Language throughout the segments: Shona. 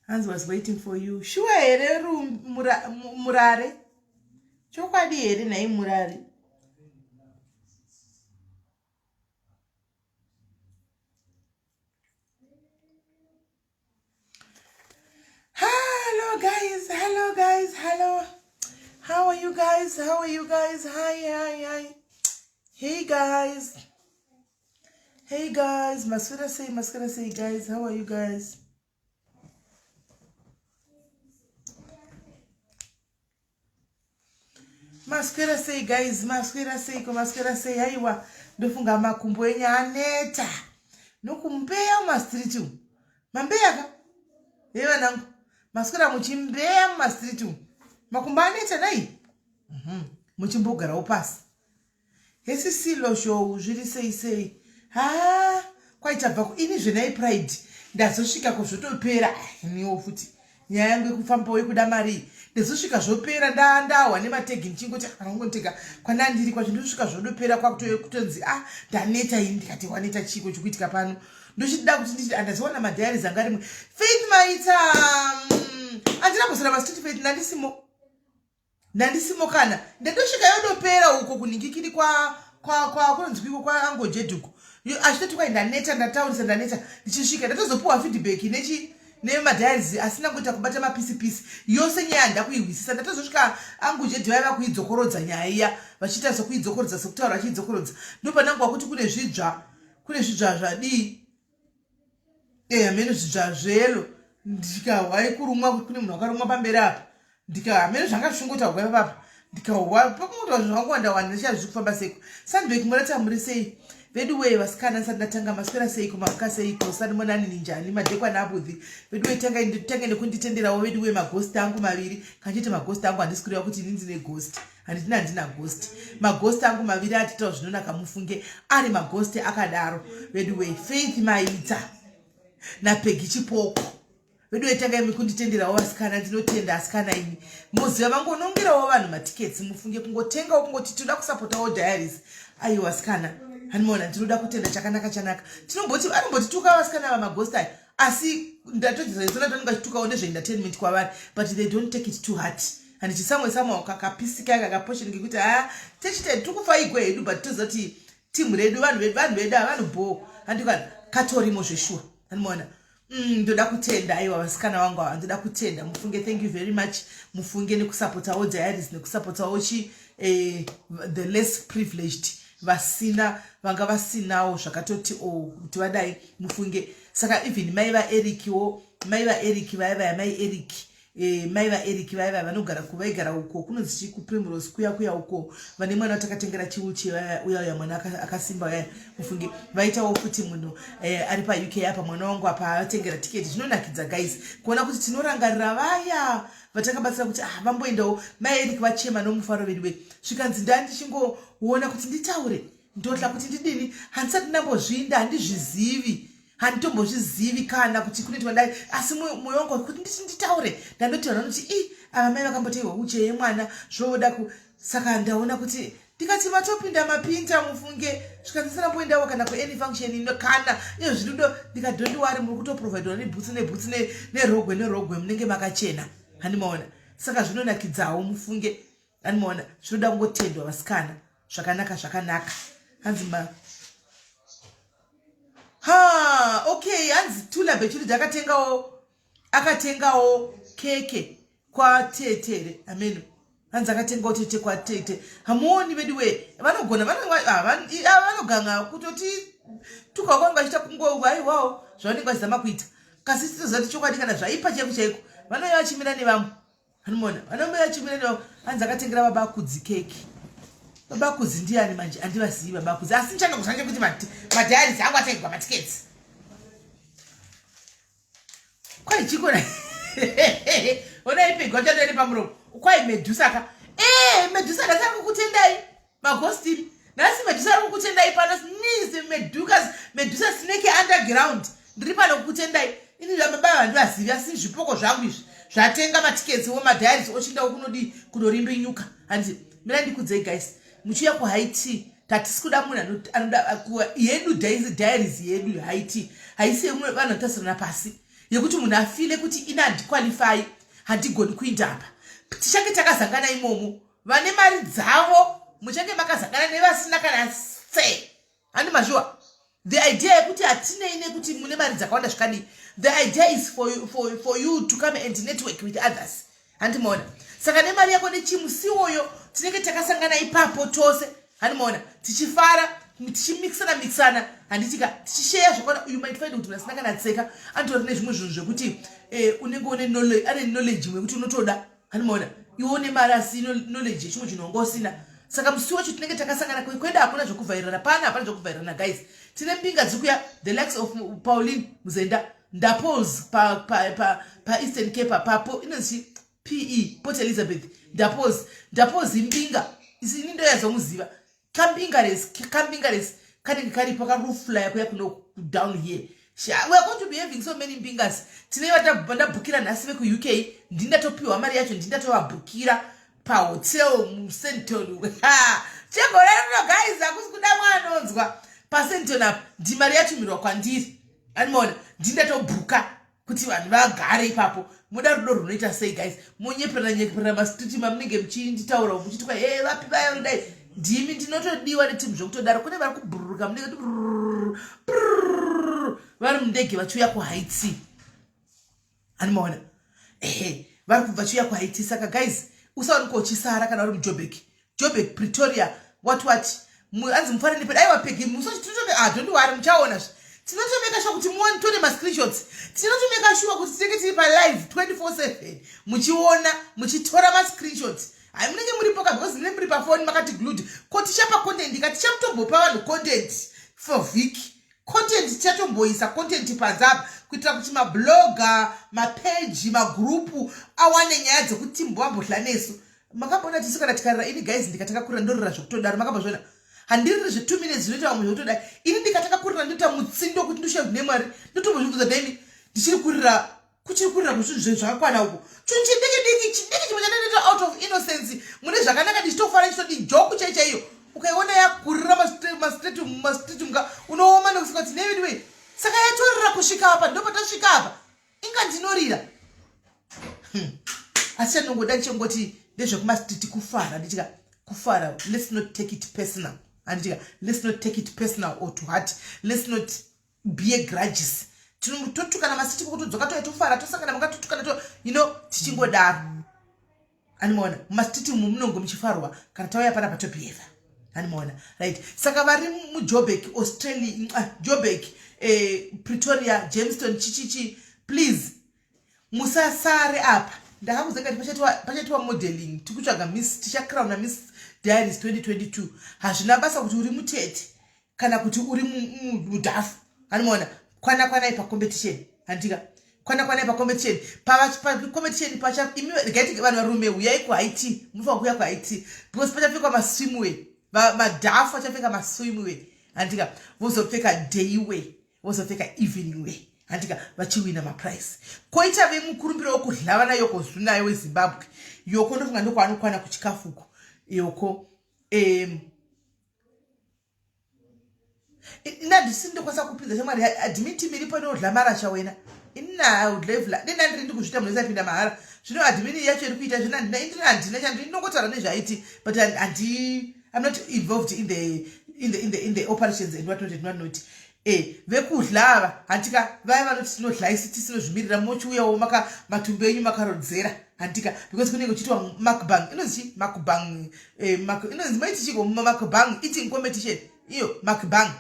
Hans was waiting for you. Shuwa here murare? Chokwadi here nhai murare? Hello guys, hello guys, hello. How are you guys? How are you guys? Hi, hi, hi. Hey guys. Hey guys, maswera sei, maswera sei guys. How are you guys? Maswera sei guys, maswera seiko, maswera sei. Haiwa, ndofunga makumbo enyu aneta. Nokumbeya mumastreet umu. Mambeya ka? Hey vanangu, maswera muchimbeya mumastreet umu. Makumbo aneta nai? Mhm. Muchimbogarawo pasi. Hesi silo show zviri sei sei haa kwaitabva ku ini zvenai pride ndazosvika ko zvotopera iniwo futi nyaya yangu yekufambawo yekuda mari ndazosvika zvopera ndandahwa nemategi ndichingoti anongotega ah, kwandandiri kwacho ndosvika zvodopera kwakutonzi ah ndaneta ini ndikati waneta chiiko chikuitika pano ndochida kuti nditi andazowana madiaries anga rimwe faith maita mm, andina kusira mastreet faith ndandisimo ndandisimo kana ndandosvika yodopera uko kunhingikiri kwa kwa kwa kunonzwiko kwa ango jeduko achitoti kwai ndaneta ndataurisa ndaneta ndichisvika ndatozopiwa feedback nechi nemadiaries asina kuita kubata mapisi pisi yose nyaya ndakuihwisisa ndatozosvika angu jedi vaiva kuidzokorodza nyaya iya vachiita sekuidzokorodza sekutaura vachiidzokorodza ndopanangwa kuti kune zvidzva kune zvidzva zvadii Eh, hameno zvidzva zveyelo ndikahwa ikurumwa kuti kune munhu wakarumwa pamberi apa ndika hameno zvanga zvichingotaurwa ipapapa ndikahwa pakungotaura zvinhu zvangu wanda wanda ndichazvi kufamba seiko sandbek murati amuri sei veduwee vasikana ndisati ndatanga maswera seiko mamuka seiko sanimonani ninjani madekwana abudhi veduwee tangai nditange nekunditenderawo veduwee magost angu maviri kanchete magost angu handisi kureva kuti ini ndine ghost handina handina ghost maghost angu maviri atitawo zvinonaka mufunge ari maghost akadaro veduwee faith maita napegi chipoko veduwee tanga imi kunditenderawo vasikana ndinotenda asikana imi moziva vangonongerawo vanhu matickets mufunge kungotengawo kungoti tinoda kusapotawo diaries aiwa asikana handimaona ndinoda kutenda chakanaka chanaka tinomboti vanombotituka vasikana ava maghost aya asi ndatodzisona vanenge vachitukawo nezveentertainment kwavari but they don't take it too hard handiti samwe samwe kakapisika kakaposheni kekuti haa techita tiri kufa igwe hedu but toziva kuti timu redu vanhu vedu vanhu vedu havanhu bhoo handikana katorimo zveshuwa handimaona mm, ndoda kutenda aiwa vasikana vangu ava ndoda kutenda mufunge thank you very much mufunge nekusapotawo diaries nekusapotawo chi eh, the less privileged vasina vanga vasinawo zvakatoti o oh, kuti vadai mufunge saka even mai vaerikiwo mai vaeriki vaya vaya mai eriki E, mai vaeric vaya vaya vanogara kuvaigara uko kunonzi chii kuprimrose kuya kuya uko vane mwana watakatengera chiwheelchair vaya uya uya mwana akasimba uya mufunge vaitawo futi munhu e, ari pauk apa mwana wangu apa avatengera tiketi zvinonakidza guys kuona kuti tinorangarira vaya vatakabatsira kuti ah, vamboendawo mai eric vachema nomufaro veduwe zvikanzi nda ndichingoona kuti nditaure ndotla kuti ndidini handisati ndambozvinda handizvizivi handitombozvizivi kana kuti kunoitwa dai asi mwoyo wangu kuti nditi nditaure ndandoti vanhu vanoti i ava mai vakamboteiwa uche yemwana zvoda ku saka ndaona kuti ndikati matopinda mapinda mufunge zvikanzi sanamboendawo kana kuany function ino kana iyo zvirudo ndikadondiwari muri kutoprovidwa nebhutsu nebhutsu nerogwe nerogwe munenge makachena handimaona saka zvinonakidzawo mufunge Animoona zvinoda kungotendwa vasikana zvakanaka zvakanaka hanzi ma ha okay hanzi tula bechuridi akatengawo akatengawo keke kwatetere ameno hanzi akatengawo tete kwatete hamuoni vedu wee vanogona vanoganga kutoti tuka kwanga vachiita kungo aiwawo zvavanenge vachizama kuita kasi titoziva kuti chokwadi kana zvaipa chaiko chaiko vanouya vachimira nevamwe Hanimona vanomira chimira nevo hanzi akatengera baba Kudzi keki. Baba Kudzi ndiyani manje andivazivi baba Kudzi asi ndichandokusanje kuti madiaries angu atengwa matickets. Kwai chiko na ona ipigwa chandani pamuromo. Kwai Medusa ka. Eh Medusa ndasara kukutendai. Magostiri. Nhasi Medusa ari kukutendai pano sneeze Meduka Medusa snake underground. Ndiri pano kukutendai. Ini baba vandivazivi asi zvipoko zvangu izvi zvatenga matickets wo madiaries ochinda kunodi kunorimbinyuka. Hanzi mira ndikudzei guys. Muchiuya ku high tea tatisi kuda munhu anoda yedu diaries yedu high tea. Haisi yemwe vanhu vanotasirana pasi. yekuti munhu afile kuti ini handiqualify, handigoni kuinda apa. Tichange takazangana imomo, vane mari dzavo muchange makazangana nevasina kana se. Handi mazviwa? The idea yekuti hatinei nekuti mune mari dzakawanda zvikadii, the idea is for you to come and network with others. Handimaona? Saka nemari yako nechimusiwoyo tinenge takasangana ipapo tose. Handimaona? Tichifara, tichimixana mixana, handitika? Tichisheya zvakwana. You might find kuti munhu asina kana tseka anotori nezvimwe zvinhu zvekuti unenge une ane knowledge imwe yekuti unotoda. Handimaona? Iwe une mari asi knowledge yechimwe chinhu wanga usina. Saka musi wacho tinenge takasangana. Kwedu hakuna zvekuvhairirana pana, hapana zvekuvhairirana, guys. Tine mbinga dziri kuya, the likes of Pauline Muzenda, Ndapos paEastern Cape papo inonzi pe Port Elizabeth. Ndapos, Ndapos imbinga. Ini ndoyazomuziva kambingares, kambingares kanenge karipo karuflya kuya kuno down here. We are going to be having so many mbingas. Tine vandabhukira nhasi vekuUK, ndindatopiwa mari yacho, ndindatovabhukira pahotel muSandton. Chegore rino, guys, hakusi kuda mwanonzwa paSandton apa. Ndimari yatumirwa kwandiri, animaona? Ndindatobhuka kuti vanhu vagare ipapo. Muda rudo runoita sei, guys? Monyeperana nyeperana mastreet mamunenge muchinditaura muchitwa he vapi vaya dai ndimi ndinotodiwa netimu zvekutodaro. Kune vari kubhururuka, munenge vari mundege vachiuya kuHaiti. Animaona? Ehe, vari kubva vachiuya kuHaiti. Saka guys, usaoneka uchisara kana uri muJobek, Jobek, Pretoria, what what. Anzi mufanani pedu. Aiwa, Pegi, ah, don't worry, muchaona zve. Tinotomeka sure kuti muone mascreenshots. Tinotomeka sure kuti tinenge tiri palive 24/7, muchiona, muchitora mascreenshots. Hai, munenge muripo ka, because munenge muri pafoni makati glued. Ko tichapa content ka, tichamutombopa vanhu content for vhiki. Content tichatomboisa content panze apa kuitira kuti mablogger, mapeji, magrupu awane nyaya dzekuti timbovambohla nesu. Makamboona tisu kana tikarira? Ini guys, ndikatanga kurira ndorira zvekutodaro. Makambozviona? Handiriri zve2 minutes zvinoita vamwe zvekutodai. Ini ndikatanga kurira ndoita mutsindo kuti ndoshaye kune Mwari. Ndotombozvibvunza, daimi ndichiri kurira, kuchiri kurira kuzvinhu zvakakwana uku. Chinhu chidiki diki, chidiki chimwe chandandoita out of innocence mune zvakanaka, ndichitofara, ndichitodi joke chai chaiyo, ukaiona yakurira mastreet muka, unooma nekusika kuti neanyway. Saka yatorira kusvika apa, ndopatasvika apa. Inga ndinorira. Asi chandinongoda ndichongoti ndezvekumastreet kufara, ndichika kufara. Let's not take it personal, handitika? Let's not take it personal or to heart. Let's not be grudges. Totukana mastreet, kutodzoka toya, tofara, tosangana mungatotukana to tichingodaro. Animaona? Mumastreet umu munonge muchifarwa. Kana tauya pana patobehave, animaona? Right, saka vari muJobek, Australia, Jobek, Pretoria, Jamestown, chichichi, please musasare apa. Ndakakuzengati pachaitwa modeling, tikutsvaga miss, tichacrowna Miss Diaries 2022. Hazvina basa kuti uri mutete kana kuti uri mudhafu, animaona? Kwana kwanai pacompetition, handika? Kwana kwanai pacompetition. Pacompetition pacha imi regai vanhu varume uyai kuHaiti. Munofanira kuuya kuHaiti because pachapfekwa maswimwear. Madhafu achapfeka maswimwear, handika? Vozopfeka daywear, vozopfeka evening wear, handika? Vachiwina maprize. Koita vemukurumbiro wokudlava nayoko zunayo weZimbabwe. Yoko ndofunga ndokwaanokwana kuchikafuko yoko. Ina ndisi ndokwanisa kupinza shamwari. Admin team iripo inodla marasha wena. Inadlevla dena ndiri ndikuzviita, munhu isapinda mahara. Zvino admin yacho iri kuita zvino handina, indini handina chandi ndinongotaura nezvaiti, but handi, I'm not involved in the operations and what not and what not. Vekudla ava, handika? Vaya vanoti tinodla isi tisinozvimirira, mochiuyawo maka matumbu enyu makarodzera, handika? Because kunenge kuchiitwa mukbang, inonzi chi mukbang, inonzi maiti chiko, mukbang eating competition iyo, mukbang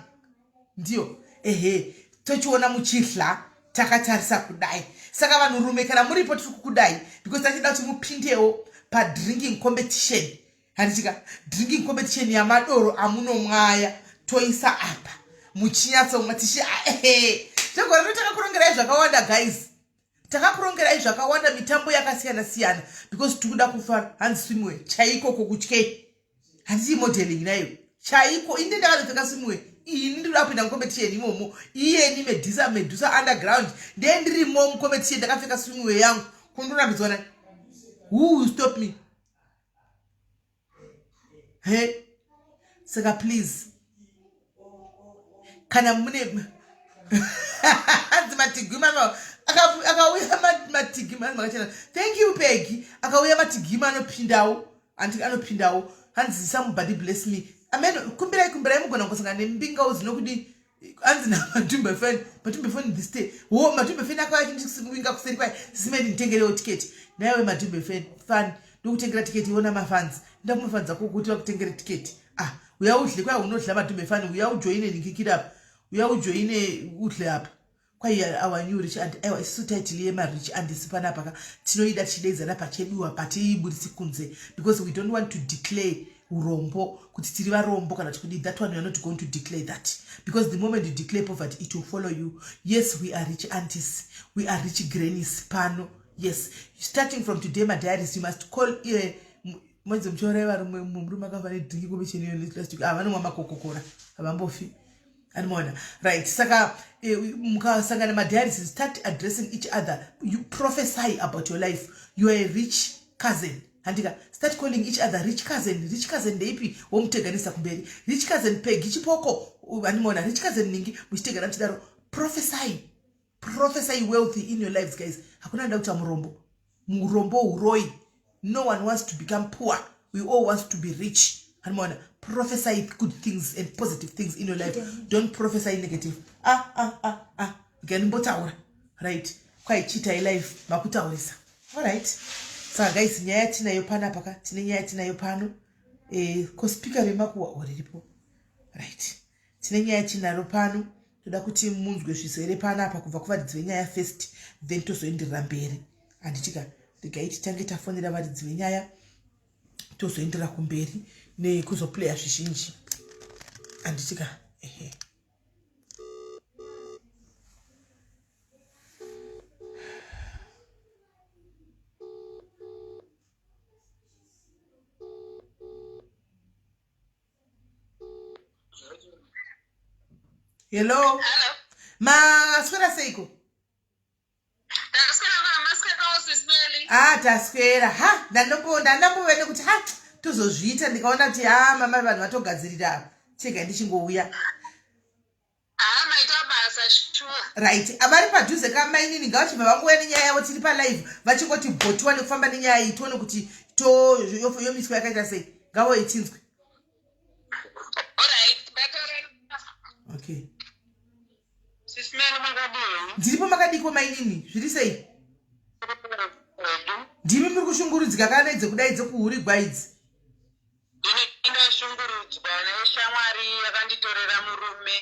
ndiyo. Ehe, tochiona muchidla takatarisa kudai. Saka vanhurume, kana muripo, tiri kukudai because tachida kuti mupindewo padrinking competition, handichika? Drinking competition yamadoro amunomwaya, toisa apa muchinyatsomwa tichi. Ehe, zvegore rino takakurongerai zvakawanda, guys. Takakurongerai zvakawanda, mitambo yakasiyana siyana, because tikuda kufara. Hanzi swimwear chaiko kokutyei? Handiti modeling nayo chaiko? Inde ndakatopfeka swimwear ini, ndinoda kupinda mucompetition imomo. Iyeni Medusa, Medusa Underground, ndee ndirimo mucompetition ndakapfeka swimwear yangu. Kundorambidzwa nani? Who will stop me? He, saka please, kana mune hanzi matigwi. Akauya matigima makachena. Thank you Peggy. Akauya matigima anopindawo. Anti anopindawo. Hanzi somebody bless me. Amen. Kumbirai kumbirai mugona kusangana nembingawo dzinokudi hanzi namatumbe fan matumbe fan this day wo matumbe fan akauya achindiwinga kuseri kwai simeni nditengerewo tiketi naiwe matumbe fan fan ndokutengera tiketi iona mafans nda kumafans ako kuti vakutengere tiketi ah uya udle kwai unodla matumbe fan uya ujoine nikikira apa uya ujoine udle apa kwai our new rich and aiwa isusu title yemarich andisi panapa ka tinoida tichideidzana pacheduwa patiiburisi kunze because we don't want to declare urombo kuti tiri varombo kana tikudii that one weare not going to declare that because the moment you declare poverty it will follow you yes we are rich aunties we are rich grannies pano yes starting from today madiaries you must call uh, mwenzi muchiuraya varume murume akafa nedrinki komisheni last week ah vanomwa makokokora havambofi animoona right saka eh, mukasangana madiaries start addressing each other you prophesy about your life you are a rich cousin handika start calling each other rich cousin rich cousin ndeipi womuteganisa kumberi rich cousin pegi chipoko animoona rich cousin ningi muchitegana muchidaro prophesy prophesy wealthy in your lives guys hakuna anoda kuita murombo murombo uroyi no one wants to become poor we all want to be rich hanimona prophesy good things and positive things in your life don't prophesy negative ah ah ah ah ganimbotaura right kwaichiitai life makutaurisa alright saka guys nyaya yatinayo panapa ka tine nyaya yatinayo pano eh, ko speaker remakuwa o riripo right Tine nyaya tinaro pano toda kuti munzwe zvizere panapa kubva kuvaridzi venyaya first then tozoenderera mberi handitika regai titange tafonera varidzi venyaya tozoenderera kumberi nekuzoplaya zvizhinji handitika ehe Hello. Hello. Maswera seiko? Ah, taswera. Ha, ndandombo ndandambove nekuti ha tozozviita ndikaona kuti ha mama vanhu vatogadzirira apa. Chega ndichingouya. Ah, maita basa sure. Right. Avari padhuze ka mainini ngavachibva vangouya nenyaya yavo tiri palive vachingoti bhotiwa nekufamba nenyaya iyi tione kuti to yomiswa yakaita sei. Ngavauye tinzwe. Okay. Ndiripo makadiko mainini zviri sei? Ndimi muri kushungurudzika kana idzi kudai dzekuhurigwa idzi. Ini ndashungurudzwa neshamwari yakanditorera murume.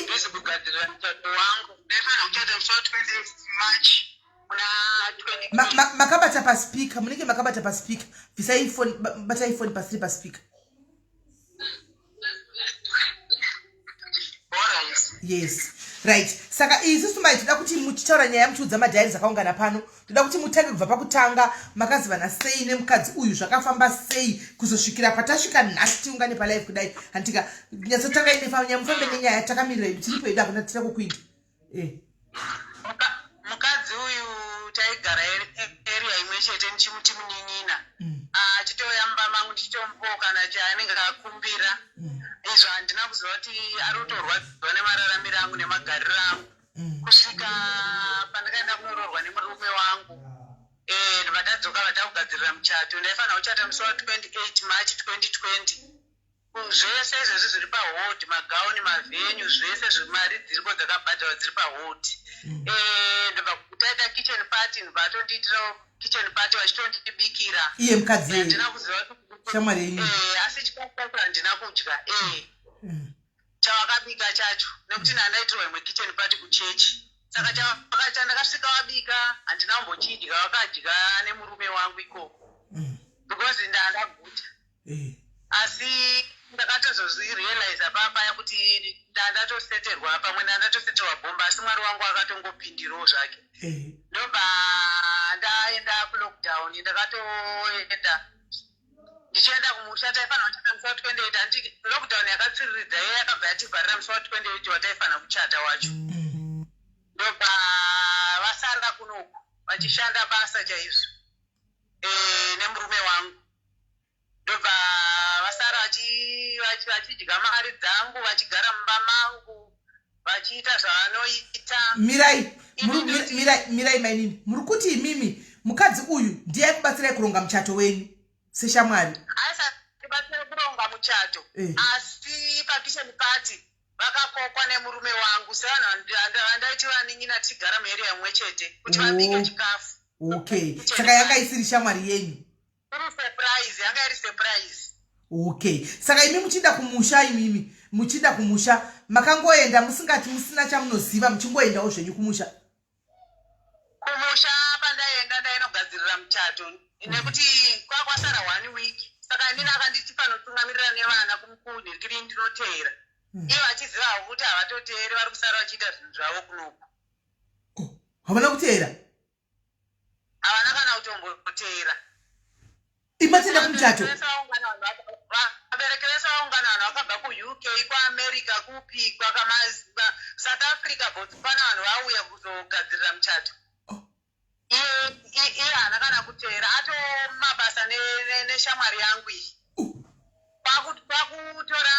Ndiri kugadzirira muchato wangu. Ndaifanira kuchata musi wa 28 March muna Makabata paspeaker, munenge makabata paspeaker. Bvisai phone, batai phone pasiri paspeaker. Yes. Right. Saka isusu mai toda kuti muchitaura nyaya muchiudza madiaries akaungana pano. Toda kuti mutange kubva pakutanga makazivana sei nemukadzi uyu zvakafamba sei kuzosvikira patasvika nhasi tiungane palive kudai. Handitika nyatsotanga ine nyaya mufambe nenyaya takamirira idu tiripo hedu hakuna tira kukuinda. Eh. Mukadzi uyu taigara area imwe chete ndichimuti munin'ina mm. achitouya mumba mangu ndichitomupawo kana chaanenge akumbira mm. izvo handina kuziva kuti ari kutorwadziwa nemararamiro angu nemagariro angu mm. kusvika pandakaenda kunoroorwa nemurume wangu eh, vatadzoka vatakugadzirira muchato ndaifanira kuchata musi wa 28 march 2020 Zvese izvezvi zviri pahold magauni mavenue zvese mari dziriko dzakabhadharwa dziri pahold mm. eh, ndobva taita kitchen party ndobva atondiitirawo kitchen party vachitondibikira iye mukadzi handina kuziva shamwari yenyu eh, asi chikafu chacho handina kudya eh. mm. Chavakabika chacho nekuti ndandaitirwa imwe kitchen party kuchechi saka chandakasvika vabika handina kumbochidya vakadya nemurume wangu ikoko mm. because ndandaguta eh. Asi ndakatozozvirealiza papaya kuti ndandatoseterwa pamwe ndandatoseterwa bhomba asi mwari wangu akatongopindirawo zvake eh. Ndobva ndaenda kulockdown ndakatoenda ndichienda kumusha taifanira kuchata musi wa 28 handi lockdown yakatsviriridza iye yakabva yativharira musi wa 28 wataifanira kuchata wacho mm. Ndobva vasara kunoku vachishanda basa chaizvo eh, nemurume wangu ndobva vasara vachidya mari dzangu vachigara mumba mangu. Vachiita zvavanoita. Mirai, mirai, mirai mainini. Muri kuti imimi mukadzi uyu ndiye aikubatsirai kuronga muchato wenyu seshamwari? Aisatibatsira kuronga muchato eh. Asi pakitchen party vakakokwa nemurume wangu sevanhu vandaiti vanin'ina tichigara muarea imwe chete kuti vabike oh. chikafu. Okay, saka yanga isiri shamwari yenyu? Iri surprise, yanga iri surprise. Okay, saka imi muchiinda kumusha, imimi muchiinda kumusha makangoenda musingati musina chamunoziva, muchingoendawo zvenyu kumusha? Kumusha pandaienda ndainogadzirira muchato nekuti kwakwasara one week, saka inini akanditi panotungamirira nevana kumukunhirikiri ndinoteera. Ivo vachiziva havo kuti havatoteeri, vari kusara vachiita zvinhu zvavo kunoku. Oh, havana kuteera? Havana kana kutomboteera. Imatenda kumuchato. Vabereki vese vaungana, vanhu vakabva kuUK, kuAmerica, kupi, kwakamaziva, South Africa, Botswana, vanhu vauya kuzogadzirira muchato. Oh. Iye haana kana kuteera, atomabasa neshamwari yangu iyi. Oh. Kwakutora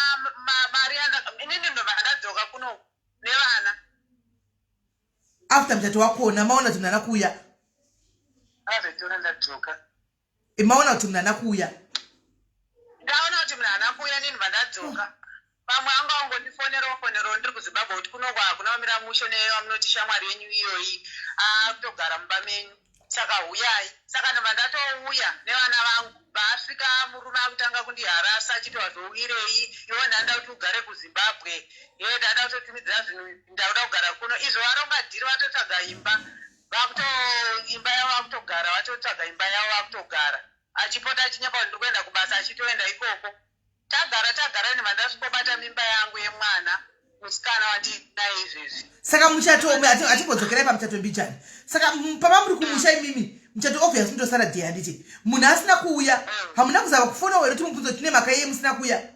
mari inini ndobva ndadzoka kuno nevana. After muchato wakona maona kuti munhu kuuya? Azotora ndadzoka. E, maona kuti munhu kuuya? Ndaona kuti munhu haana kuuya nini vandadzoka. Vamwe anga vangondifonerawo fonerawo ndiri kuZimbabwe kuti kunoko hakuna kumira mushe nevamunoti shamwari yenyu iyoyi akutogara mumba menyu, saka huyai. Saka ndobva ndatouya nevana vangu. Vaasvika murume akutanga kundiharasa achiti wazouyirei iwe, ndanda kuti ugare kuZimbabwe ye, ndada kutotumidzira zvinhu, ndakuda kugara kuno. Izvo varonga dhiri, vatotsvaga imba, vakuto imba yavo vakutogara, vatotsvaga imba yavo vakutogara, achipota achinyepa kuti ndiri kuenda kubasa, achitoenda ikoko. Tagara tagara ini vandasvikobata mimba yangu yemwana musikana wandinaye izvezvi. Saka muchato hatimbodzokerai pamuchato mbijani. Saka pama muri kumusha imimi, muchato obvious mutosara day handiti? Munhu asina kuuya, hamuna kuzama kufonawo here kuti mubvunzo tine mhaka yei musina kuuya?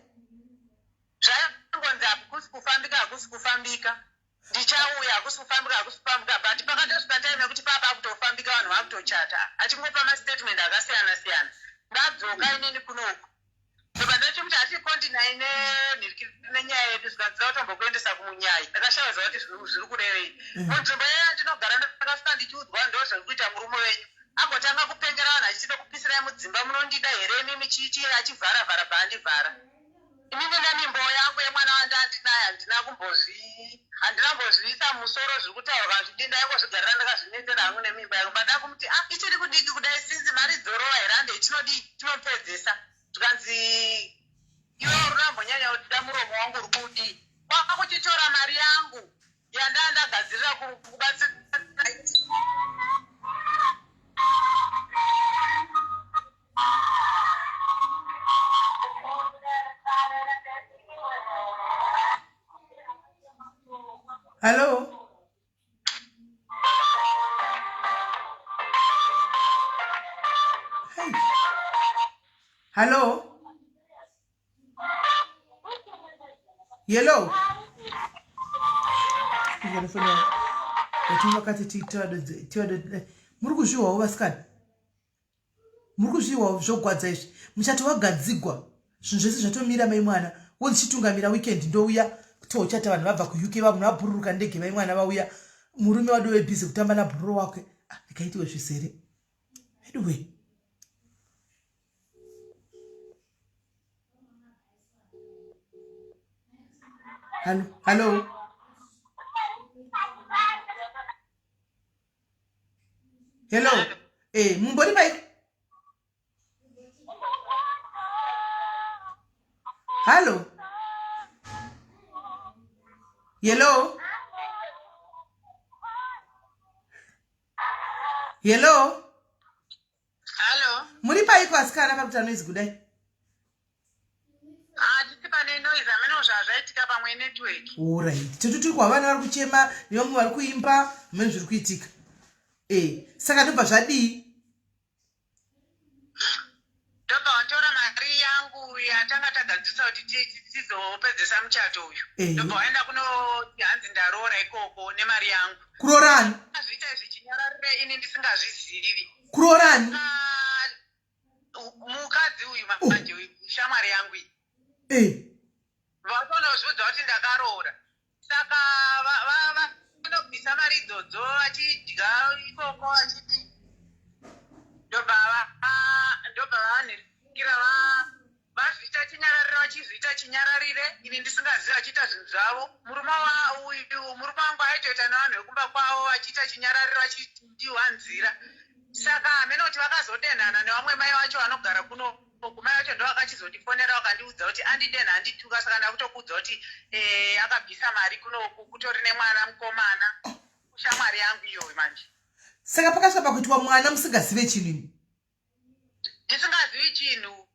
Zvaingonzi hakusi kufambika, hakusi kufambika, ndichauya, hakusi kufambika, hakusi kufambika, but pakatosvika time yekuti papa akutofambika, vanhu vakutochata, achingopa mastatement akasiyana siyana. Ndadzoka inini kunoku, ndobva ndachimuti hatikontinai nenyaya yedu, zvikanzi kutombokuendesa kumunyai. Ndakashaiwa kuti zviri kurevei. Munzvimbo iya yandinogara ndakasvika ndichiudzwa ndo zviri kuita murume wenyu, agotanga kupengera vanhu achiti kupisirai mudzimba, munondida here imimi, chichi, achivhara vhara bvaandivhara. Inini nemimbo yangu yemwana wandandinaye handina kumbozvi handina kumbozviisa musoro zviri kutaurwa zvidi, ndaingozvigarira ndakazvinetsera hangu nemimba yangu. Bada kumuti ah, ichiri kudiki kudai, sinzi mari dzorova here, handei tinodii tinopedzesa. Zvikanzi iwe uri rambonyanya kuda muromo wangu uri kudii, kwakuchitora mari yangu yandaa ndagadzirira kubatsira. Hallo? Hey. Hallo? Yellow. Muri kuzvihwawo vasikana? Muri kuzvihwawo zvogwadza izvi. Muchato wagadzigwa, zvinhu zvese zvatomira, mai mwana wonzi chitungamira weekend ndouya tochata, vanhu vabva kuUK, vanhu vabhururuka ndege, mai mwana vauya, murume wadove busy kutamba nabhururu wake. Ah, ndikaitiwe zvisere anyway. Hallo, hallo. Hello. Eh, mumbori pai? Hallo. Hello. Hello. Hallo. Muri paiko asikana pakuti anoizi kudai? Hatisi pane noise, hameno zvazvaitika, pamwe network. Alright. Tete tiri kuva vana vari kuchema nevamwe vari kuimba, hameno zviri kuitika. Eh, saka ndobva zvadii? Ndobva watora mari yangu yatanga tagadzirisa kuti tizopedzesa muchato uyu. Ndobva waenda kunoti hanzi ndaroora ikoko nemari yangu. Kuroorani? Azviita izvi chinyararire ini ndisingazvizivi. Kuroorani? Mukadzi uyu manje uyu, shamwari yangu iyi. Vatonozviudza kuti ndakaroora. Saka idzodzo vachidya ikoko vachiti ndobva ndobva vanhirikira vazviita chinyararire, vachizviita chinyararire, ini ndisingazivi, vachiita zvinhu zvavo. Murume uyu, murume wangu aitoita nevanhu vekumba kwavo vachiita chinyararire, vachindiwanzira. Saka hamene kuti vakazodenhana nevamwe mai vacho vanogara kuno. Mai vacho ndo vakachizondifonera, vakandiudza kuti andidenha, andituka. Saka ndakutokuudza kuti akabvisa mari kunoku, kutori nemwana mukomana kushamwari yangu iyoyo manje. Saka pakasvika pakuitwa mwana musingazive chinhu imi? Ndisingazivi chinhu.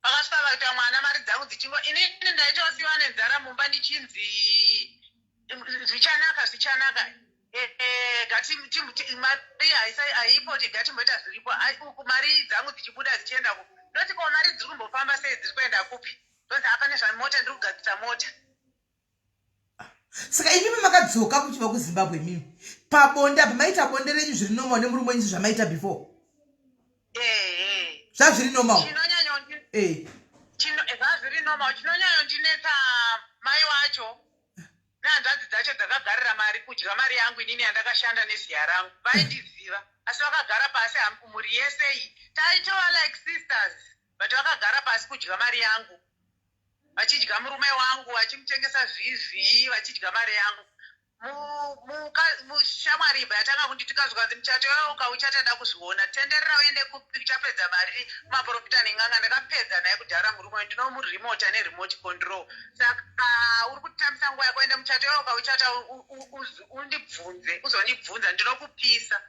Pakasvika pakuita mwana, mari dzangu dzichingo, inini ndaitosiwa nenzara mumba, ndichinzi zvichanaka, zvichanaka. Mari haipo, ngatimboita zviripo. Uku mari dzangu dzichibuda dzichienda ku, ndoti ko mari dziri kumbofamba sei, dziri kuenda kupi? Ndonzi hapane zvamota, ndiri kugadzisa mota. Saka imimi makadzoka kuchibva kuZimbabwe, imimi pabonde apa maita bonde renyu zviri normal nemurume wenyu zvamaita before? Ehe. Zvazviri normal? Zvazviri normal. Chinonyanyondinetsa, mai wacho nehanzvadzi dzacho dzakagarira mari, kudya mari yangu inini yandakashanda neziya rangu. Vaindiziva, asi vakagara pasi. Mhuri yese iyi taitova like sisters, but vakagara pasi kudya mari yangu, vachidya murume wangu, vachimutengesa zvizvi, vachidya mari yangu. Mushamwari ibva yatanga kundituka, zvikanzi, "Muchato iwawo ukauchata kuzviona, tenderera uende kupi, uchapedza mari kumaprofita nen'anga." Ndakapedza naye kudhara murume uyu, ndinomurimota neremote control. Saka uri kutambisa nguva yako. Ende muchato iwawo ukauchata, undibvunze, uzondibvunza, ndinokupisa.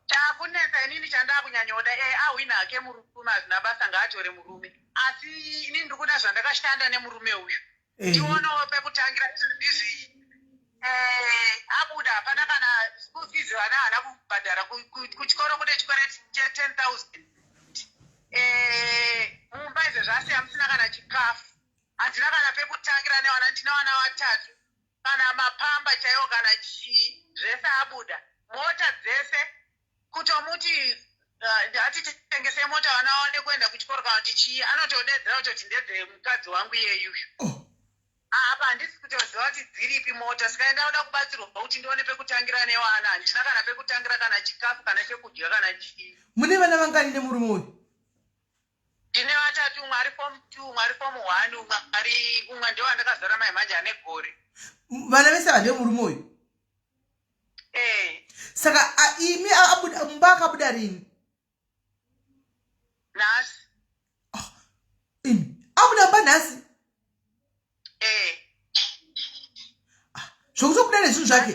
Chakunetsa inini, chandaa kunyanyoda, ahwina hake murume, hazvina basa, ngaatore murume, asi inini ndiri kuda zvandakashanda nemurume uyu. Ndionawo pekutangira. Ndizvi abuda, hapana kana school fees, vana haana kubhadhara kuchikoro, kune chikwereti che10 000. Mumba izvo zvasiya musina kana chikafu, handina kana pekutangira nevana. Ndine vana vatatu, kana mapamba chaiwo, kana chii, zvese abuda. Mota dzese, kutomuti hatitengese mota vana vaone kuenda kuchikoro kana kuti chii, anotodedzera kutoti ndedzemukadzi wangu iyeyuyu. Apa handisi kutoziva kuti dziripi mota. Saka ndauda kubatsirwa kuti ndione pekutangira nevana. Handina kana pekutangira, kana chikafu, kana chekudya, kana chii. Mune vana vangani nemurume uyu? Ndine vatatu. Umwe ari form 2, umwe ari form 1, umwe ari, umwe ndewandakazara mai manje ane gore. Vana vese ava ndemurume uyu? Eh. Saka imi abuda mumba, akabuda rini? Nhasi. Imi abuda mumba nhasi? Eh. Zvokutobuda nezvinhu zvake?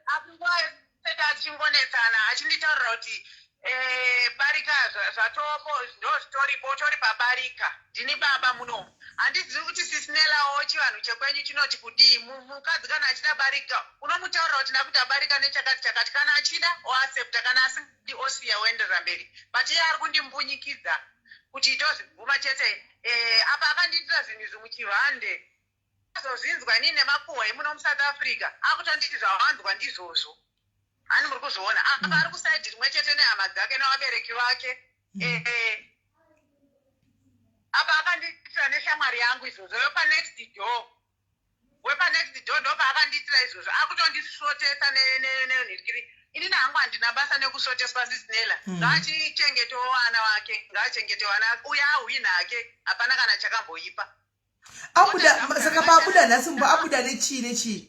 Asi nguva yese achingonetsana, achinditaurira kuti barika zvatopo, ndo zvitoripo, utori pabarika, ndini baba munomu. Handizivi kuti sisinelawo chivanhu chekwenyu chinoti kudii. Mukadzi kana achida barika, unomutaurira kuti ndakuita barika nechakati chakati. Kana achida oaccepta, kana asingadi osiya, oenderera mberi. But iye ari kundimbunyikidza kuti itozvibvuma chete. Apa akandiitira zvinhu izvi muchivhande, azozvinzwa inini nemakuhwa emuno muSouth Africa, akutonditi zvawanzwa ndizvozvo. Hani muri kuzviona apa? Ari kuside rimwe chete nehama dzake nevabereki vake. Apa akandiitira neshamwari yangu izvozvo, wepanext door. Wepanext door ndopaakandiitira izvozvo, akutondisvotesa nenhirikiri. Inini hangu handina basa nekusvoteswa, Sisnela. Ngaachichengetewo vana vake, ngaachengete vana uye ahwina hake, hapana kana chakamboipa. Abuda, saka paabuda nhasi mumba, abuda nechii nechii?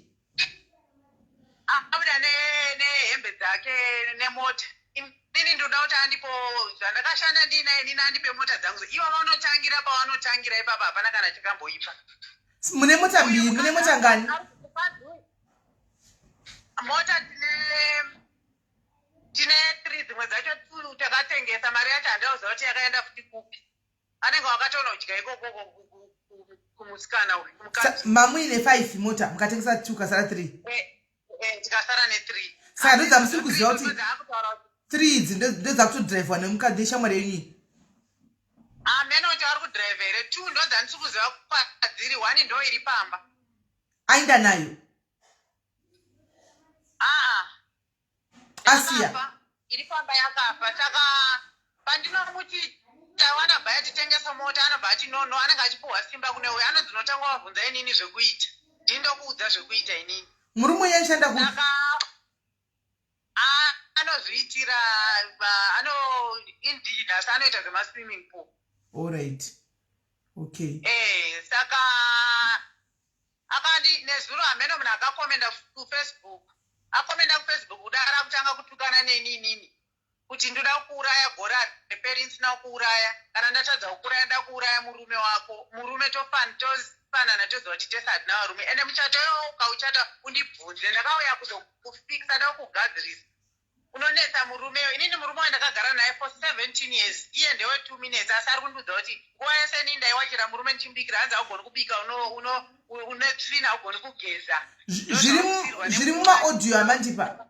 Abuda nehembe dzake nemota. Inini ndinoda kuti andipo zvandakashanda ndiinaye inini, andipe mota dzangu. Ivo vanotangira pavanotangira ipapa, hapana kana chakamboipa. Mune mota mbiri, mune mota ngani? Mota tine three, dzimwe dzacho two takatengesa, mari yacho handauziva kuti yakaenda futi kupi. Anenge wakatonodya ikoko kumusikana uyu, kumukadzi. Mamuine five mota, mukatengesa two, kasara three? Tikasara nethree. Saka ndodzamusiri kuziva kuti three idzi ndedzakutodhiraivhwa nemukadzi, neshamwari yenyu iyi? Amene kuti vari kudhiraivha here. Two ndo dzandisi kuziva kwadziri, one ndo iri pamba. Aenda nayo? Aa. Asiya? Yakafa, iri pamba yakafa. Saka pandinomuti tawana bhaya titengese mota, anobva ati no, no, anenge achipuhwa simba kune uyo anonzi, "Unotanga wabvunza inini zvekuita, ndini ndokuudza zvekuita inini." Murume uyu anoshanda kupi? Saka anozviitira ano indeed asi anoita zvemaswimming pool. Allright, okay. Eh, saka akandi nezuro hameno munhu akakomenda kuFacebook, akomenda kuFacebook kudara kutanga kutukana neni inini kuti ndoda kuuraya gore hariperi ndisina kuuraya. Kana ndatadza kuuraya, nda kuuraya murume wako. Murume tofanana, toziva kuti tese hatina varume. Ende muchato iwowo ukauchata undibvunze, ndakauya kuzokufikisa, nda kugadzirisa. Unonetsa murumeyo. Inini murume wandakagara naye for 17 years, iye ndewe 2 minutes, asi ari kundiudza kuti nguva yese inini ndaiwachira murume ndichimubikira, hanzi haugoni kubika, une tsvina, haugoni kugeza. Zviri mumaaudio amandipa?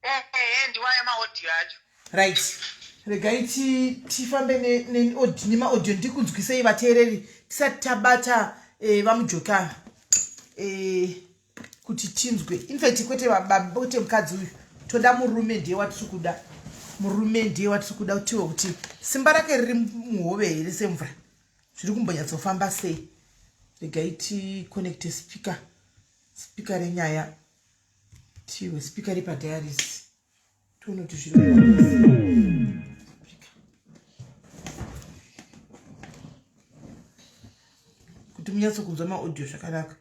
Ehe, ndiwayo maaudio acho. Right, regai tifambe nemaaudio ndikunzwisei vateereri tisati tabata vamujoka kuti tinzwe. Infact kwete kwete mukadzi uyu, toda murume, ndiye watiri kuda. Murume ndiye watiri kuda kutiwe kuti simba rake riri muhove here semvura, zviri kumbonyatsofamba sei. Regai ticonnecte speaker, speaker renyaya, tiwe speaker repadiaries, tione kuti zviri kufamba sei. Speaker. Kuti munyatsokunzwa maaudio zvakanaka.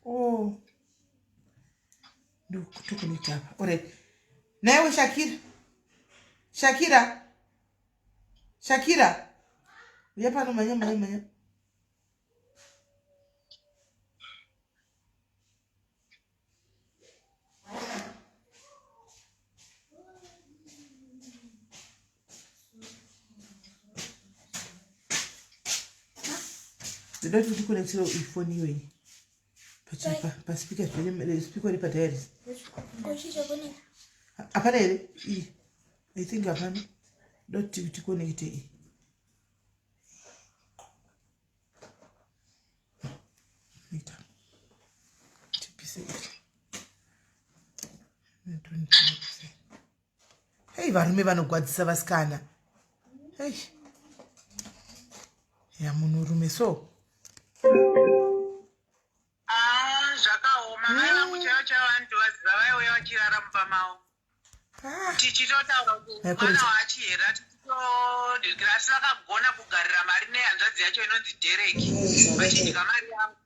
Oh, ndokutokonekta apa. Alright, naiwe Shakira, Shakira, Shakira, uya pano, manya manya manya. Ndoda kuti ukonektere ifoni iyoyi paspeaker, speaker repadiaries. Hapana here iyi? I think hapana. Ndoda kuti tikonekte iyi. Ita tibvise izvi. Hei, varume vanogwadzisa vasikana. Hei, ya munhurume so. Ah, zvakaoma. Mai vangu chaivo chaivo vanotovaziva, vaiuya vachirara mumba mavo. Tichitotaura kuti mwana waachihera, tichitodirikira, asi vakagona kugarira mari nehanzvadzi yacho inonzi Derek, vachidya mari yangu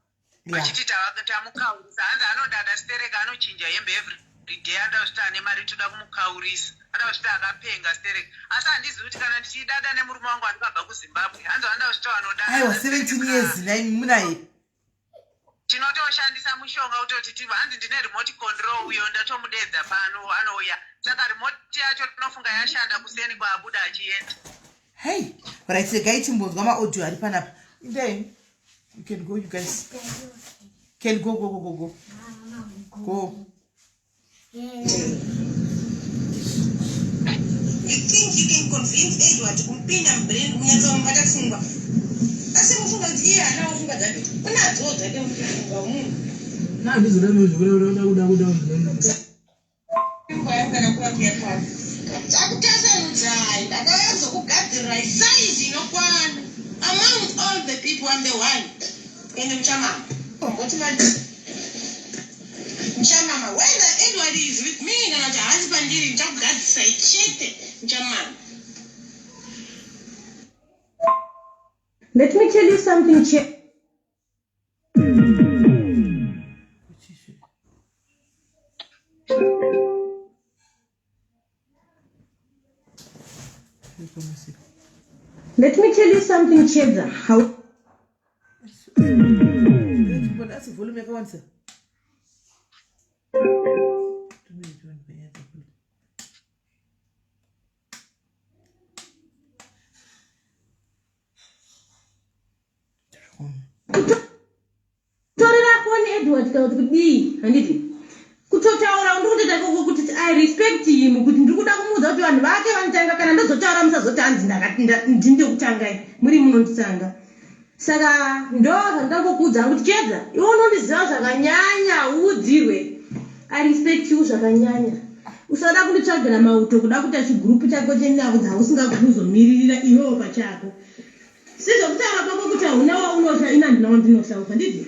vachiti tamukaurisa. Hanzi anodada stereka, anochinja hembe every day, anoda kuzviti ane mari, toda kumukaurisa, anoda kuzviti akapenga stereka. Asi handizivi kuti kana ndichidada nemurume wangu andikabva kuZimbabwe, hanzi vanoda kuzviti vanodada. Aiwa, 17 years nai munaye. Tinotoshandisa mushonga kutoti ti hanzi ndine remote control, uyo ndatomudedza pano anouya. Saka remote yacho tinofunga yashanda kuseni kwaabuda achienda. Hey, right, regai timbonzwa maaudio ari panapa. Indai, you can go, you guys can go, go, go, go, go, go. You think you can convince Edward kumupinda mubrain, kunyatsomubata pfungwa, asi mufunga kuti iye haanawo pfungwa dzake? Unadzowo dzake mupfungwa munhu. Pfungwa yangu yakakura kuya kwako. Takutasanudzai, ndakauya kuzokugadzirirai saizi inokwana. Among all the people, I'm the one. Ende muchamama oti mati muchamama, whether Edward is with me kana kuti haasi pandiri, ndichakugadzisai chete muchamama. Let me tell you something, Che. Uchisve. Let me tell you something, Chedza. How Asi volume yakawandisa. Kutorera foni Edward kana kuti kudii, handiti? Kutotaura ndiri kutoita ikoko kuti I respect him, kuti ndiri kuda kumuudza kuti vanhu vake vanotanga. Kana ndozotaura musazoti hanzi ndini ndekutangai, muri munonditanga. Saka ndo zvandangokuudza kuti Chedza, iwe unondiziva zvakanyanya, uudzirwe. I respect you zvakanyanya. Usada kunditsvagira mauto, kuda kuita chigurupu chako chenhau dzausingagoni kuzomiririra iwewo pachako. Sezvokutaura kwako kuti hauna waunosha, ini handina wandinoshauka, handiti?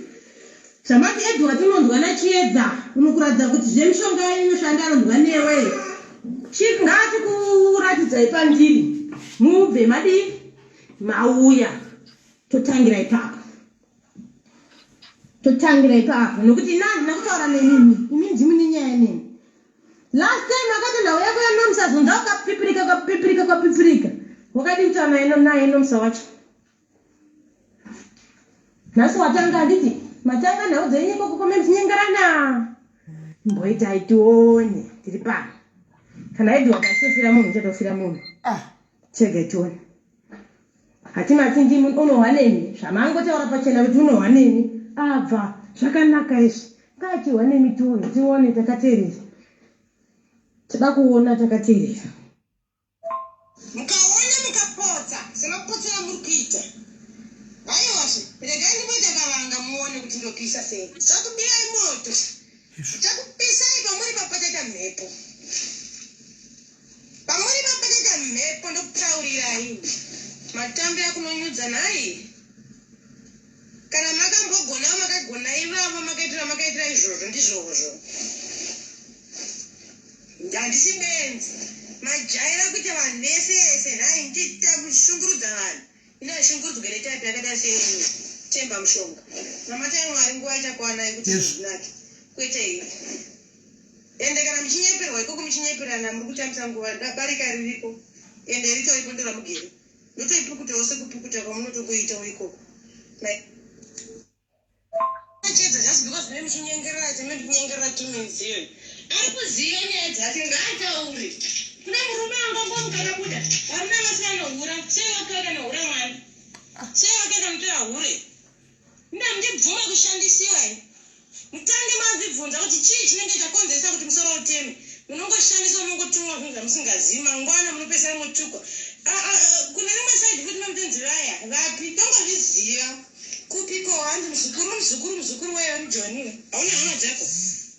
Zvamati Edward unonzwa naChiedza unokuratidza kuti zvemishonga yenyu inoshanda anonzwa newe. Chief ngaatikuratidzai pandiri mubve madii mauya totangira ipapo totangira ipapo nokuti ini handina kutaura nemi imi ndimi nenyaya nemi last time akati ndauya kuya nomsa zunza ukapipirika ukapipirika ukapipirika wakadii kutaura naye naye nomsa wacho Nhasi watanga handiti? Matanga nhau dzenyu ikoko kome muchinyengerana. Mboitai tione tiri pano. Kana Edward achitofira munhu uchatofira munhu. Ah. Chega tione. Hatimati ndimi unohwa nemi zvamangotaura pachena kuti unohwa nemi abva zvakanaka izvi ngaachihwa nemi tione tione takateerera toda kuona takateerera. Mukaona mukapotsa semapotsera amuri kuita haiwazve regai ndimboita kavanga muone kuti ndopisa sei. Ndichakubirai moto ndichakupisai pamuri papachaita mhepo pamuri papachaita mhepo ndokutaurirai matambira kunonyudza nhai Kana makambogonawo makagona ivavo makaitira makaitira izvozvo ndizvozvo. Handisi benzi. Majaira kuita vanhu vese vese nhai muchiita muchishungurudza vanhu. Ini handishungurudzwe netype yakadai seyenyu. Temba mushonga. Namatai Mwari nguva ichakwana yekuti zvinhu zvinake. Kwete iyi. Ende kana muchinyeperwa ikoko muchinyeperana muri kutambisa nguva. Barika ririko. Ende ritoripo ndoramugere. Ndotoipukutawo sekupukuta kwamunotongoitawo ikoko. Chedza just because mune muchinyengerera chime ndinyengerera 2 minutes iyoyo. Ari kuziva nyaya dzake ngaataure. Kune murume angangomuka akabuda. Varume vose vanohura. Sei wake wakanohura mwana? Sei wake akanotora hure? Ndamundibvuma kushandisiwa ini. Mutange mazvibvunza kuti chii chinenge chakonzeresa kuti musoro uteme. Munongoshandiswa mongotumwa zvinhu zvamusingazivi mangwana munopedzisira motukwa. Kune rimwe side futi nomutonzi vaya vapi tongozviziva kupiko hanzi muzukuru muzukuru muzukuru wewe mujoni hauna hama dzako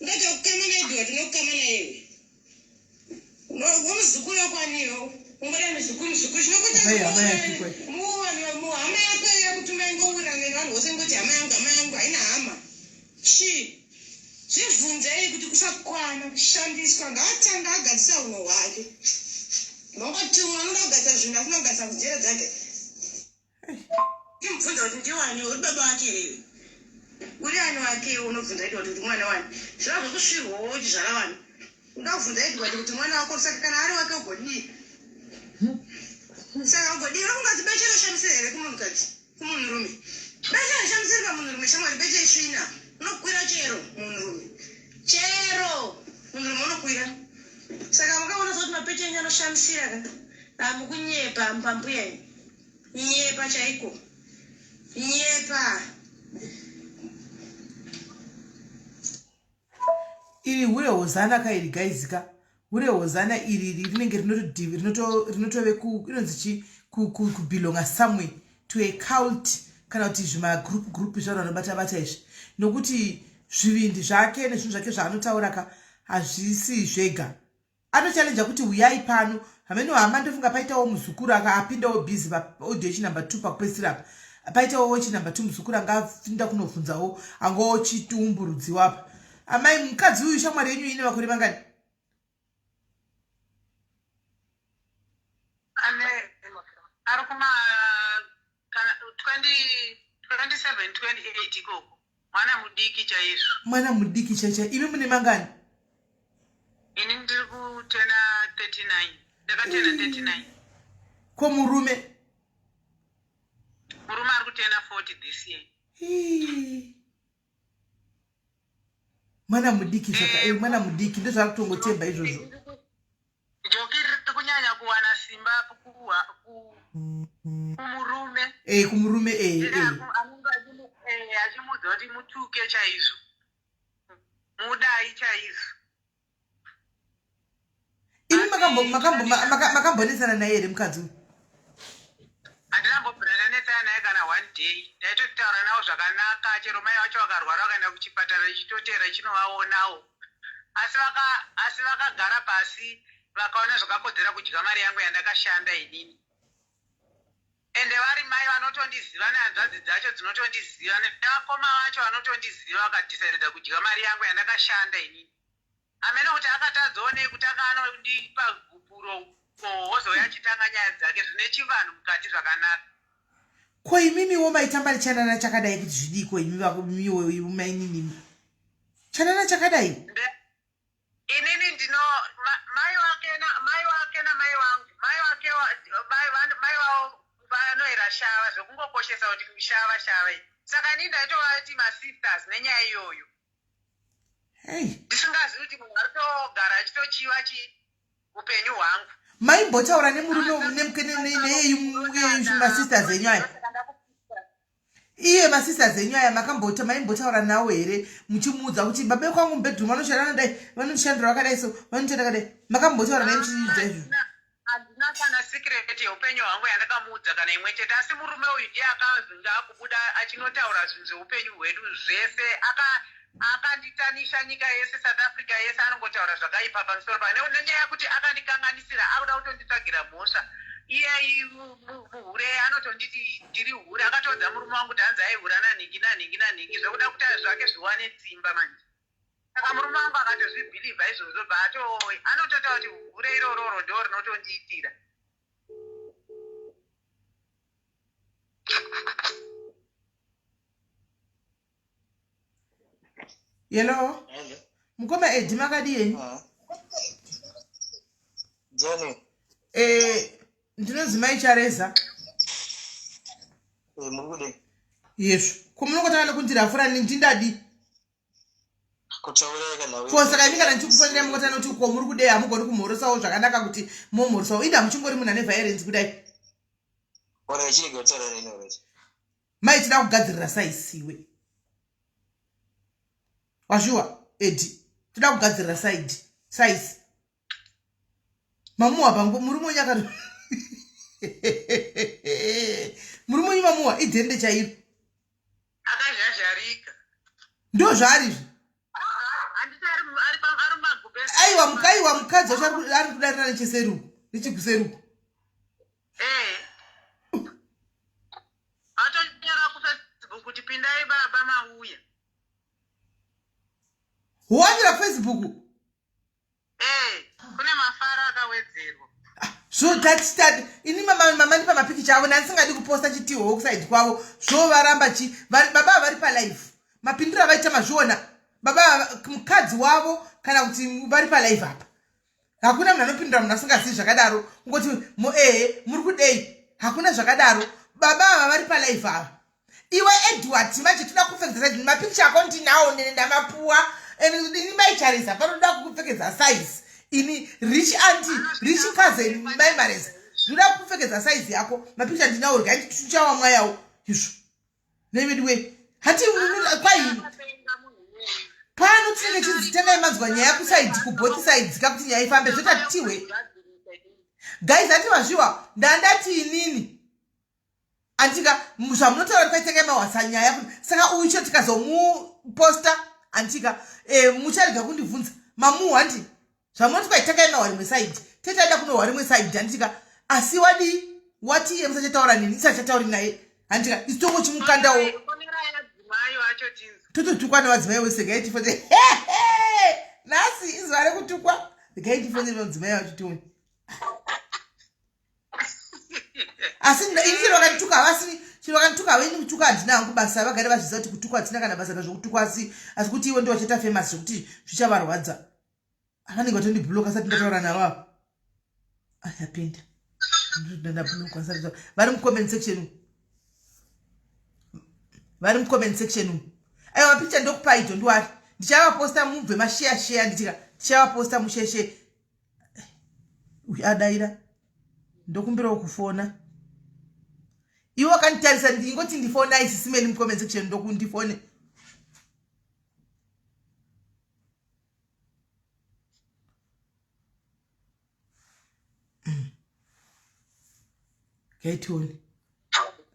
ndati kukama naEdward unokukama nayewe Muzukuru wakwaniwo ungoda muzukuru muzukuru chinokuita hama yako yakutuma ingoura nevanhu vose ingoti hama yangu hama yangu haina hama chii zvibvunzei kuti kusakwana kushandiswa ngaatanga agadzisa unhu hwake mongotumwa anoda kugadzisa zvinhu asina kugadzisa njere dzake Ndimubvunza kuti ndiwani uri baba wake here iwe? Uri ani wake iwe unobvunza Edward kuti mwana wani? Zvava zvekusvirwawo uchizvara vana. Unoda kubvunza Edward kuti mwana wako saka kana ari wake ugodii? Saka ugodii? Unofunga kuti beche rinoshamisira here kumunhukadzi? Kumunhurume? Beche harishamisiri pamunhurume shamwari, beche isvina. Unokwira chero munhurume. Chero munhurume unokwira. Saka makaona sekuti mapeche enyu anoshamisira ka? Mukunyepa pambuya imi. Nyepa chaiko. Nyepa. Iri hure hozana ka iri guys ka hure hozana iri iri rinenge rinotove ku inonzi chi kubelonga somewhere to a cult kana kuti zvimagroup group zvavanhu vanobata bata izvi nokuti zvivindi zvake nezvinhu zvake zvaanotaura ka hazvisi zvega Atochallenja kuti huyai pano. Hameno hama ndofunga paitawo muzukuru aka apindawo busy paaudio yechinumber 2 pakupedzisira apa. Paitawo wechinumber 2 muzukuru anga apinda kunobvunzawo anga ochitiumburudziwa apa. Amai mukadzi uyu shamwari yenyu ine makore mangani? Ane ari kuma kana 20 27 28 ikoko mwana mudiki chaizvo mwana mudiki chaicha imi mune mangani ini ndiri kutena 39 ndakatena 39 ko murume murume ari kutena 40 this year mwana mudiki zvaka eh, mwana mudiki ndozvaari kutongotemba izvozvo Joki riri kunyanya kuwana simba kumurume. Eh, kumurume eh, eh. Anenge achimuudza kuti mutuke chaizvo. Mudai chaizvo. Imi makambonetsana naye here mukadzi uyu? Handina mbobvira ndanetsana naye kana one day. Ndaitotaura navo zvakanaka chero mai vacho vakarwara vakaenda kuchipatara ichitotera ichinovaonawo. Asi vaka asi vakagara pasi vakaona zvakakodzera kudya mari yangu yandakashanda inini. Ende vari mai vanotondiziva nehanzvadzi dzacho dzinotondiziva nevakoma vacho vanotondiziva vakadhisaidha kudya mari yangu yandakashanda inini. Hameno kuti akatadzawo nei kutanga anondipa gupuro ko wozouya achitanga nyaya dzake zvine chivanhu mukati zvakanaka. Ko imimiwo maitamba nechanana chakadai kuti zvidiiko imi vakumiwo maininimi chanana chakadai? Inini ndino mai wake na mai wake na mai wangu mai wake mai mai wavo vanoera shava zvekungokoshesa kuti shava shava iyi saka inini ndaitovati masisters nenyaya iyoyo ndisingazivi kuti munhu ari togara achitochiva chi upenyu hwangu. Maimbotaura nemurume neyeyu masisters enyu aya iye masisters enyu aya makambota maimbotaura nawo here muchimuudza kuti babe kwangu mubedroom vanoshanda vanodai vanondishandira vakadai so vanotoenda kadai makambotaura naye muchiudza izvo? Handina kana secret yeupenyu hwangu yandakamuudza kana imwe chete asi murume uyu ndiye akazonge akubuda achinotaura zvinhu zveupenyu hwedu zvese aka akanditanisha nyika yese South Africa yese anongotaura zvakaipa pamusoro pa nenyaya yekuti akandikanganisira akuda kutonditsvagira mhosva iye muhure anotonditi ndiri hure akatoudza murume wangu kuti hanzi aihura nanhingi nanhingi nanhingi zvekuda kuti zvake zviwane dzimba manje Saka murume wangu akatozvibhilivha izvozvo bva ato anototaura kuti hure irororo ndo rinotondiitira. Hello. Hello. Mukoma Edi makadii henyu? Ah. Jani. Eh, ndinonzi Mai Chareza. Eh, muri kudii? Yesvo. Ko munongotanga nekundirafura ndindadii? Ko saka imi kana ndichikufonera mungotanga nekuti ko muri kudei hamugoni kumhorosawo zvakanaka kuti momhorosawo inda muchingori munhu ane violence kudai. Mai tida kugadzirira saisiwe. Wazviwa Edi. Tida kugadzirira side size. Mamuwa pangu murume wenyu akati murume wenyu mamuwa idhende chairo. Akazhazharika. Ndo zvaari izvi. Aiwa mukaiwa mukadzi wacho ari kudarira necheseri uku nechiguseri uku. Eh. Atonyora kuFacebook kuti pindai baba mauya. Wanyora kuFacebook? Eh, kune mafaro akawedzerwa. Zvo tati ini mama mama ndipa mapikicha avo ndandisingadi kuposta chitihwo kusaidi kwavo zvovaramba chi baba vari palive mapindiro avaita mazviona baba mukadzi wavo kana kuti vari palive apa hakuna munhu anopindura munhu asingazivi zvakadaro kungoti ehe muri kudei hakuna zvakadaro baba ava vari palive ava iwe edward manje toda kupfekedza size mapikicha ako ndinawo nene ndamapuwa and ini maicharisa panoda kukupfekedza size ini rich anti rich cousin mai mareza ndoda kukupfekedza size yako mapikicha ndinawo rega tichawa mwayawo izvo neveduwe hati kwaini pano tinenge chinzi tengai manzwa nyaya kusaidi kuboth sides ka kuti nyaya ifambe zvoita tihwe guys hati vazviwa ndandati inini antika zvamunotaura kuti kwaitengai mawasa nyaya saka uyu cho tikazomuposta antika e, mucharega kundibvunza mamuhu hanti zvamunoti kwaitengai mawa rimwe side tetaida kunohwa rimwe side handitika asi wadii wati iye musachataura neni isachatauri naye handitika isu tongochimukandawo tototukwa nevadzimai wese gai tifone nhasi izuva rekutukwa gai tifone vadzimai vacho tione asi ini chero vakandituka havasi chero vakandituka havaini kutuka handina hangu basa vagare vazviziva kuti kutukwa hatina kana basa nazvokutukwa asi asi kuti iwe ndiwachaita famous zvekuti zvichavarwadza vanenge vatondibloka asati ndataura navo ava ayapinda ndabloka asati vari mucomment section vari mucomment section umu aiwa mapicha ndokupai don't worry ndichavaposta mubve masheya sheya nditika ndichavaposta musheshe uyu adaira ndokumbirawo kufona iwe wakanditarisa ndingoti ndifona isisimeni mucomment section ndokundifone Gaitione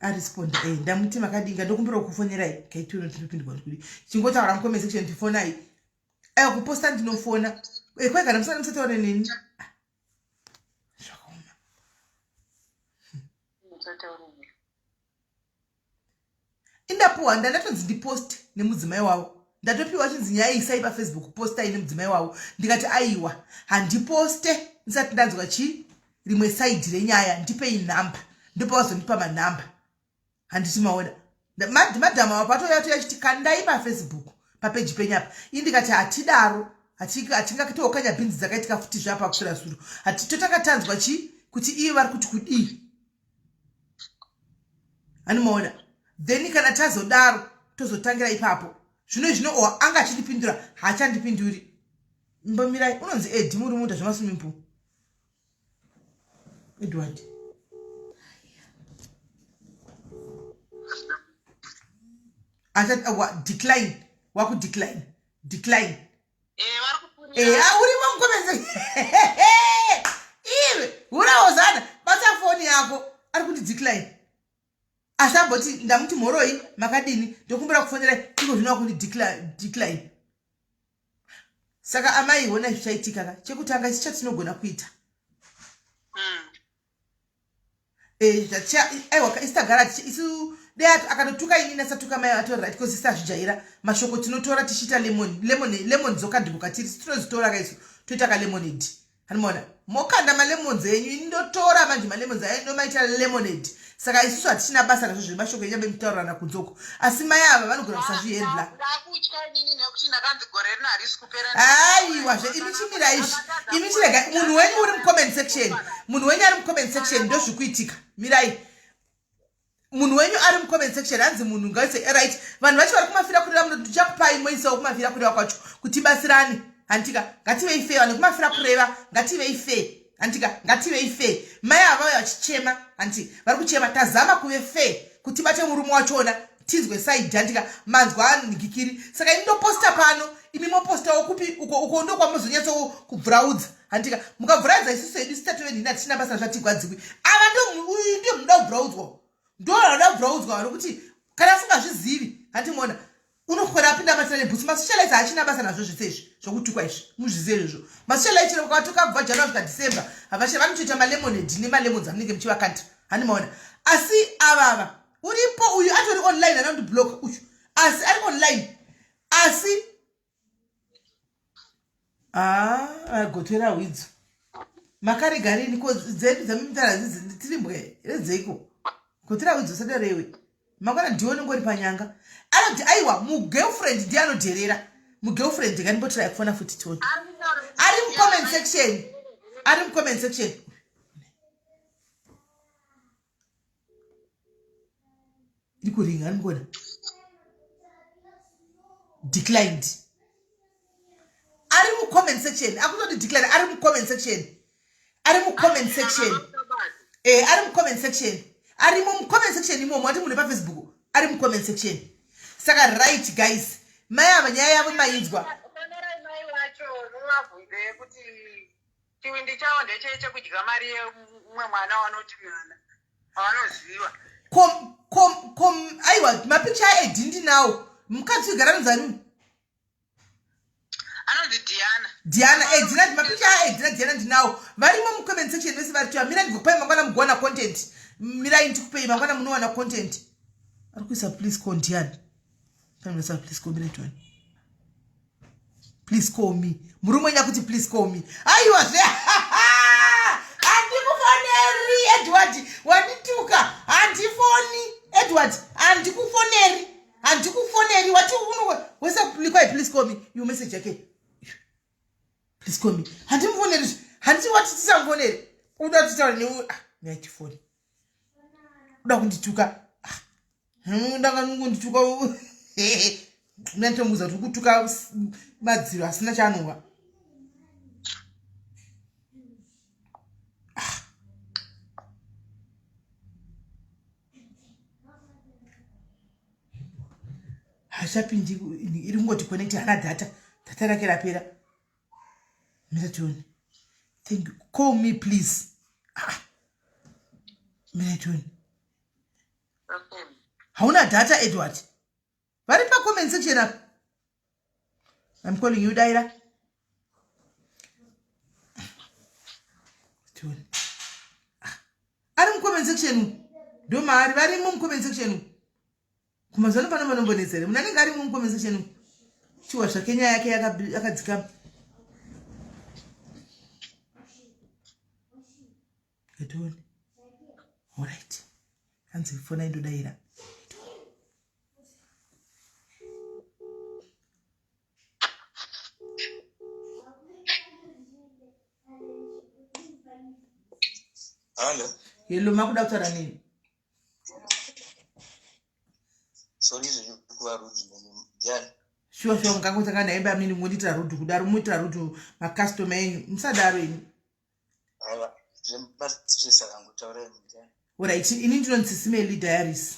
aresponda eh ndamuti makadinga ndokumbira kufonerai gaitione tinopindwa ndikudi chingotaura mucomment section ndifonai ayo kuposta ndinofona eh kwai kana musana musataure neni ah, zvakaoma. Indapuwa ndandatonzi ndiposte nemudzimai wavo. Ndatopiwa chinzi nyaya isai paFacebook postai nemudzimai wavo. Ndikati aiwa handiposte ndisati ndanzwa chi rimwe side renyaya ndipei nhamba. Ndopavazondipa manhamba. Handiti maona. Madam avo patouya touya chiti kandai paFacebook papeji penyu apa. Ini ndikati hatidaro. Hatingatookanya bhinzi dzakaitika futi zveapa kuswera zuro. Hati totanga tanzwa chi kuti iye vari kuti kudii. Anomaona. Then kana tazodaro tozotangira ipapo. Zvino zvino o anga achindipindura haachandipinduri. Mbomirai unonzi Ed muri muta zvemaswimming pool. Edward. Acha wa decline waku decline decline. Eh vari kupurira. Eh ah, urimo mukomeze. Iwe uraozana bata foni yako ari kuti decline. Asi amboti ndamuti mhoroi makadini ndokumbira kufonera iko zvino wakundi decline. Saka amai hona zvichaitika ka chekutanga isu chatinogona kuita. Eh aiwa isu tagara isu dai akatotuka inini asatuka mai atori right because isu tazvijaira mashoko tinotora tichiita lemon lemon lemon dzoka ndiko katiri isu tinozitora ka isu toita ka lemonade. Hanimona mokanda malemons enyu ini ndotora manje malemons ayo ndomaita lemonade. Saka isusu hatichina basa nazvo zvemashoko enyu abemutaurirana kunze uko. Asi mai ava vanogona kusazvihendla. Ndakutya inini nekuti ndakanzi gore rino harisi kupera. Aiwa zve imi chimira izvi. Imi chirega munhu wenyu uri mucomment section. Munhu wenyu ari mucomment section ndozvikuitika. Mirai. Munhu wenyu ari mucomment section hanzi munhu ngaise right. Vanhu vacho vari kumafira kureva muno tichakupai moisawo kumafira kureva kwacho kuti tibatsirane. Hantika ngativei fair vanhu kumafira kureva ngativei fair. Hantika ngativei fair. Mai ava vauya vachichema hanti vari kuchema tazama kuve fair kuti tibate murume wachona tinzwe side hantika manzwa anhikikiri. Saka ini ndoposta pano imi mopostawo kupi uko uko ndokwamuzonyatso kubvuraudza. Hantika mukabvuraidza isusu hedu isu tatove nhina tisina basa zvatigwadziwi. Ava ndo uyu ndiye munoda kubvuraudzwa. Ndo vanoda kubvuraudzwa nokuti kana asingazvizivi hanti mona unokwera apinda basa nebhutsu. Masocialites haachina basa nazvo zvese izvi zvokutukwa izvi muzvizive izvozvo. Masocialite chero mukavatuka kubva January kusvika December havachina vanotoita malemonade nemalemons amunenge muchivakanda hanti maona. Asi ava ava uripo uyu atori online ana kundiblock uyu asi ari online asi Ah, gotera hwidzo. Makarega rini ko dzedu dzamimutara dzidzi tiri mbwe redzeiko. Gotera hwidzo sadarewe. Mangwana ndiwe unenge uri panyanga. Anoti aiwa mu girlfriend ndiye anodherera. Mu girlfriend ngandimbotraya kufona futi tione. Ari mu comment section. Ari mu comment section. Iri kuringa ari mukuona. Declined. Ari mu comment section. Akutoti decline ari mu comment section. Ari mu comment section. Eh, ari mu comment section. Ari mu comment section imomo ati mune pa Facebook. Ari mu comment section. Saka right guys. Mai ava nyaya yavo mainzwa. Fonerai mai vacho muvabvunze kuti chiwindi chavo ndechei chekudya mari yemumwe mwana wanoti mwana wavanoziva. Kom kom kom aiwa mapicha aEddy ndinawo. Mukadzi uyu gara anonzi ani? Anonzi Diana. Diana, eh Diana mapicha aEddy na Diana ndinawo. Varimo mu comment section vese vari tuya. Mirai ndikupai mangwana mugowana content. Mirai ndikupei mangwana munowana content. Ari kuisa please call Diana. Pamisa please call me Tony. Please call me. Murume wenyu akuti please call me. Aiwa zve. Handikufoneri Edward. Wandituka. Handifoni Edward. Handikufoneri. Handikufoneri. Wati uno wese please please call me. You message yake. Please call me. Handimufoneri. Handiti wati tisamufoneri. Uda titaure newe. Ah, ngaitifoni. Uda kundituka. Ah. Ndakangondituka. Ndatomuudza kuti kutuka madziro asina chaanonga. Hachapindi iri kungoti connect hana data. Data rake rapera. Mira tione. Thank you. Call me please. Ah. Mira tione. Hauna data Edward. Vari pa comment section apa. I'm calling you Daira. Tione. Ah. Ari mu comment section. Ndo maari varimo mu comment section. Kumazano pano vanombonetsa here? Munhu anenge ari mucomment section chiwa zvake nyaya yake yakadzikama. Ngatione. Alright. Hanzi fona indodaira. Hello. Hello, makuda kutaura neni? Sorry zvenyu kuva rude nemi. Ndiani? Shuwa shuwa mukangotanga naimba mini mundiitira rude kudaro muitira rude macustomer enyu musadaro imi. Aiwa, zvemastress akangotaurai ndiani? Alright, ini ndinonzi Simeli Diaries.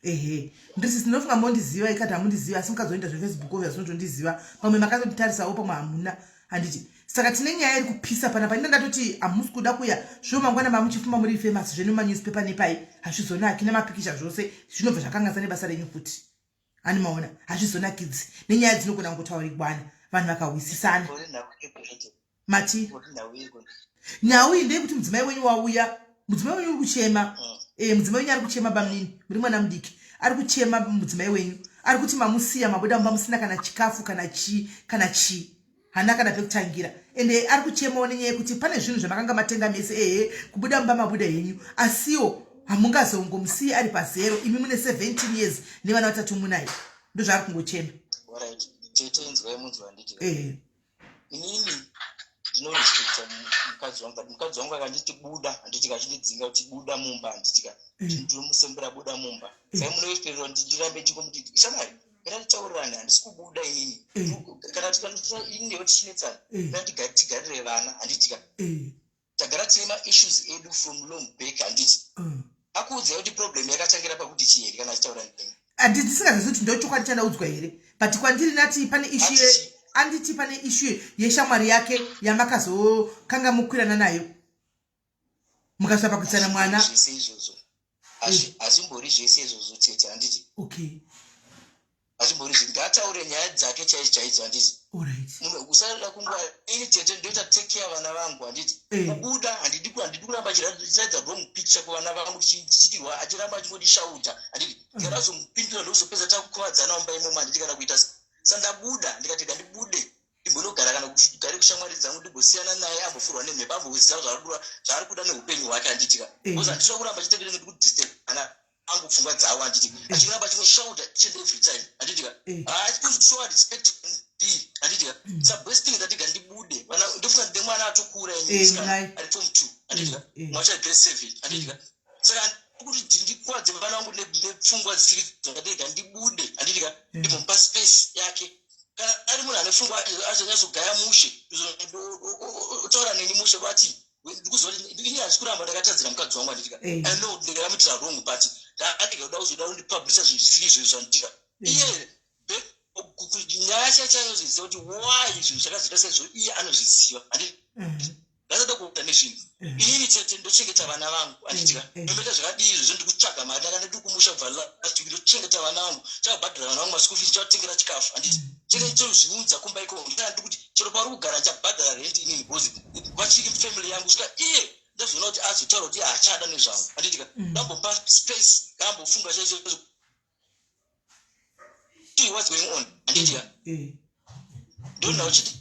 Ehe, ndiri ndinofunga mondiziva ikati hamundiziva asi mukazoenda zvefacebook obvious unotondiziva pamwe makatonditarisawo pamwe hamuna handiti saka tine nyaya iri kupisa panapa ina ndatoti hamusi kuda kuya zvo mangwana mamuchifuma muri famous zvenu manewspaper nepai hazvizonaki nemapikicha zvose zvinobva zvakanganisa nebasa renyu futi ani maona hazvizonakidzi nenyaya dzinogona kungotaurigwana vanhu vakahwisisana Uri nhau yeko mati Uri nhau yeko. Nhau iyi ndeyekuti mudzimai wenyu wauya, mudzimai wenyu uri kuchema. Mudzimai wenyu ari kuchema bamnini, muri mwana mudiki. Ari kuchema mudzimai wenyu. Ari kuti mamusiya mabuda mumba musina kana chikafu kana chii kana chii. Hana kana pekutangira. Ende ari kuchemawo nenyaya yekuti pane zvinhu zvamakanga matenga mese ehe kubuda mumba mabuda henyu. Asiwo hamungazongomusiyi ari pazero imi mune 17 years nevana vatatu munaye. Ndozvaari kungochema. Alright. Tete inzwai munzwa handiti. Ehe. Inini ndinorespekta mukadzi wangu but mukadzi wangu akanditi buda handiti kachindidzinga kuti buda mumba handiti ka ndinomusembera buda mumba saka munoexpecta kuti ndirambe ndichingomuti shamwari kana titaurirane handisi kubuda inini kana ini newe tichinetsana kana tigarire vana handiti ka tagara tine maissues edu from long back handiti akuudzai kuti problem yakatangira pakuti chii here kana achitaura nemi? Handiti ndisingazivi kuti ndochokwadi chandaudzwa here but kwandiri nati pane issue anditi pane issue yeshamwari yake yamakazokanga mukwirana nayo mukasvika pakuitsana mwana. Zvese izvozvo hazvimbori zvese izvozvo tete handiti. Okay. Hazvimbori zvinhu ngaataure nyaya dzake chaidzo chaidzo handiti. Munhu usada kunguva ini tete ndoita take care vana vangu handiti. Kubuda handidi handidi kuramba achiratidza wrong picture kuvana vangu tichitirwa achiramba achingondishauta handiti. Ndikazomupindura ndozopedza takukuvadzana mumba imomo handiti kana kuita sandabuda ndikati ngandibude ndimbonogara kana kugare kushamwari dzangu ndimbosiyana naye ambofurwa nemhepo amboziva zvaari kuda neupenyu hwake handitika. Because handisva kuramba chitendere ndikudisturb ana angu pfungwa dzavo handiti achiramba achingoshauta each and every time handitika. Haasi kushowa respect ndi handitika. Sa best thing ndatiga ndibude vana ndofunga ndine mwana atokura ini musikana ari form 2 handitika, mwacho grade 7 handitika. Saka kuti ndikwadze vana vangu nepfungwa dzisiri dzakadega ndibude handitika, ndimbomupa space yake. Kana ari munhu ane pfungwa azonyatsogaya mushe otaura neni mushe vati ndikuziva kuti ini handisi kuramba ndakatadzira mukadzi wangu handitika. I know ndakamuitira wrong but ndaarega kuda kuzoda kundipublisha zvinhu zvisiri izvo zvanditika iye nyaya chacho anozviziva kuti why zvinhu zvakazoita saizvo iye anozviziva handiti. Ndasada kuita nezvinhu inini chete ndochengeta vana vangu handitika. Ndoita zvakadii izvozvo ndikutsvaga mari ndaka ndiri kumusha kubva last week ndochengeta vana vangu chabhadhara vana vangu maschool fees chavatengera chikafu handiti chete chozviunza kumba ikoko ndikana ndikuti chero pauri kugara ndichabhadhara rent inini because vachiri family yangu svika iye ndazoona kuti azotaura kuti haachada nezvangu handitika. Ndambopa space kambofunga chaizvo what's going on handitika. Ndonda uchiti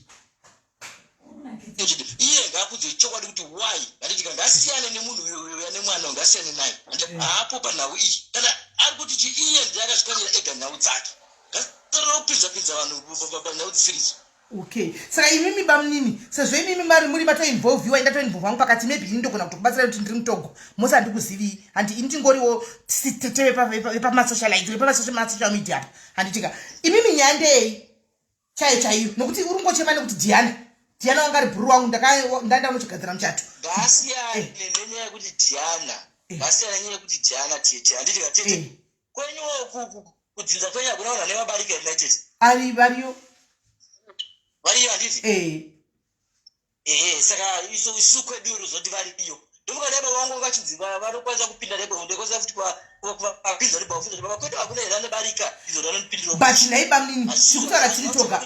iye ngaakudze chokwadi kuti why handitika ngasiyane nemunhu uyo nemwana ngasiyane naye haapo panhau iyi kana ari kuti chi iye ndiye akazvikanyira ega nhau dzake ngasarora kupinza pinza vanhu panhau dzisiridzo. Okay, saka imimi bamunini sezvo imimi mari muri matoinvolviwa indatoinvolva wangu pakati maybe ini ndogona kutokubatsira kuti ndiri mutogo mose handikuzivii handi ini tingoriwo tete vepamasocialite vepamasocial media apa handitika imimi nyaya ndei chaiyo chaiyo nokuti uri kungochema nekuti Diana Diana wanga ari bhuru wangu ndaenda unochigadzira muchato. Ngasiyane nenyaya yekuti Diana ngasiyane nenyaya yekuti Diana tete handitika tete kwenyuwo kudzinza kwenyu hakuna vanhu vane vabarika here naitete? Ari variyo. Variyo handiti? Eh. Ehe, saka isusu kwedu ruzoti variyo ndomuka dai baba vangu vachinzi vanokwanisa kupinda nebo ndokwanisa futi kuvapinza kuti baba baba kwedu hakuna here anebarika izvo vanondipindira. But nhai bamunini tiri kutaura tiri toga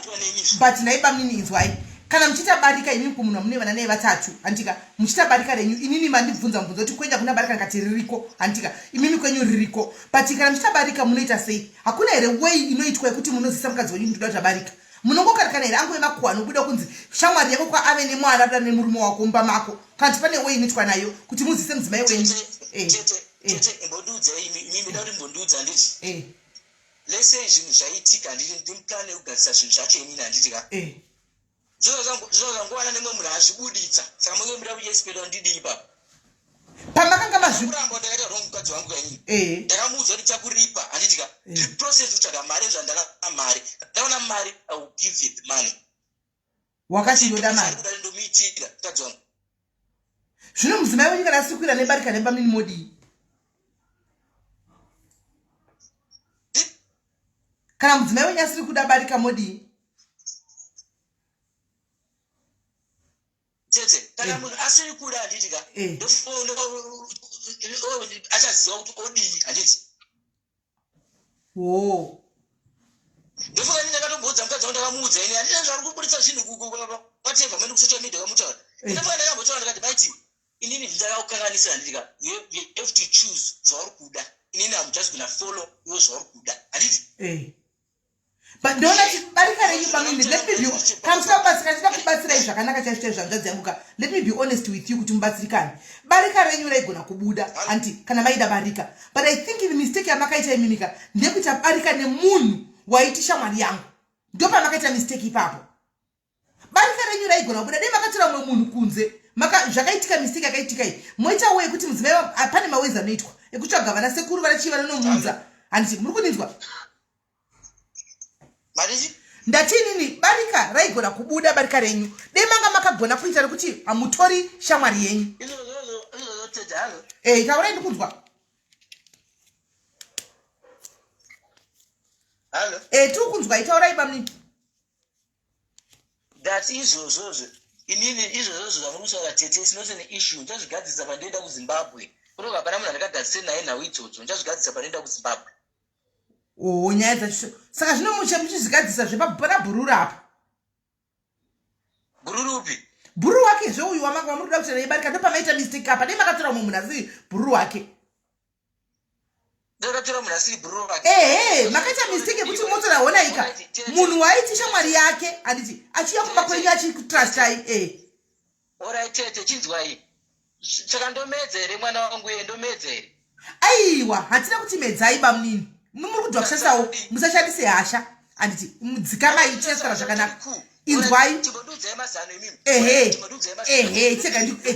but nhai bamunini inzwai. Kana muchiita barika imimi kumunhu wamune vana naye vatatu, handika? Muchiita barika renyu, inini mandibvunza mubvunzo kuti kwenyu hakuna barika ndikati ririko, handika? Imimi kwenyu ririko. But kana muchiita barika munoita sei? Hakuna here way inoitwa yekuti munozivisa mukadzi wenyu kuti ndoda kuita barika? Munongokarikana here angove makuhwa anobuda kunzi shamwari yako kwaave nemwana akuda nemurume wako mumba mako? Kana kuti pane way inoitwa nayo kuti muzivise mudzimai wenyu? Eh. Tete, eh. Tete, imbondiudzai imi, imi ndoda kuti mbondiudza handiti? Eh. Let's say zvinhu zvaitika handiti ndine plan yekugadzisa zvinhu zvacho inini handiti ka? Eh. Zvozvangowana nemwe munhu azvibuditsa saka munge muda kuchesipeta ndidii ipapo? Pamakanga mazvikuramba ndakaita wrong mukadzi wangu kainini. Eh. Ndakamuudza kuti chakuripa handiti ka? Eh. Ndiri process kutsvaga mari zvandakana mari. Ndaona mari I will give you the money. Wakati ndoda mari. Ndomuitira mukadzi wangu. Zvino mudzimai wenyu kana asiri kuira nebarika nebamini modii? Kana mudzimai wenyu asiri kuda barika modii? Tete, kana eh. munhu asiri kuda handiti ka? Eh. Achaziva kuti odii handiti? Woo. Ndofunga ini ndakatomboudza mukadzi wangu ndakamuudza ini handina zvaari kuburitsa zvinhu whatever mene kusocial media kamutaura. Eh. Ndofunga ndakambotaura ndakati maiti inini ndakakukanganisa handiti ka you have to choose zvauri kuda. Inini I'm just gonna follow iwe zvauri kuda. Handiti? Eh. But ndoona kuti barika renyu bamini let me be kana muchida kubatsira ndida kubatsirai zvakanaka chaizvo chaizvo hanzvadzi yangu ka let me be honest with you kuti mubatsirikane barika renyu raigona kubuda anti kana maida barika but i think the mistake yamakaita imimika ndeyekuita barika nemunhu waiti shamwari yangu ndopamakaita mistake ipapo barika renyu raigona kubuda dai makatora mumwe munhu kunze zvakaitika mistake yakaitika iyi moita way yekuti mudzimai pane maways anoitwa ekutsvaga vana sekuru vana chii vanonomuudza handiti muri kundinzwa ndati inini barika raigona kubuda barika renyu dai manga makagona kuita rekuti hamutori shamwari yenyu e taurai ndikunzwa e tiri kunzwa itaurai bamnini That izvozvozvo inini izvozvozvo zvamuri kutaura tete it's not an issue ndichazvigadzirisa pandoenda kuzimbabwe kunoka hapana munhu andakagadzirise naye nhau idzodzo ndichazvigadzirisa pandoenda kuzimbabwe oo nyaya dzacho saka zvino mucha muchizvigadzirisa zvepana bhururu apa bhururu upi bhururu wake zve uyu wamuri kuda kuita naye barika ndopamaita mistake apa dai makatora umwe munhu asi bhururu wake ndakatora munhu asiri bhururu vake ehe makaita mistake yekuti motora honaika munhu waiti shamwari yake handiti achiuya kumba kwenyu achikutrustai e orai tete chinzwai saka ndomedza here mwana wangu iye ndomedza here aiwa hatina kuti medzai bamunini muri kudwa kushandisawo musashandise hasha handiti dzikamai tichasara zvakanaka inzwai ehe ehe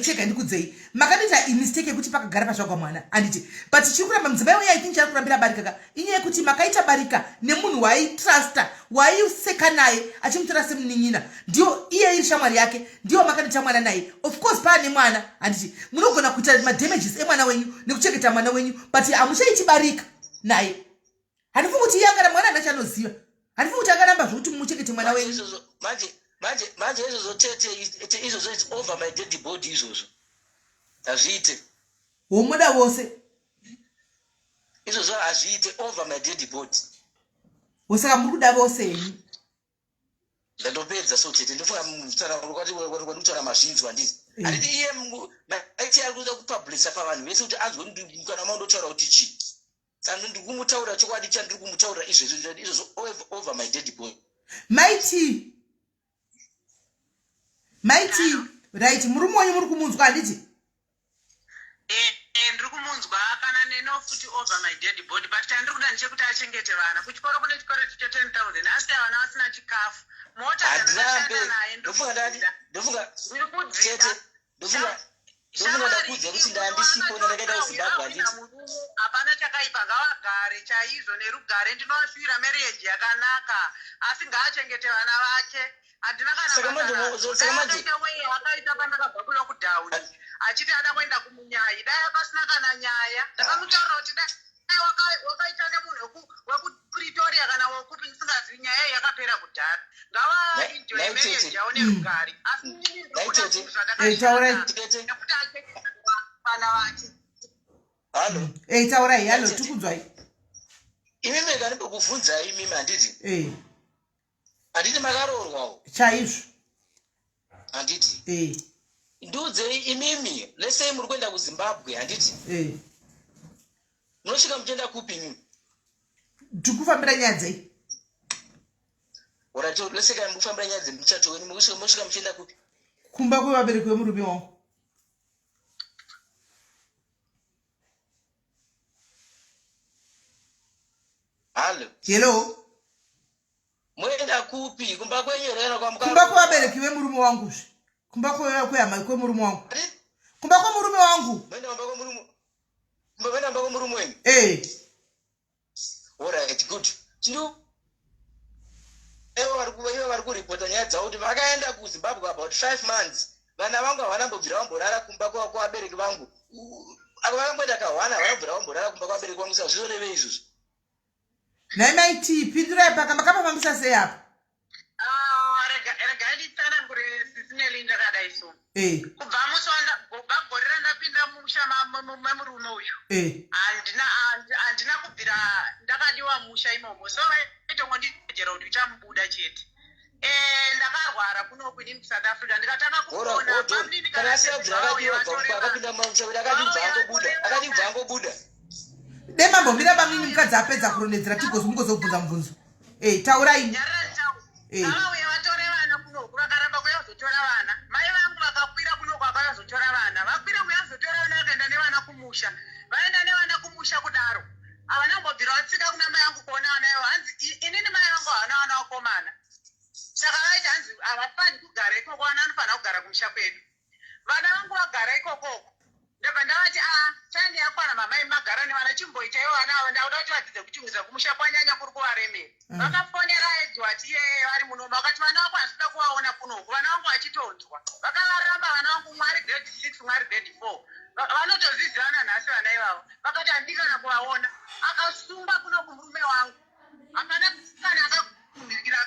chega ndikudzei makatoita mistake yekuti pakagara pazvagwa mwana handiti but chiri kuramba mudzimai uye i think chari kurambira barika ka inyaya yekuti makaita barika nemunhu waaitrusta waaiseka naye achimutora semunin'ina ndiyo iye iri shamwari yake ndiyo makatoita mwana naye of course paane mwana handiti munogona kuita madamages emwana wenyu nekuchengeta mwana wenyu but hamuchaiti barika naye handifungi kuti iye angara mwana ana chanoziva handifungi kuti angaramba zvekuti muchengete mwana wenyu manje manje manje izvozvo tete izvozvo its over my dead body izvozvo hazviite womuda vose izvozvo hazviite over my dead body wosaka muri kuda vose henyu Ndatopedza so tete ndofunga mutaura mazvinzwa handiti mm. handiti iye maiti ari kuda kupublisha pavanhu vese kuti anzwe kana maundotaura kuti chii saka ndiri kumutaurira chokwadi chandiri kumutaurira izvezvo izvozvo over my dead boy maiti maiti right murume wenyu muri kumunzwa handiti Eh, eh, ndiri kumunzwa kana neno futi over my dead body but chandiri kuda ndechekuti achengete vana kuchikoro kune chikwereti che 10 000 asi vana vasina chikafu mota dzandakashanda naye ndofunga ndiri kudzida ndofunga ndofunga ndakudza kuti ndandisipo ndandakaita kuzimbabwe handiti hapana chakaipa ngavagare chaizvo nerugare ndinovashuvira marriage yakanaka asi ngaachengete vana vake handina kana Saka manje basa mo- saka manje- akaita wei akaita pandakabva kulockdown achiti ada kuenda kumunyai dai pasina kana nyaya ndakamutaurira kuti dai wakaita nemunhu wekupretoria kana wekupi ndisingazivi nyaya iyi yakapera kudhara ngavaenjoy Nai- nai marriage tete. yavo nerugare asi inini Nai ndikuda tete. zvinhu Eh, taurai. zvandakashanda Tete. nekuti achengete vana vake halo Eh, taurai halo tikunzwai imimi kanimbokuvhunzai imimi handiti Eh, handiti makaroorwawo chaizvo. Handiti? Ndiudzei imimi, let's say muri kuenda kuZimbabwe, handiti? Munosvika muchienda kupi imimi? Tikufambira nyaya dzei? Alright, let's say kana muri kufambira nyaya dzemuchato wenyu, munosvika muchienda kupi? Kumba kwevabereki vemurume wangu. Hallo. Hello. Moenda kupi? Kumba kwenyu here kana kwamuka? Kumba kwevabereki vemurume wangu zve. Kumba kwehama kwemurume wangu. Kumba kwemurume wangu. Moenda kumba kwemurume. Moenda kumba kwemurume wenyu? Eh. Alright, good. Chino ivo vari ivo vari kuripota nyaya dzavo kuti vakaenda kuZimbabwe about 5 months. Vana vangu havana mbobvira vamborara kumba kwa kwabereki vangu. Avo vakangoenda kahwana havana kubvira vamborara kumba kwabereki vangu saka zvinorevei izvozvo? Nhai mai T, pindurai paka makapafambisa sei apa? Ah, regai nditsanangure sisi Nelly ndakadai so. Eh. Kubva musi kubva gore randapinda musha memurume uyu. Eh. Handina handina kubvira ndakadiwa musha imomo. So vaitongondijera kuti uchamubuda chete. Eh, ndakarwara kuno kuini kuSouth Africa ndikatanga kuona bamnini kana asina kubvira akadiwa kubva akapinda musha akati kubva angobuda akati kubva angobuda. Dai mambomira bamnini mukadzi apedza kurondedzera tigozi mungozobvunza mubvunzo. Eh, taurai. Eh. Vauya vatore vana kunoku vakaramba kuuya kuzotora vana. Mai vangu vakakwira kunoku vakauya kuzotora vana. Vakwira kuuya kuzotora vana vakaenda nevana kumusha. Vaenda nevana kumusha kudaro. Havana kumbobvira vatsika kuna mai vangu kuona vana ivo. Hanzi inini mai vangu havana vana vakomana. Saka vaiti hanzi havafaniri kugara ikoko vana vanofanira kugara kumusha kwedu. Vana vangu vagara ikokoko. Ndabva ndavati a ah, time yakwana mama imi magara nevana chimboitaiwo vana ava ndakuda kuti vadzidze kuchungisa kumusha kwanyanya kuri kuvaremera. Vakafonera Edward iyeye vari muno vakati vana vako handisida kuvaona kunoku vana vangu vachitonzwa. Vakavaramba vana vangu umwe ari grade 6 umwe ari grade 4. Vanotozvizivana nhasi vana ivavo. Vakati handidi kana kuvaona. Akasungwa kunoku murume wangu. Hapana kana akakumbirikira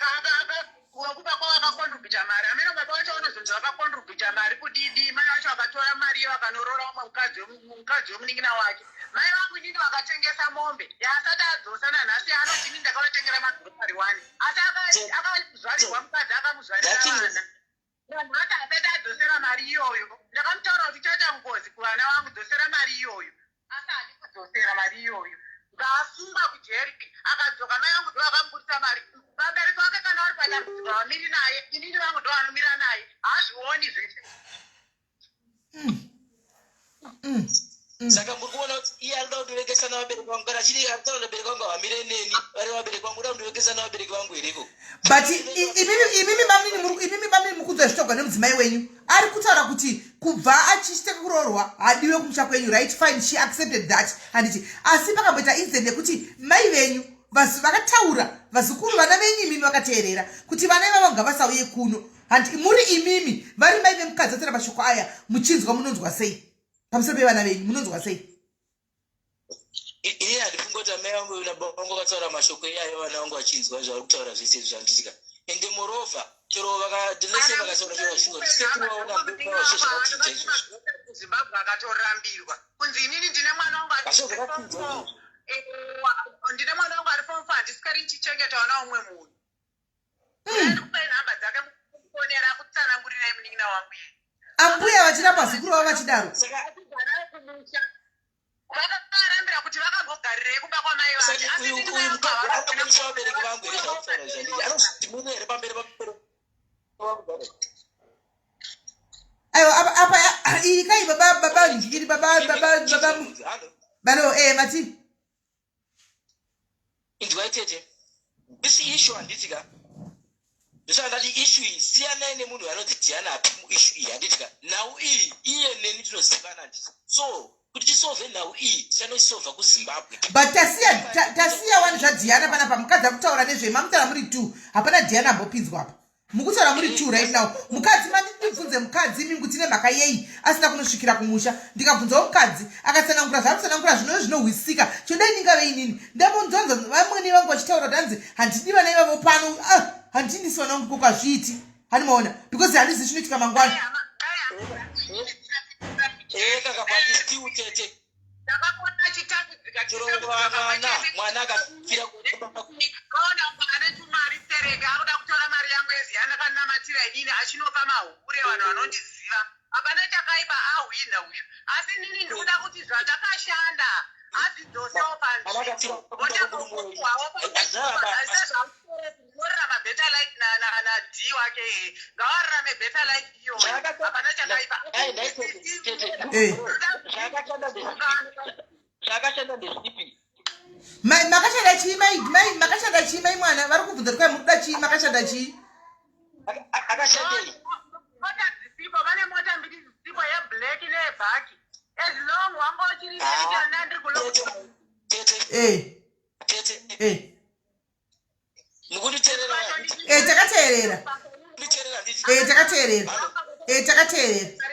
wekuba kwavo akakontributa mari amene baba vacho vanozonzi vakakontributa mari kudidi mai vacho vakatora mari iyo vakanoroora umwe mukadzi mukadzi wemunin'ina wake mai vangu inini vakatengesa mombe yaasati adzosa nanhasi yaanoti inini ndakavatengera magrosari wani asi akazvarirwa mukadzi akamuzvarira vana Nanhasi asati adzosera mari iyoyo. Ndakamutaura kuti uchaita ngozi kuvana vangu dzosera mari iyoyo. Asi haadi kudzosera mari iyoyo. Ngaasungwa kujeri akadzoka mai vangu ndovakamuburitsa mari. Vabereki vake kana vari padambudziko havamiri naye inini vangu ndovanomira naye haazvioni zvese. Saka muri kuona kuti iye arikuda kundivengesa navabereki vangu kana achiri arikutaura kuti vabereki vangu havamire neni vari vabereki vangu uda kundivengesa navabereki vangu here iko but imimi bamnini muri imimi bamnini mukunzwa zvitogwa nemudzimai wenyu ari kutaura kuti kubva achichiteka kuroorwa hadiwe kumusha kwenyu right fine she accepted that handiti asi pakamboita incident yekuti mai venyu vakataura vazukuru vana venyu imimi vakateerera kuti vana ivavo ngavasauye kuno handi muri imimi vari mai vemukadzi atera mashoko aya muchinzwa munonzwa sei pamusoro pevana venyu munonzwa sei ini handifungi kuti amai vangu nababa vangu vakataura mashoko iyayo vana vangu vachinzwa zvavari kutaura zvese izvi zvanditika ende moreover chero vakadilese vakataura chero vachinzwa kuti sekuru vavo nambuya vavo zvo zvakachinja izvozvo zimbabwe akatorambirwa kunzi inini ndine mwana wangu ari form four eh, ndine mwana wangu ari form four handisikari ndichichengeta vana umwe munhu Ndikupai nhamba dzake mukufonera akutsanangurirai munin'ina wangu iye. Ambuya vachiramba zukuru vavo vachidaro. Vakarambira kuti vakambogarirei kumba kwamai vake. Asi uyu uyu mukadzi akaburitsa vabereki vangu here zvakutaura zvandii anozvimune here pamberi pamberi Aiwa apa apa iyi kai baba baba ndiri baba baba baba balo eh mati Inzwai tete, this issue handiti ka ndosaka ndati issue iyi siyanai nemunhu anonzi Diana api muissue iyi handiti ka nhau iyi iye neni tinozivana handiti so kuti tisolve nhau iyi tichanoisolva kuZimbabwe but tasiya tasiya wani zvaDiana panapa mukadzi akutaura nezvei mamutaura muri two hapana Diana ambopinzwa apa mukutaura muri two right now mukadzi mandibvunze mukadzi imi kuti nemhaka yei asina kunosvikira kumusha ndikabvunzawo mukadzi akatsanangura zvaari kutsanangura zvinove zvinohwisika chodai ndingave inini ndambonzwanza vamwene vangu vachitaura kuti hanzi handidi vana ivavo pano ah, handindisi vana vangu koko hazviiti handimaona because handizi chinoitika mangwana eh, kaka but still tete. Ndakakuona achitambudzika Chero mwana mwana akafira Kaona ane tumari tereke akuda kutora mari yangu yeziya ndakanamatira inini achinopa mahure vanhu vanondiziva. Hapana chakaipa ahwina uyu. Asi inini ndikuda kuti zvandakashanda azvidzosewo panzvimbo. Votangokuwawo Vorarama better life na na na D wake ngavararame better life iyoyo. Hapana chakaipa. Eh. Zvakashanda ndezvipi? Mai makashanda chii mai mai makashanda chii mai mwana vari kubvunza kuti kwai muri kuda chii makashanda chii? Akashandei? Mota dzisipo vane mota mbiri dzisipo yeblack neyebhaki. As long wanga uchiri ah, ndiri kulo. Tete. Eh. Tete. Eh. Mukunditeerera? Eh, takateerera. Eh, takateerera. Eh, takateerera.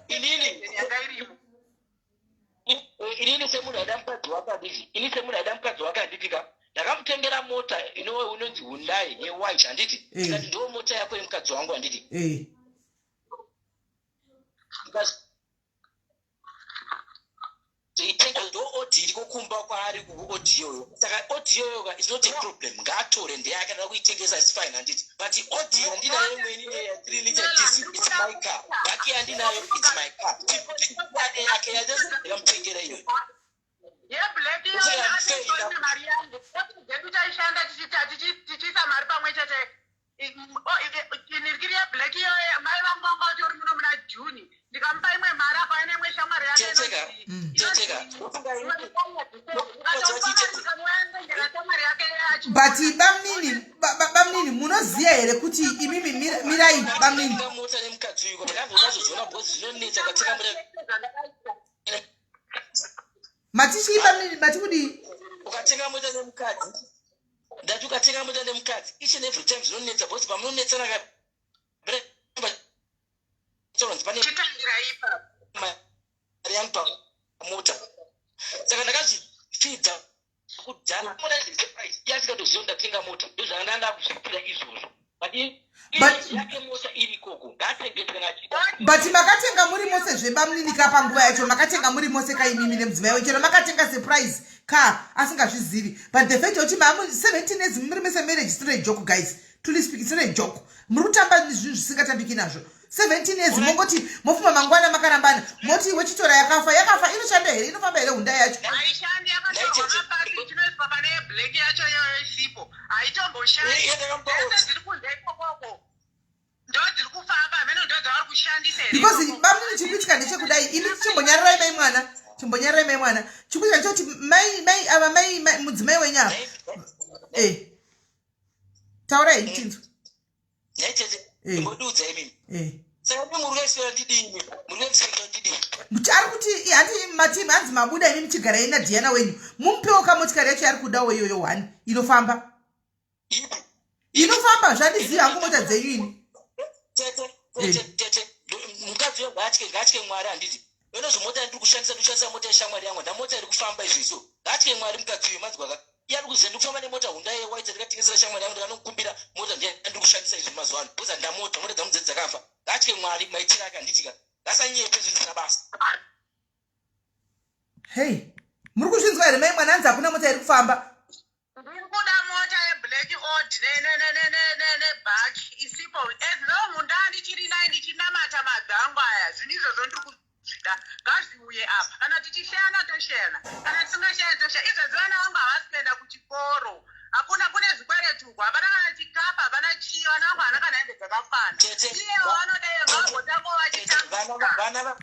Inini inini semunhu aida mukadzi wake handiti ini semunhu aida mukadzi wake handiti ka ndakamutengera mota inonzi Hyundai yewhite handiti Eh. ndikati ndo mota yako yemukadzi wangu handiti Eh. Itenga ndo Audi iriko kumba kwaari kuAudi iyoyo. Saka Audi iyoyo ka is not a problem. Ngaatore ndeyake anoda kuitengesa is fine handiti. But Audi yandinayo imweni ya 3 liter diesel it's my car. Bhaki yandinayo it's my car. Yake yake yakamutengera iyoyo. Yeblack iyoyo ndakatoitora mari yangu. Zedu taishanda tichiisa mari pamwe chete. Inirikiri yeblack iyoyo mai vangu vanga vatori muno muna June. Ndikamupa imwe mari apa aine imwe shamwari yake Teteka. Teteka. But bamnini bamnini munoziva here kuti imimi mirai bamnini. Mota nemukadzi uyu ndakazozviona because zvinonetsa ukatenga mota. Mati chii bamnini mati kudii? Ukatenga mota nemukadzi ndati ukatenga mota nemukadzi each and every time zvinonetsa because pamunonetsana ka pane mari yangu pamota saka ndakazvipfidza kudhara mota iye asingatoziva ndatenga mota ndozvanga ndakuzvipira izvozvo but yake mota iri ikoko ngaatengese kana achida. But makatenga muri mose zvebamnini ka panguva yacho makatenga muri mose ka imimi nemudzimai wenyu chero makatenga surprise ka asingazvizivi but the fact yekuti maamu 17 years muri mese marriage is not a joke guys truly speaking it's not a joke muri kutamba zvinhu zvisingatambiki nazvo 17 years mongoti mofuma mangwana makarambana moti wechitora yakafa yakafa inoshanda here inofamba here Hyundai yacho? Haishandi yakatorwa mapasi chinoiswa pane yeblack yacho iyoyo isipo haitomboshandi. Dzese dziri kunze ikokoko ndo dziri kufamba hameno ndo dzavari kushandisa here Because ikoko. bamnini chiri kuitika ndechekudai imi chimbonyararai mai mwana chimbonyararai mai mwana chiri kuitika ndechekuti mai mai ava mai mudzimai wenyu ava eh taurai tinzwa. Nhai tete, Eh. imbodiudza imimi. Eh. Saka imi muri kuiswera ndidini? Muri kuiswera ndidini? Ari kuti handi mati hanzi mabuda imi muchigarai naDiana wenyu mumupewo kamotikari yacho yari kudawo iyoyo one inofamba. Ipi? Inofamba zvandiziva hangu mota dzenyu ini. Tete, Eh. tete, tete. Mukadzi uyo ngaatye, ngaatye Mwari handiti. Ino mota yandiri kushandisa ndikushandisa mota yeshamwari yangu. Ndamota iri kufamba izvo. Ngaatye Mwari mukadzi uyo manzwa ka. Iye ari kuziva ndikufamba nemota Hyundai yewhite ndikatengesera shamwari yangu ndikanokumbira mota ndiye ndiri kushandisa izvi mazuva ano. Because ndamota, mota dzangu dzedzi dzakafa. Ngaatye Mwari maitiro ake handiti ka. Ngasanyepe zvinhu zvisina basa. Hei muri kuzvinzwa here mai mwana hanzi hakuna mota iri kufamba. Ndiri kuda mota yeblack Audi nebhaki isipo as long ndaa ndichiri nai ndichinamata mabhangu aya zvinhu izvozvo ndiri kuzvida ngazviuye apa kana tichishayana toshayana kana tisingashayani toshayana izvezvi vana vangu havasi kuenda kuchikoro hakuna kune zvikweretuko hapana kana chikafu hapana chii vana vangu havana kana hembe dzakakwana Tete, iyewo vanodai ngavambotanga Tete, vana vachitambika vana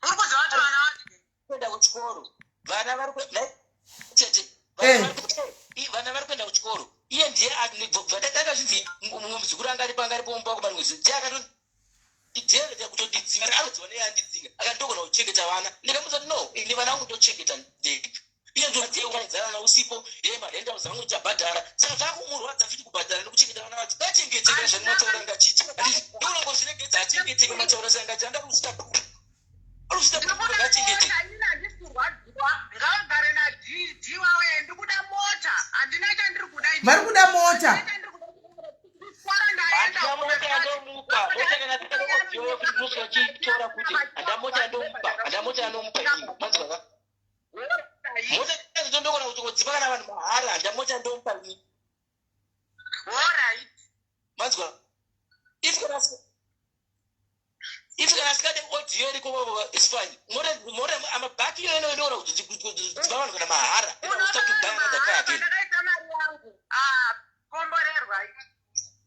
uri kuziva kuti vana vari kuenda kuchikoro. Vana vari kuenda tete. Eh. Vana vari kuenda kuchikoro. Iye ndiye daka zvinzi mumwe muzukuru anga aripo anga aripo mumba wako pari ndiye akatondidherera kutondidzinga anodziwa neye andidzinga akandogona kuchengeta vana ndikamuudza kuti no ini vana vangu ndochengeta ndega iye ndodzana usipo ye marentals angu ndichabhadhara saka zvakumurwadza futi kubhadhara nekuchengeta vana vacho ngachengeteke zvandinotaura ngachiita ndonongozviregedza achengeteke mataura sangachi anda kuzvita arikuzvita Ndiri kuda ngachengeteke. mota inini handisi kurwadziwa ngavagare naD wawe ndiri kuda mota handina chandiri kuda ini. Vari kuda mota. Handina chandiri kuda. Kuchikoro ndaenda Handina mota yandomupa mota kana tisina Iyoyo futi tinosvika chitora kuti handamota yandomupa, handamota yandomupa inini. Manzwa ka? Mota yacho ndogona kuti kodzipa kana vanhu mahara, handamota yandomupa inini. Manzwa? If kana asikade audio iriko, is fine. Mota amabhaki iyoyo ndogona kudzipa vanhu kana mahara. Then I will start to buy another car again. Pandakaisa mari yangu, ah, komborerwa,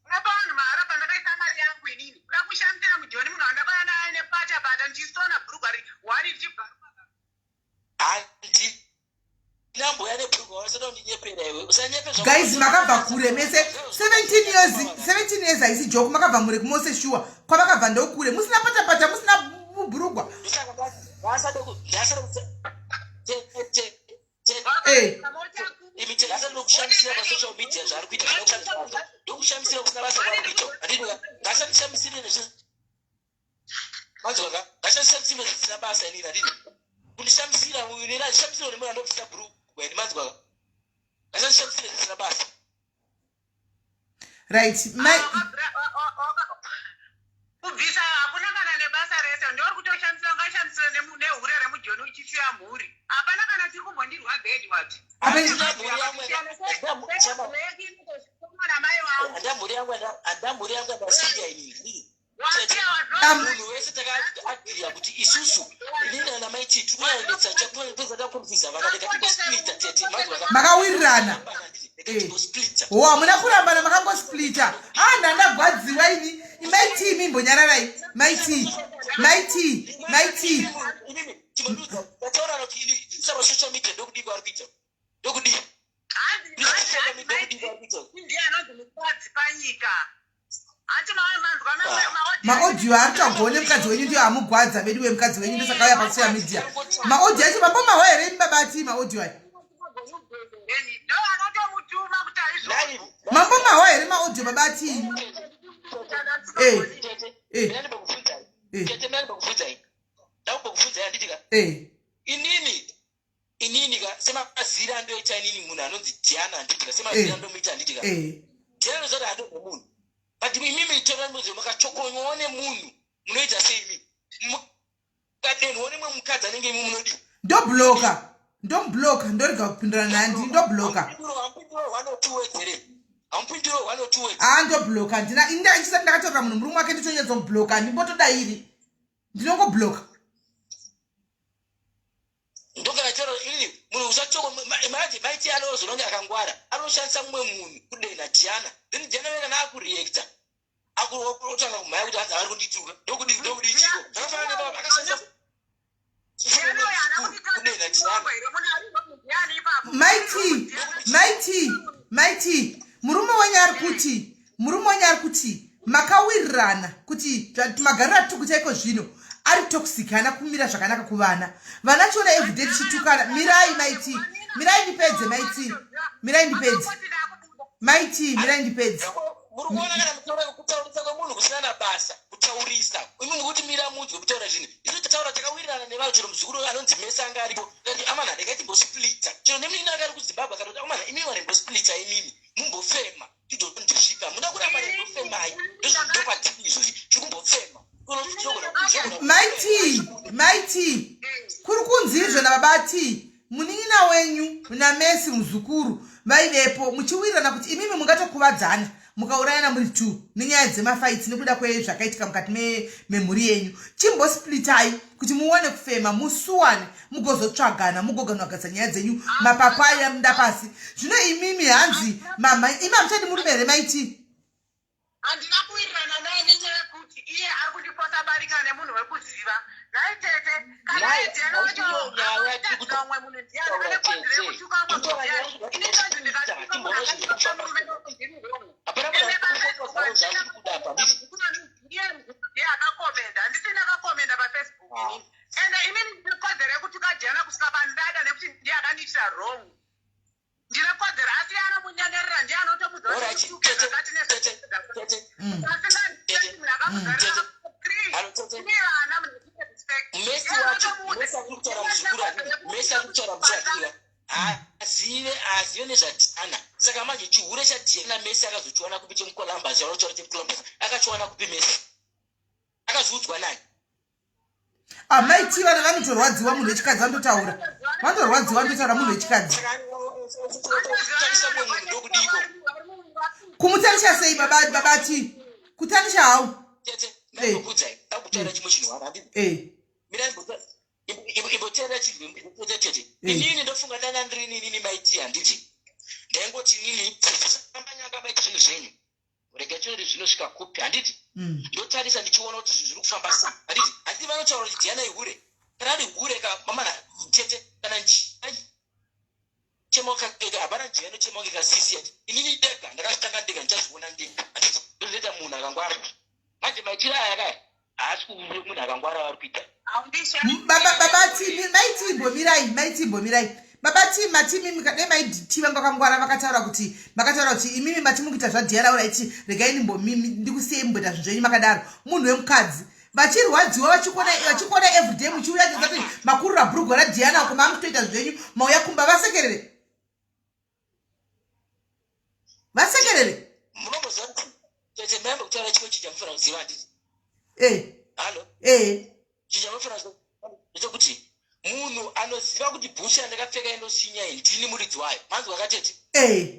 unopa vanhu mahara. Pandakaisa mari yangu inini, kuda kushamisira mujoni, munhu wandakauya naye nepata pata, ndichisona bhurugwa wani richibvaruka. Handina mboya nebhurugwa. Usada kundinyepera iwe, usanyepe. Guys, makabva kure mese. 17 years, 17 years haisi joke. Makabva mure kumose, shuwa. Kwamakabva ndokure, musina patapata, musina bhurugwa. Imi, ndasada kushamisira pasocial media zvaari kuita. Ndokushamisira kusina basa kwaari kuita, handiti? Ngasandishamisire nezvi, manzwaka? Ngasandishamisire zvisina basa inini, handiti? Kundishamisira, shamisiro nemunhu andobvisa bhurugwa ini, manzwaka? Ngasandishamisire zvisina basa. Right, my Kubvisa hakuna kana nebasa rese. Ndori kutoshamisira, ungashamisira nehure remujoni uchisiya mhuri? Hapana kana chiri kumbondirwadza, Edward. Namai vangu. Handamhuri yangu andasiya inini. Munhu wese takaagriya kuti isusu, inini namaiti, tikuyaendesa chapedza takonfisa vana, ndikatingosplita, tete. Makawirirana. Ndikatingosplita. Ho, hamuna kurambana, makangosplita. A, ndandagwadziwa ini. Maiti, imi imbonyararai. Maiti, maiti, maiti. Inini chimanudza tataurana kuti ini isaba social media, ndokudii kwaari kuita, ndokudii? Ndiye anonzi mukadzi panyika, hanti manzwa? Maaudio ari kutsvagwawo nemukadzi wenyu, ndiyo amugwadza vedu wemukadzi wenyu, ndosakauya pasocial media. Maaudio acho mambomahwa here imi, babati, maaudio aya? Ndo anotomutuma kuti aizvozvo. Mambomahwa here maaudio, babati? Tete, ndambokubvunzai, ndambokubvunzai, handiti ka? Eh. Inini ka, semazira andoita inini munhu anonzi Diana, handiti ka? Semazira andomuita, handiti ka? Diana nozati handobva munhu, but imimi toramuzi makachokonywawo nemunhu, munoita sei imi? Mukadenhwawo nemwe mukadzi anenge imi, munodii? Ndobloka, ndomubloka, ndorega kupindurana naye, ndi ndobloka. Hamupinduro one or two words here? Hamupinduro one or two words? Haa, ndobloka. Ndina ini ndichisati ndakataurira munhu murume wake, nditonyatsobloka, handimbotodairi, ndinongobloka. Ndokana chero inini munhu usachoko manje. Maiti anozononge akangwara, anoshandisa mumwe munhu kudenha Diana, then Diana kana akureacta, akutanga kumhaya kuti hanzi ari kundituka. Ndokudii, ndokudii chiko? Zvakafanana nebaba akashandisa kudenha Diana. Maiti, maiti, maiti, murume wenyu ari kuti, murume wenyu ari kuti makawirirana kuti magariro atiri kuita iko zvino ari toxic, haana kumira zvakanaka kuvana. Vana chiona everyday tichitukana. Mirai, maiti, mirai ndipedze. Maiti, mirai ndipedze. Maiti, mirai ndipedze. Muri kuona kana mutaura kutaurisa kwemunhu kusina nabasa, kutaurisa. Imi mukuti mira munzwe kutaura zvinhu. Isu tataura, takawirirana nevanhu, chero muzukuru anonzi Mesi anga aripo. Kati amana, regai timbosplita. Chero nemunini anga ari kuZimbabwe akatoti, amana, imi vanembosplita, imimi mumbofema, tidondisvika muda kuramba nembofemai. Ndopatiri izvozvi, tiri kumbofema. Maiti, maiti, kuri kunzi izvo nababati munin'ina wenyu naMesi muzukuru vaivepo, muchiwirirana kuti imimi mungatokuvadzana, mukaurayana muri two nenyaya dzemafights nekuda kwezvakaitika mukati memhuri yenyu. Chimbosplitai kuti muone kufema, musuwane, mugozotsvagana, mugoganwagadza nyaya dzenyu, mapapu muda pasi. Zvino imimi hanzi mama, imi hamuchadi murume here, maiti? Handina kuwirirana naye nenyaya yekuti iye ari kundiposa barika nemunhu wekuziva. Nhai tete, kana idiana wacho akatadza umwe munhu, ndiani ane kodzero yekutuka umwe munhu? Ndiani? Ini ndonzi ndikatuka munhu akandikosa murume, ndiri wrong. Ende ndiye akakomenda, handisi ndakakomenda paFacebook inini. Ende inini ndine kodzero yekutuka Diana kusvika pandada, nekuti ndiye akandiitira wrong. Ndine kodzero, asi iye anomunyengerera, ndiye anotomudza kuti utuke zvakati nezvakati. Asingazivi munhu akamugarira three kune vana, munhu respect. Mesi wacho, Mesi ari kutaura muzukuru, Mesi ari kutaura muzukuru, azive, azive nezvaDiana. Saka manje chihure chaDiana, Mesi akazochiwana kupi? ChemuColumbus, chaanotaura chemuColumbus, akachiwana kupi Mesi? Makazviudzwa nani? Amai T vana vanotorwadziwa, munhu wechikadzi vanototaura, vanotorwadziwa, vanototaura munhu wechikadzi. Kutarisa mumwe munhu ndokudiko? Kumutarisa sei, baba? Baba T, kutarisa hau. Tete, ndambokuudzai, ndakutaura chimwe chinhu hana, handiti? Mira, imboteerera chinhu, tete. Inini ndofunga dana ndiri inini Mai T, handiti? Ndaingoti inini samanyanga maita zvinhu zvenyu, rega tione zvinosvika kupi, handiti? Ndotarisa ndichiona kuti zvinhu zviri kufamba sei, handiti? Handiti vanotaura kuti Diana ihure? Kana ari hure ka, mamana tete, kana chema kega, hapana njira inochema kunge kasisi ati inini ndega ndakazvitanga ndega, ndichazviona ndega, handiti? Ndozvinoita munhu akangwara. Manje maitiro aya kaya haasi munhu akangwara vari kuita. Baba T, Mai T, imbomirai. Mai T, imbomirai. Baba T, mati imimi dai Mai T vanga vakangwara, vakataura kuti, makataura kuti imimi mati mukuita zvaDiana. Alright, regai ndimbomimi ndikusiyei mumboita zvinhu zvenyu makadaro. Munhu wemukadzi vachirwadziwa, vachikuona everyday muchiuya kuti makurura bhurugwa raDiana uko, maamukutoita zvenyu, mauya kumba, vasekerere, vasekerere. Munomboziva kuti tete, maimbo kutaura chimwe chinhu chamufanira kuziva, handiti? Eh. Hallo? Eh. Chinhu chamufanira kuziva ndechekuti munhu anoziva kuti bhutsu yandakapfeka inosinya iyi, ndini muridzi wayo. Manzwa katete? Eh.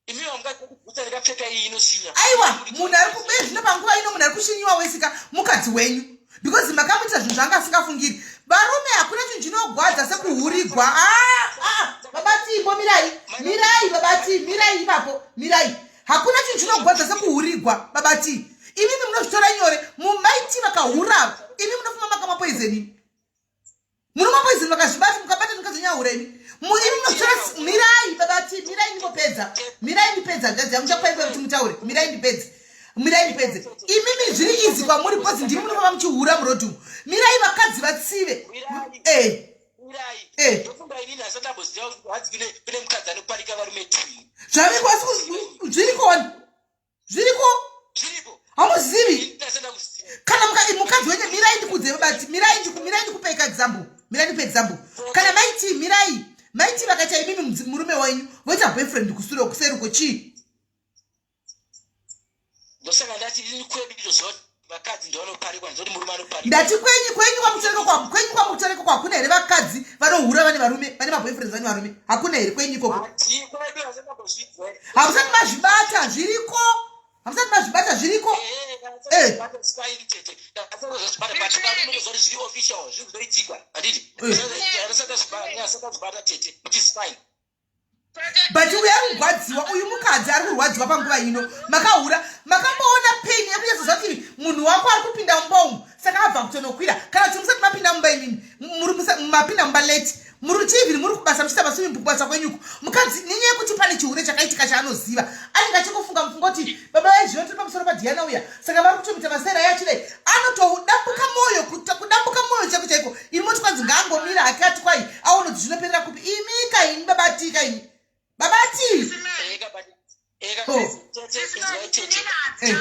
Imi vamukadzi, kuti bhutsu yandakapfeka iyi inosinya? Aiwa, munhu ari kube zvino panguva ino, munhu ari kushinyiwa wesika mukadzi wenyu, because makamuitira zvinhu zvanga asingafungiri. Varume, hakuna chinhu chinogwadza sekuhurigwa. Ah, ah, baba T, imbomirai, mirai. Baba T, mirai ipapo, mirai. Hakuna chinhu chinogwadza sekuhurigwa. Baba T, imimi munozvitora nyore. MuMai T vakahura, imi munofuma makamwa poison. Munomwa poison, vakazvibata, mukabata mukazonyahura imi. Imi munozvitora. Mirai, baba T, mirai ndingopedza, mirai ndipedza. Hanzvadzi yangu, chakupai kuti mutaure. Mirai ndipedze, mirai ndipedze. Imimi zviri easy kwamuri because ndimi munofamba muchihura murodhi umu. Mirai vakadzi vatsive. Eh. Ndofunga inini asati amboziva kuti hanzi kune mukadzi anoparika varume twin. Zvariko, asi zviriko wani, zviriko. Zviripo. Hamuzivi? Ndasada kuziva. Kana mukadzi wenyu, mirai ndikudze, bati mirai ndikupe ka example, mirai ndikupe example. Kana Mai T, mirai, Mai T vakaita imimi murume wenyu voita boyfriend kusure, kuseruko, chii? Ndosaka ndati ini kwedu toziva kuti vakadzi ndovanoparikwa, ndizoti murume anoparikwa. Ndati kwenyu kwamutoreko, kwenyu kwamutoreko hakuna here vakadzi vanohura vane varume, vane maboyfriends vane varume? Hakuna here kwenyu ikoko? Hati kwedu asatambozvidzwa. Hamusati mazvibata, zviriko. Hamusati mazvibata, zviriko. Eh. Zviri official, zviri kuzoitikwa, handiti? Asatazvibata tete, it is fine. But uyu ari kurwadziwa, uyu mukadzi ari kurwadziwa panguva ino. Makahura, makamboona pain yekunyatsoziva kuti munhu wako ari kupinda mumba umu, saka abva kutonokwira? Kana kuti musati mapinda mumba imimi, mapinda mumba late, muri chiivhiri, muri kubasa, muchiita maswimming kubasa kwenyuko, mukadzi nenyaya yekuti pane chihure chakaitika chaanoziva, anenge achingofunga mufunga kuti baba vaizviva tiri pamusoro paDiana uya, saka vari kutomita masera yachidai, anotodambuka mwoyo, kudambuka mwoyo chaiko chaiko. Imi moti kwanzi ngaangomira hake, ati kwai aone kuti zvinoperera kupi. Imika imi, baba T ka, imi baba T. Oh. Eh.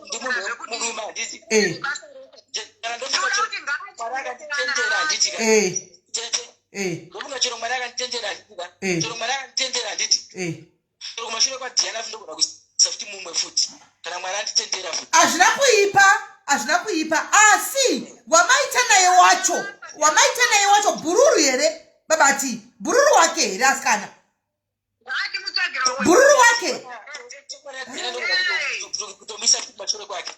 Ndimunhu handiti? Eh. Kana ndofunga chero Mwari akanditendera, handiti ka? Eh. Tete, Eh. ndofunga chero Mwari akanditendera, handiti ka? Eh. Chero Mwari akanditendera, handiti? Eh. Chero kumashure kwaDiana futi ndogona kuisa futi mumwe futi, kana Mwari anditendera futi. Hazvina kuipa, hazvina kuipa, asi wamaita naye wacho, wamaita naye wacho bhururu here, baba T? Bhururu wake here, asikana? Bhururu wake? Kutomisa futi kumashure kwake.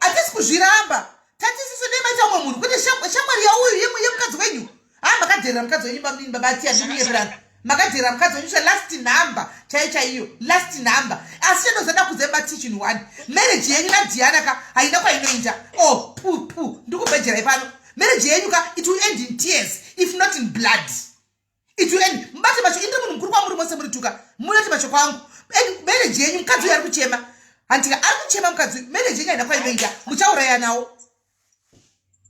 Hatisi kuzviramba, tatisiso dai maita umwe munhu, kwete shamwari yauyu yemukadzi wenyu. Ha, makadherera mukadzi wenyu, bamunini. Baba T, handinyeperana, makadherera mukadzi wenyu last number chaiyo chaiyo, last number. Asi chandozada kuziva, baba T, chinhu one: marriage yenyu naDiana ka haina kwainoinda. Oh, pu pu, ndikubhejerai pano, marriage yenyu ka, it will end in tears if not in blood. It will end. Mubate macho, indiri munhu mukuru kwamuri mose, muri tuka, munoti mashoko angu. And marriage yenyu, mukadzi uyu ari kuchema, handika? Ari kuchema mukadzi uyu. Marriage yenyu haina kwainoinda, muchauraya nawo.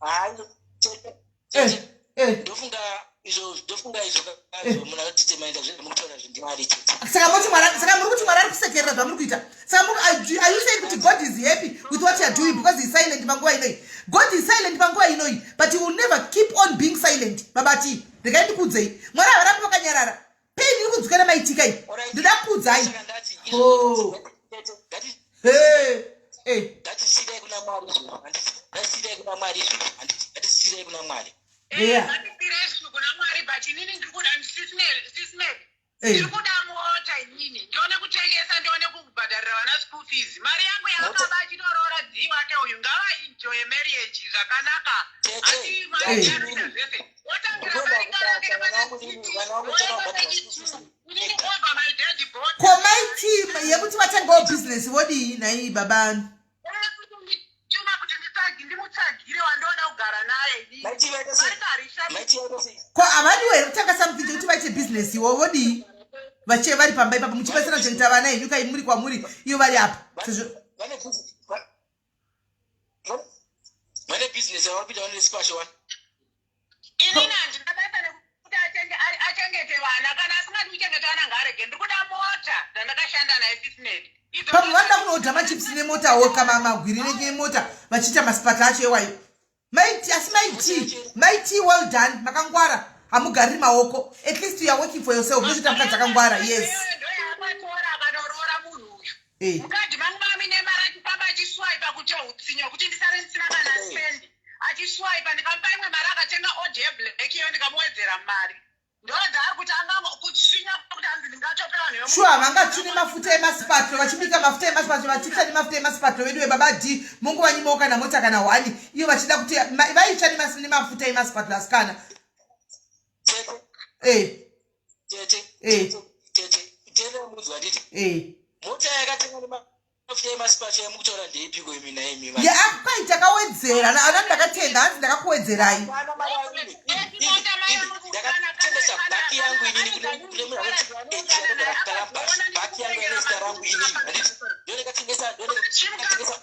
Hayi tete. Eh, eh. Ndofunga izvo, ndofunga izvo munhu anodetermina zvemukutaura zvindimwari chete. Saka moti Mwari, saka muri kuti Mwari ari kusekerera zvamuri kuita? Saka are you saying kuti God is happy with what you are doing because he is silent panguva inoi? God is silent panguva inoi, but he will never keep on being silent. Baba T, regai ndikuudzei, Mwari havarambi vakanyarara. Pain iri kunzwika nemaitika iyi, ndoda kuudzai. Saka ndati Oh. Hey. Hey. Ngatisiirai kuna Mwari izvozvo, handiti? Ngatisiirai kuna Mwari izvozvo, handiti? Ngatisiirai kuna Mwari. Yeah. Ngatisiirai zvinhu kuna Mwari, but inini ndiri kuda sismek. Eh. Ndiri kuda mota inini, ndione kutengesa, ndione kubhadharira vana school fees. Mari yangu yaakaba achitoroora dzii wake uyu, ngavaenjoye marriage zvakanaka. Tete, Asi mari Eh. yaanoita zvese otangira Ndinoda barika rake kubasa, vana vana vangu dzii, vana vangu voenda chavabhadhara pechitwo. school fees. Inini over my dead body. Ko maiti yekuti vatangawo bhizinesi vodii nhai babani? Tuma kuti ndimutsvagire wandoda kugara naye inini. Maiti vaita sei? Barika harishandi. Maiti vaita sei? Ko havadiwo here kutanga something chekuti vaite bhizinesi iwo vodii? Vachive vari pamba ipapo muchibatsira kuchengeta vana henyu kai muri kwamuri iyo vari apa sezvo Vane business- vane business yavari kuita, vane special one. Inini handina basa nekuti achengete vana. Kana asingadi kuchengeta vana, ngaarege. Ndiri kuda mota dzandakashanda naye, sisnet. Pamwe vanoda kunoodha machips nemotawo kama magwiri nemota vachiita masipata acho ewayo. Maiti, asi maiti, maiti, well done, makangwara, hamugariri maoko. At least you are working for yourself. Ndozoita mukadzi akangwara, yes. Ndoyaakatora akanoroora munhu uyu. Eh. Mukadhi mangu mamine mari, achifamba achiswaipa kuti utsinye kuti ndisare ndisina kana sendi, achiswaipa. Ndikamupa imwe mari, akatenga Audi yeblack iyo, ndikamuwedzera mari. Ndodzaari kuti anga kutsvinya kuti hanzi ndingatope vanhu Shuwa vangatsvi nemafuta emasipatro, vachibika mafuta emasipatro, vachitsva nemafuta emasipatro. Vedu vebaba d mongovanyimawo kana mota kana hwani iyo vachida kuti vaitsva nemafuta emasipatro, asikana. Tete. Eh. Tete. Eh. Tete, tete, tete, munzwa nditi mota yakatenga nemafuta emasipatro yamukutaura ndeipiko imi naimi? Yakwai takawedzera ana ndakatenga, hanzi ndakakuwedzerai. Ndakatengesa bhaki yangu inini kune munhu anoti anogara Columbus. Bhaki yangu ine zita rangu inini, handiti? Ndonekatengesa, ndonekatengesa.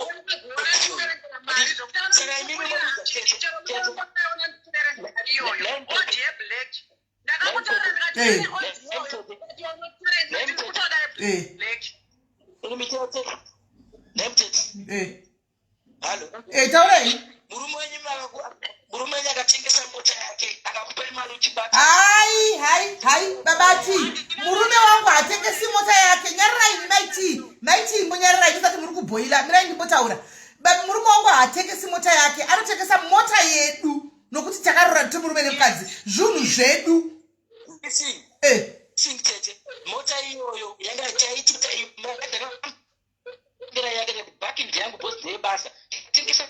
Saka imimi munoudza tete, tete. Imi tete, nemutete. Hallo. Eh, taurai. Murume wenyu murume wenyu akatengesa mota yake, akakupai mari uchibata. Hai, hai, hai, babati, murume wangu hatengesi mota yake. Nyararai, maiti, maiti, imbonyararai tisati muri kubhoila. Mirai ndimbotaura. Murume wangu haatengesi mota yake, anotengesa mota yedu nokuti takarora tiri murume nemukadzi, zvinhu zvedu. Listen, listen tete, mota iyoyo yanga chaiti ndakambira yake bhaki ndeyangu, boss, ndeyebasa, tengesa.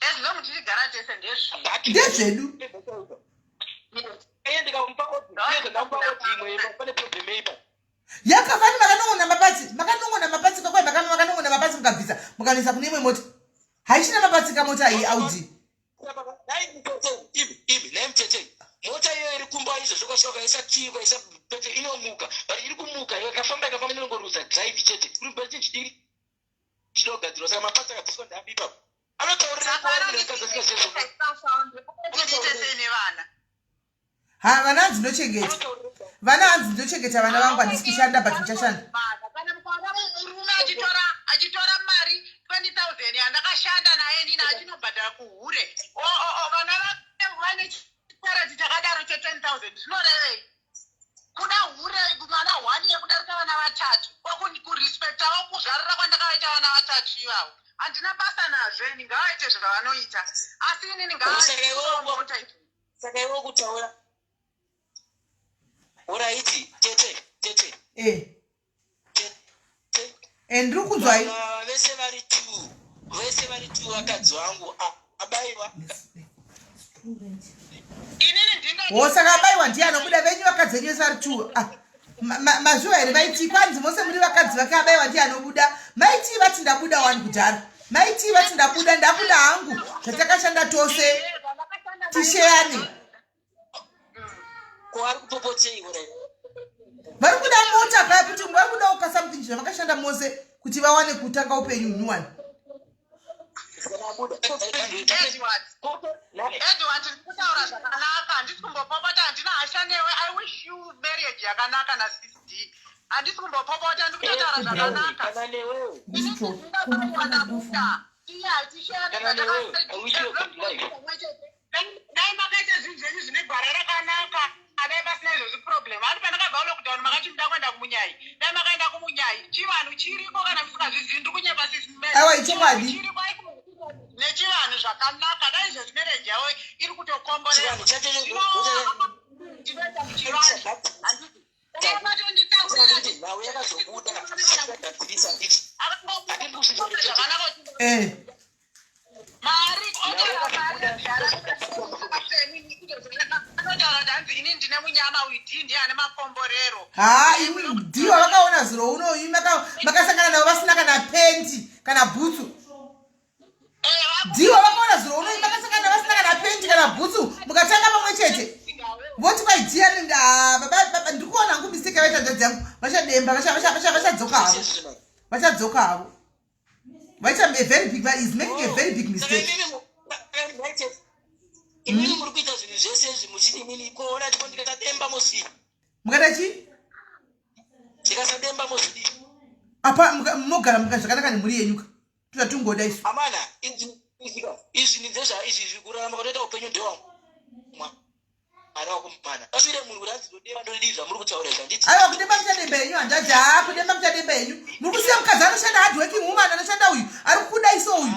As long tichigara tese, ndezvi Bhaki Ndezvedu. iye ndikamupa Audi, ndikamupa Audi imwe, pane problem ipa? Yakafani makanong'ona maparts, makanong'ona maparts kakwai, makanong'ona maparts, mukabvisa, mukanoisa kune imwe mota. Haichina maparts kamota iyi Audi. Dai mutete, imi, imi nai mutete, mota iyoyo iri kumba izvozvo, kwasvika ukaisa key, ukaisa pete, inomuka, but iri kumuka ikafamba, ikafamba, inongoruza drive chete. Uri but chidiri chinogadzirwa, saka maparts akabviswa ndapi ipapo? Anotaurira Tiite sei nevana? Ha, vana hanzi ndochengeta vana, hanzi ndochengeta vana vangu, handisi kushanda, but ndichashanda. Kana mukaona murume achitora mari 20 000 yandakashanda naye nini, achinobhadhara kuhure, vana vake vane chikwereti chakadaro che10 000, zvinorevei? Kuda hure mwana one yekudarika vana vatatu, kurespectawo kuzvarira kwandakavaita vana vatatu ivavo. Handina basa nazvo ini, ngavaite zvavanoita, asi inini Saka saka iwe kutaura, alright tete, tete. Tete. Eh, ndiri kunzwai. Vana vese vari two, vese vari two vakadzi vangu abayiwa. Inini ndinga Wo, saka abayiwa ndiye anobuda venyu vakadzi venyu vese vari two. Ah, mazviwa here vaiti kwanzi mose muri vakadzi vake, abayiwa ndiye anobuda? Maiti vati ndabuda wani kudhara. Maiti vati ndabuda, ndabuda hangu, zvatakashanda tose tisheyane. Ko ari kupopotei, alright? Vari kuda mota kaya kuti vari kudawo kasomething zvamakashanda mose kuti vawane kutanga upenyu nyuwani. Kana abuda Edward, Edward, ndiri kutaura zvakanaka, handisi kumbopopota, handina hasha newe. I wish you marriage yakanaka naCCD. Handisi kumbopopota, ndiri kutotaura zvakanaka. Kana newewe. Ndabuda iye hachisheyane. Kana newewe, I wish you a good life. Dai makaita zvinhu zvenyu zvine gwara rakanaka. Dai pasina izvozvi problem handi pandakabva lockdown makati ndoda kuenda kumunyai dai makaenda kumunyai chivanhu chiriko kana musingazvizivi ndiri kunyepa sisi Aiwa, ichokwadi. chiriko nechivanhu zvakanaka dai izvozvi marriage yavo iri kutokomborerwa Chivanhu chacho ndinoita muchivanhu handiti kuti nhau yakazobuda yakagadzirisa handiti zvakanaka Eh. Mari otaura mari anotaura kuti hanzi ini ndine munyama uyu dhii ndiye ane makomborero. Haa imi ndiwo vakaona zuro uno imi makasangana navo vasina kana penti kana bhutsu. Ndiwo vakaona zuro uno imi makasangana navo vasina kana penti kana bhutsu mukatanga pamwe chete. Voti kwai Diana ah, baba baba ndiri kuona hangu mistake yavaita hanzvadzi yangu vachademba vachadzoka havo. Vachadzoka havo. Vaita a very big is making a very big mistake. Imini muri kuita zvinhu zvese izvi muchiti imini kuona chiko ndikademba mozvii. Mukada chii? Ndikasademba mozvidii? Apa munogara muka zvakanaka nemhuri yenyu ka. Tozvatingoda isu. Amana izvi ndezva izvi kurarama kwatoita upenyu ndewangu. Aiwa kudemba muchademba henyu hanzvadzi haa kudemba muchademba henyu muri kusiya mukadzi anoshanda hard working woman anoshanda uyu ari kukuda iso uyu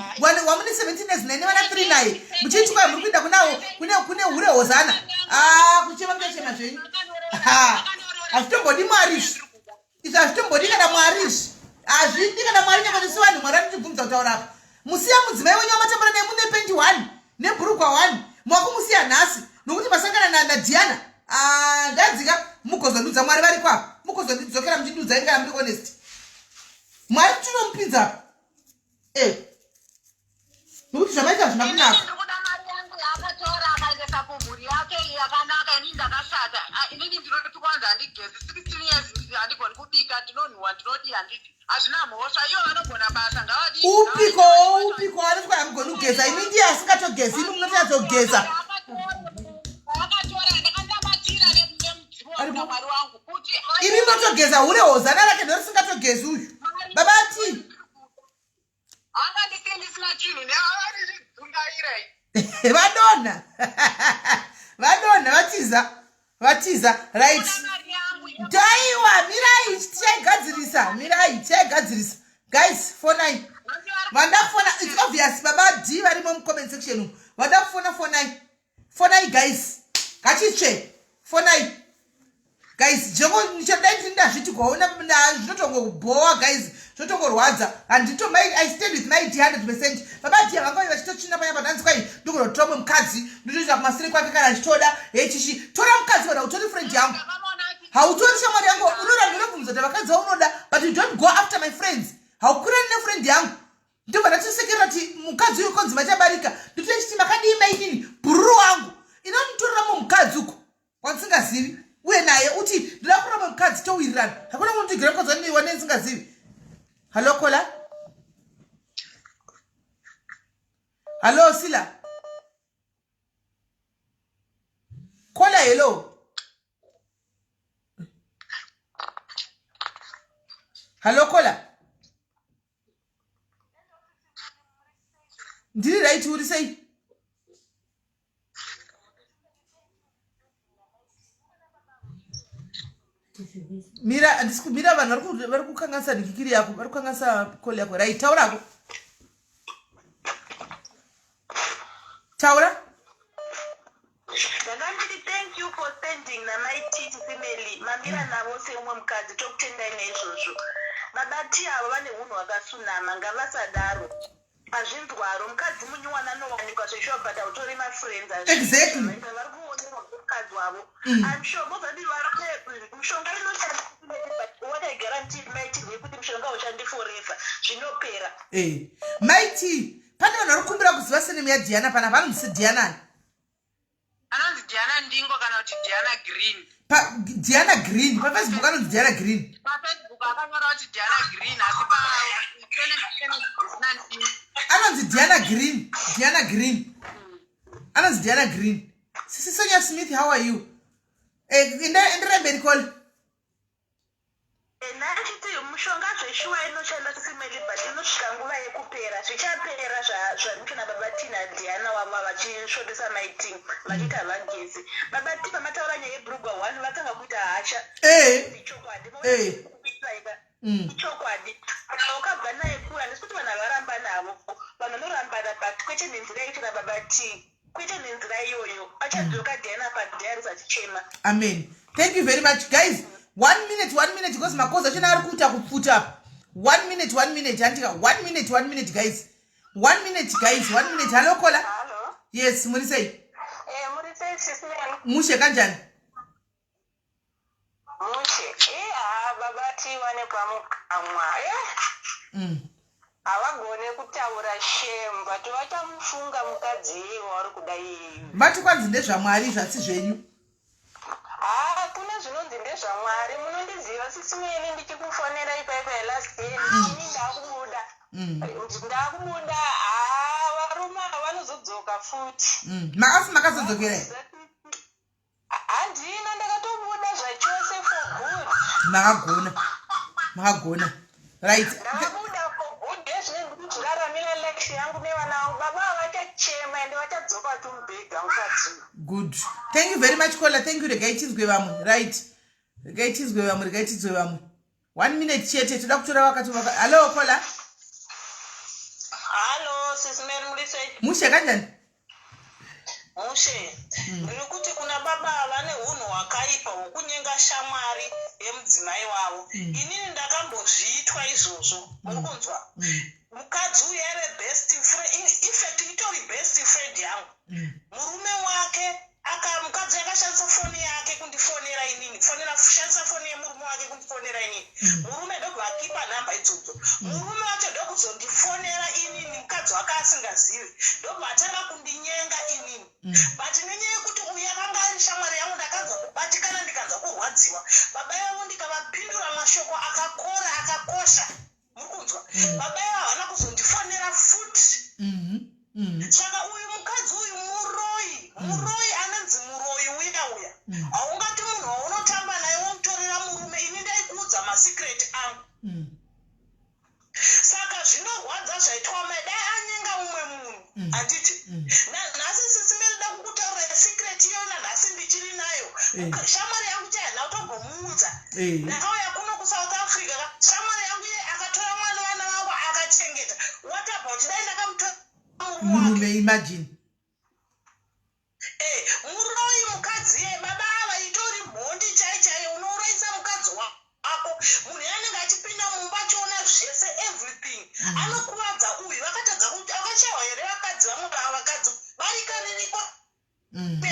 wamune 17 years naine vana 3 naye muchiti kwai muri kuenda kunawo kune kune hure hozana haa kuchema muchachema zvenyu hazvitombodi mwari izvi izvi hazvitombodi kana mwari izvi hazvidi kana mwari nyangwe nesu vanhu mwari anotibvumidza kutaura apa musiya mudzimai wenyu wamatambura naye mune pendi one nebhurugwa one makumusiya nhasi nokuti masangana nadiana ah, ndadzika mugozondudza mwari variko apa mugozondidzokera muchindudza ini kana muri honest mwari tinomupinza apa e eh. nokuti zvamaita hazvina kunaka ndikuda mari yangu yaakatora akaendesa kumhuri yake yakanaka inini ndakashata ah, inini ndinoti kwanza handigezi 16 years handigoni kubika ndinonhuwa ndinodii handidi hazvina mhosva ivo vanogona basa ngavadii upiko upiko anoti kwai hamugoni kugeza imi ndiye asingatogezi imi munotonyatsogeza akatora ndakandamatira nemudzimu wamwari wangu kuti imi munotogeza hure hozana rake ndorisingatogezi uyu baba ati Anga ndisiri ndisina chinhu neavari Vadonha. Vadonha vatiza. Vatiza. Right. Daiwa mirai tichaigadzirisa. Mirai tichaigadzirisa. Guys, fonai. Vanda kufona it's obvious baba D varimo mu comment section umu. Vanda kufona fonai. Fonai guys. Ngachitsve. Fonai. Guys, jeko ndichadai ndini ndazviti kwaona zvinotongobhowa guys. Zvotongorwadza. Handito my I stand with my D 100%. Baba D vanga vachitotsvina paya pandanzi kwai ndokunotora mumwe mukadzi ndotoita kumasure kwake kana achitoda. Hey chichi, tora mukadzi wena utori friend yangu. Hautori shamwari yangu. Unoda ndinobvumza kuti vakadzi vaunoda but you don't go after my friends. Haukwirani nefriend yangu. Ndobva ndatosekerera kuti mukadzi uyu konzi machabarika. Ndotochiti makadii mainini bhururu wangu. Inonitorera mumwe mukadzi uko. Wandisingazivi uye naye uti ndoda kuramba mukadzi towirirana. Hakuna kunondigira mukadzi wane ndisingazivi. Hallo kola. Hallo Sila. Kola hello. Hallo kola. Ndiri right uri sei? Mira handisi kumira vanhu vari kukanganisa dhikikiri yako vari kukanganisa call yako right taurako taura Ndanga ndiri thank you for standing namai Titi family mamira navo seumwe mukadzi tokutendai naizvozvo. Baba T avo vane hunhu hwakasunama ngavasadaro. Hazvinzwaro mukadzi munyuwani anowanikwa zveshuwa but hautori mafriends Exactly. vari kuonerwa mukadzi wavo I'm sure mozvadii varume mishonga inoshanda but what I guarantee Mai T ndeyekuti mishonga haushandi forever zvinopera. Eh. Mai T pane vanhu vari kukumbira kuziva surname yaDiana panapa anonzi Diana ani? Anonzi Diana Ndingo kana kuti Diana Green. Pa Diana Green, pa Facebook anonzi Diana Green. Pa Facebook akanyora kuti Diana Green asi pa Anonzi Diana Green, Diana Green. Anonzi Diana Green. Sisi Sonia Smith, how are you? Eh, enderera mberi call. Eh, ndachiti mushonga zveshuwa inoshanda simeli but inosvika nguva yekupera zvichapera zvamucho nababa tina diana wavo vachisvodesa maiting vachiita vagezi baba ti pamataura nyaya yebrugwa one vatanga kuita hasha eh. chokwadi eh. Chokwadi kana ukabva naye kure handisi kuti vanhu havaramba navo vanhu vanorambana but kwete nenzira yaitwa nababa T kwete nenzira iyoyo achadzoka Diana padiaries achichema. Amen. Thank you very much guys. One minute, one minute because makozi achona ari kuita kupfuta apa. One minute, one minute handika. One minute, one minute guys. One minute guys, one minute. Hello caller. Hello. Yes, muri sei? Eh, muri sei sis Mel? Mushe kanjani? Mushe. Eh, haa baba tiwane pamukamwa. Eh. Havagone kutaura shame but vachamufunga mukadzi iyeye wauri kuda iyeyu. Vati kwanzi ndezvaMwari zvasi zvenyu. Haa kune zvinonzi ndezvaMwari munondiziva sisi Meli ndichikufonera ipaipa last year ndini ndakubuda. Ndakubuda haa varume ava vanozodzoka futi. Makasi makazodzokera here? Handina ndakatobuda zvachose for good. Makagona. Makagona. Right. Ndakabuda for good ndezvine ndikuzviraramira life yangu nevana vangu. Baba vachachema ende vachadzoka vatomubhega mukadzi. Good. Thank you very much caller. Thank you regai tinzwe vamwe. Right. Regai tinzwe vamwe, regai tinzwe vamwe. One minute chete toda kutora vakati vaka. Hello caller. Hello sis Mary muri sei? Mushe kanjani? Mushe. Ndiri kuti kuna baba vane hunhu hwakaipa hwokunyenga shamwari yemudzimai wavo. Inini ndakambozviitwa izvozvo. Muri kunzwa? Mukadzi uyu yaive best friend, in fact itori best friend yangu. Murume wake aka mukadzi akashandisa foni yake kundifonera inini kufonera shandisa foni yemurume wake kundifonera inini mm. murume ndobva akipa nhamba idzodzo mm. murume wacho ndokuzondifonera inini mukadzi wake asingazivi ndobva atanga kundinyenga inini mm. but nenyaya yekuti uyu akanga ari shamwari yangu ndakanzwa kubatikana ndikanzwa kurwadziwa baba yavo ndikavapindura mashoko akakora akakosha muri kunzwa mm. baba ivo havana kuzondifonera futi mm-hmm. Mm-hmm. saka uyu mukadzi uyu muroyi muroyi anonzi muroyi uya uya haungati munhu waunotamba naye womutorera murume ini ndaikuudza masecret angu saka zvinorwadza zvaitwa mai dai anyenga umwe munhu handiti nanhasi sisi merida kukutaurira secret iyoyo nanhasi ndichiri nayo shamwari yangu chaihanha kutombomuudza Eh. Ndakauya kuno kuSouth Africa ka shamwari yangu iye akatora mwana vana vangu akachengeta. What about dai ndakamutora murume wake? Murume imagine. Eh, muroyi mukadzi iye baba ava itori mhondi chai chaiyo unourayisa mukadzi wako munhu anenge achipinda mumba achiona zvese everything mm. anokuvadza uyu vakatadza kuti akashaiwa here vakadzi vamwe vakadzi barika ririko mm.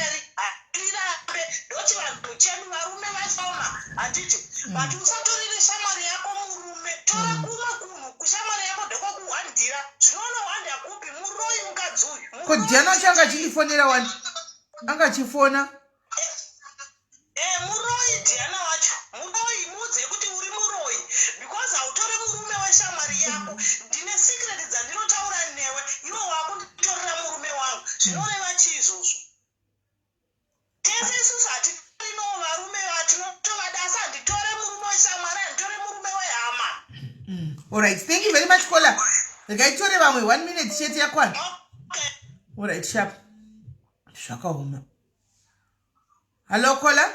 Rirambe ndochivanhu chedu varume vashoma handiti mm. but usatorere shamwari yako murume tora mm. kumwe kunhu kushamwari yako ndokwekuhwandira zvinonohwanda kupi muroyi mukadzi uyu ko diana wacho anga achindifonera wani anga achifona Eh, muroyi Diana wacho muroyi muudze kuti uri muroyi because hautore murume weshamwari yako ndine secret dzandinotaura newe iwe wakunditorera murume wangu zvinoreva chii izvozvo tese isusu hatitorinowo varume vatinotovada asi handitore murume weshamwari handitore murume wehama Alright, thank you very much caller. Regai tore vamwe one minute chete yakwana. Okay. Alright, sharp. Zvakaoma. Hello caller.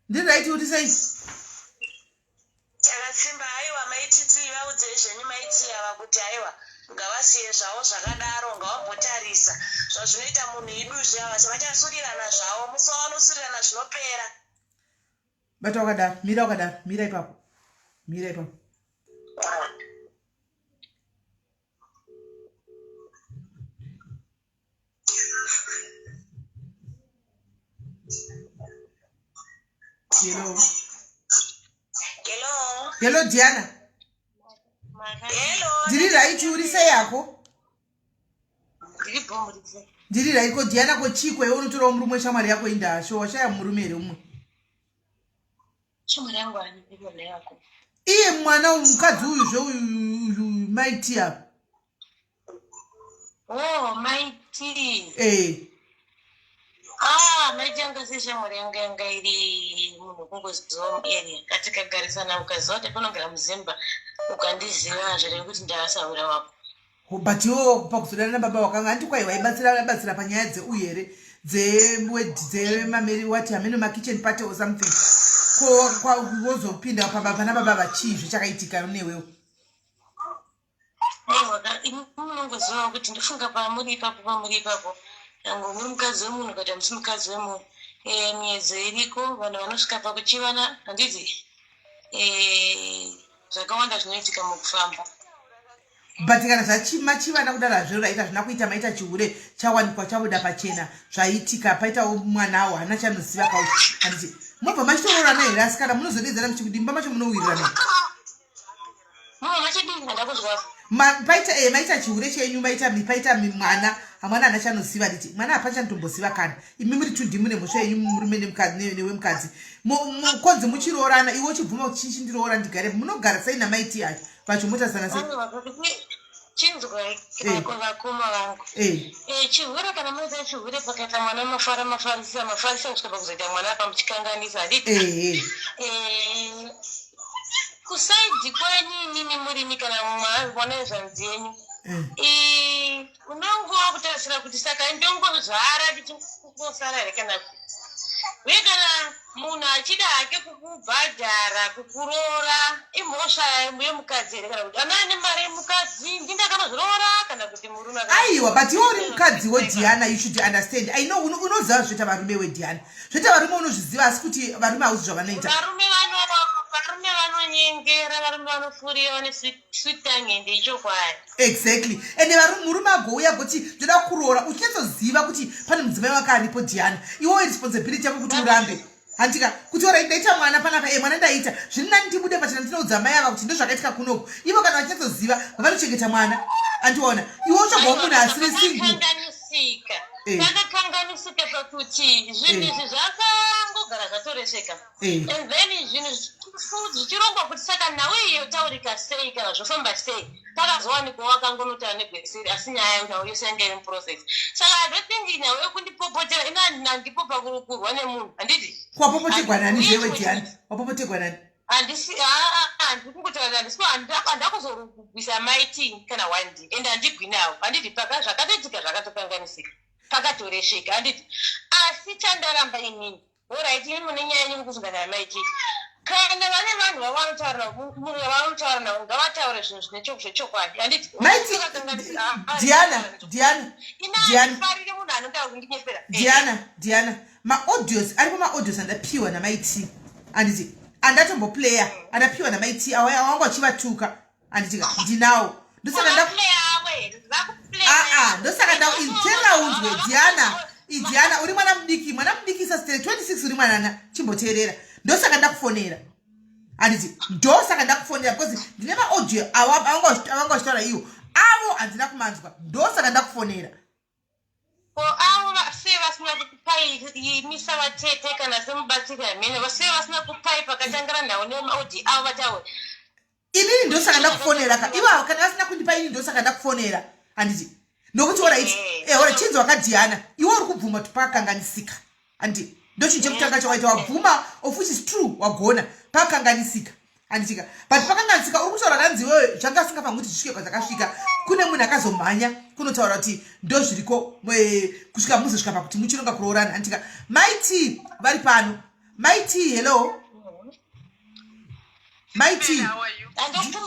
Ndiri right uri sei? Takasimba aiwa maititi vaudzei zvenyu maiti ava kuti aiwa ngavasiye zvavo zvakadaro ngavambotarisa zvazvinoita munhu iduzvi ava vachasurirana zvavo musi wavanosurirana zvinopera. Bata wakadaro, mira wakadaro, mira ipapo. Mira ipapo. Hello. Hello. Hello Diana. Hello. Ndiri right uri sei yako? Ndiri Ndiri right ko Diana ko chiko iwe unotorawo murume weshamwari yako indasho washaya murume here umwe? Shamwari yangu andiko neyako. Iye mwana mukadzi uyu zve uyu uyu maiti apa. Oh, maiti. Eh. Ah, maiti yanga seshamwari yanga yanga iri munhu kungoziva muarea katikagarisana ukaziva kuti panogara muzimba ukandiziva zvireve kuti ndaasahwira wako. But iwo pakuzodana nababa wakanga handi kwai waibatsira batsira panyaya dzeuyu here dzemameri wati hameno makitchen party or something ko wozopinda pana baba vachii zvichakaitika newewo? Aiwa ka imi munongozivawo kuti ndofunga pamuri ipapo pamuri ipapo nyangwe muri mukadzi wemunhu kana musi mukadzi wemunhu eh, miedzo iriko vanhu vanosvika pakuchivana handiti eh, zvakawanda zvinoitika mukufamba. But kana zvachimachivana kudaro hazviro raita hazvina kuita maita chihure chawanikwa chabuda pachena zvaitika paitawo mwanawo hana chanoziva kau handiti mobva machitoroorana here asikana munozodedzana muchikuti imba macho munowirirana Paita eh, maita chihure chenyu maita paita mwana hamwana ana chanoziva nditi mwana hapana chanotomboziva kana imi muri tundi mune mhosva yenyu murume newe mukadzi konzi muchiroorana iwe uchibvuma kuti chinchi ndiroora ndigare munogara sei namaiti acho vacho motarisana sei? Chinzwai eh. vakoma vangu eh. Eh, chihure kana munoita chihure pakaita mwana mafara mafarisa mafarisa kusvika pakuzoita mwana apa muchikanganisa handiti Kusaidhi kwenyu imimi murimi kana mwana wezvanzi yenyu unongova kutarisira kuti saka ndongozvara ndichingosara here kana kuti uye kana munhu achida hake kukubhadhara kukuroora imhosva yemukadzi here kana kuti ana ane mari yemukadzi ndindakanozviroora kana kuti murume aiwa but iwe uri mukadzi wediana you should understand i know unoziva zvoita varume wediana Zvoita varume unozviziva asi kuti varume hauzi zvavanoita. Varume vano varume vanonyengera, varume vanofurira, vane sweet tongue ende ichokwadi. Exactly. Ende varume murume agouya agoti ndoda kuroora uchinyatsoziva kuti pane mudzimai wake aripo Diana. Iwewe responsibility yako kuti urambe. Handika kuti ora ndaita mwana panapa eh mwana ndaita zviri nani ndibude pachena ndinoudza mai ava kuti ndozvakaitika kunoku. Ivo kana vachinyatsoziva vanochengeta mwana. Andiona. Iwe uchobva munhu asiri single. Sika. Eh. Pakakanganisika pakuti zvinhu eh. izvi zvakangogara zvatoresveka. Eh. And then zvinhu zvichirongwa kuti saka nhau iyi yotaurika sei kana zvofamba sei pakazowanikwa wakangonotaura negweseri asi nyaya nhau yose yanga iri muprocess. Saka I don't think nhau yekundipopotera ina handipo pakurwa nemunhu handiti? Wapopotegwa nani zvewe Diana? Wapopotegwa nani? Handisi handisi kungotaura handisi handakuzorwisa maiti kana one day and handigwi nawo handiti paka zvakatoitika zvakatokanganisika pakatoresveka handiti asi chandaramba inini orit ini mune nyaya yenyu mukusungana namaiti kana vane vanhu vavanotaura navo munhu vavanotaura navo ngavataure zvinhu zvine zvechokwadi handiti maiti Diana Diana Diana farire munhu anotaura kundinyepera Diana Diana maaudios aripo maaudios andapiwa namaiti anditi andatomboplaya andapiwa namaiti awanga achivatuka anditika ndinawo ndosaka nda aa ndosaka nda teera unzwe Diana iDiana uri mwana mudiki mwana mudiki sastere 26 uri mwanana chimboteerera ndosaka ndakufonera handiti ndosaka ndakufonera because ndine maaudio awanga vachitaura iwo avo handina kumanzwa ndosaka ndakufonera. Ko avo sei vasina kupai imisa vatete kana semubatsiri hamene sei vasina kupai pakatangira nhau nemaaudio avo vataure? Inini ndosaka ndakufonera ka ivavo kana vasina kundipa inini ndosaka ndakufonera handiti nokuti orit eh, ora chinzi wakadhiyana iwe uri kubvuma kuti pakakanganisika handiti ndochinhu chekutanga chawaita wabvuma of which is true wagona pakanganisika handitika but pakanganisika uri kutaura kanzi iwewe zvanga asingafangi kuti zvisvike kwazvakasvika kune munhu akazomhanya kunotaura kuti ndozviriko eh, kusvika muzosvika pakuti muchironga kuroorana handitika maiti vari pano maiti hello maiti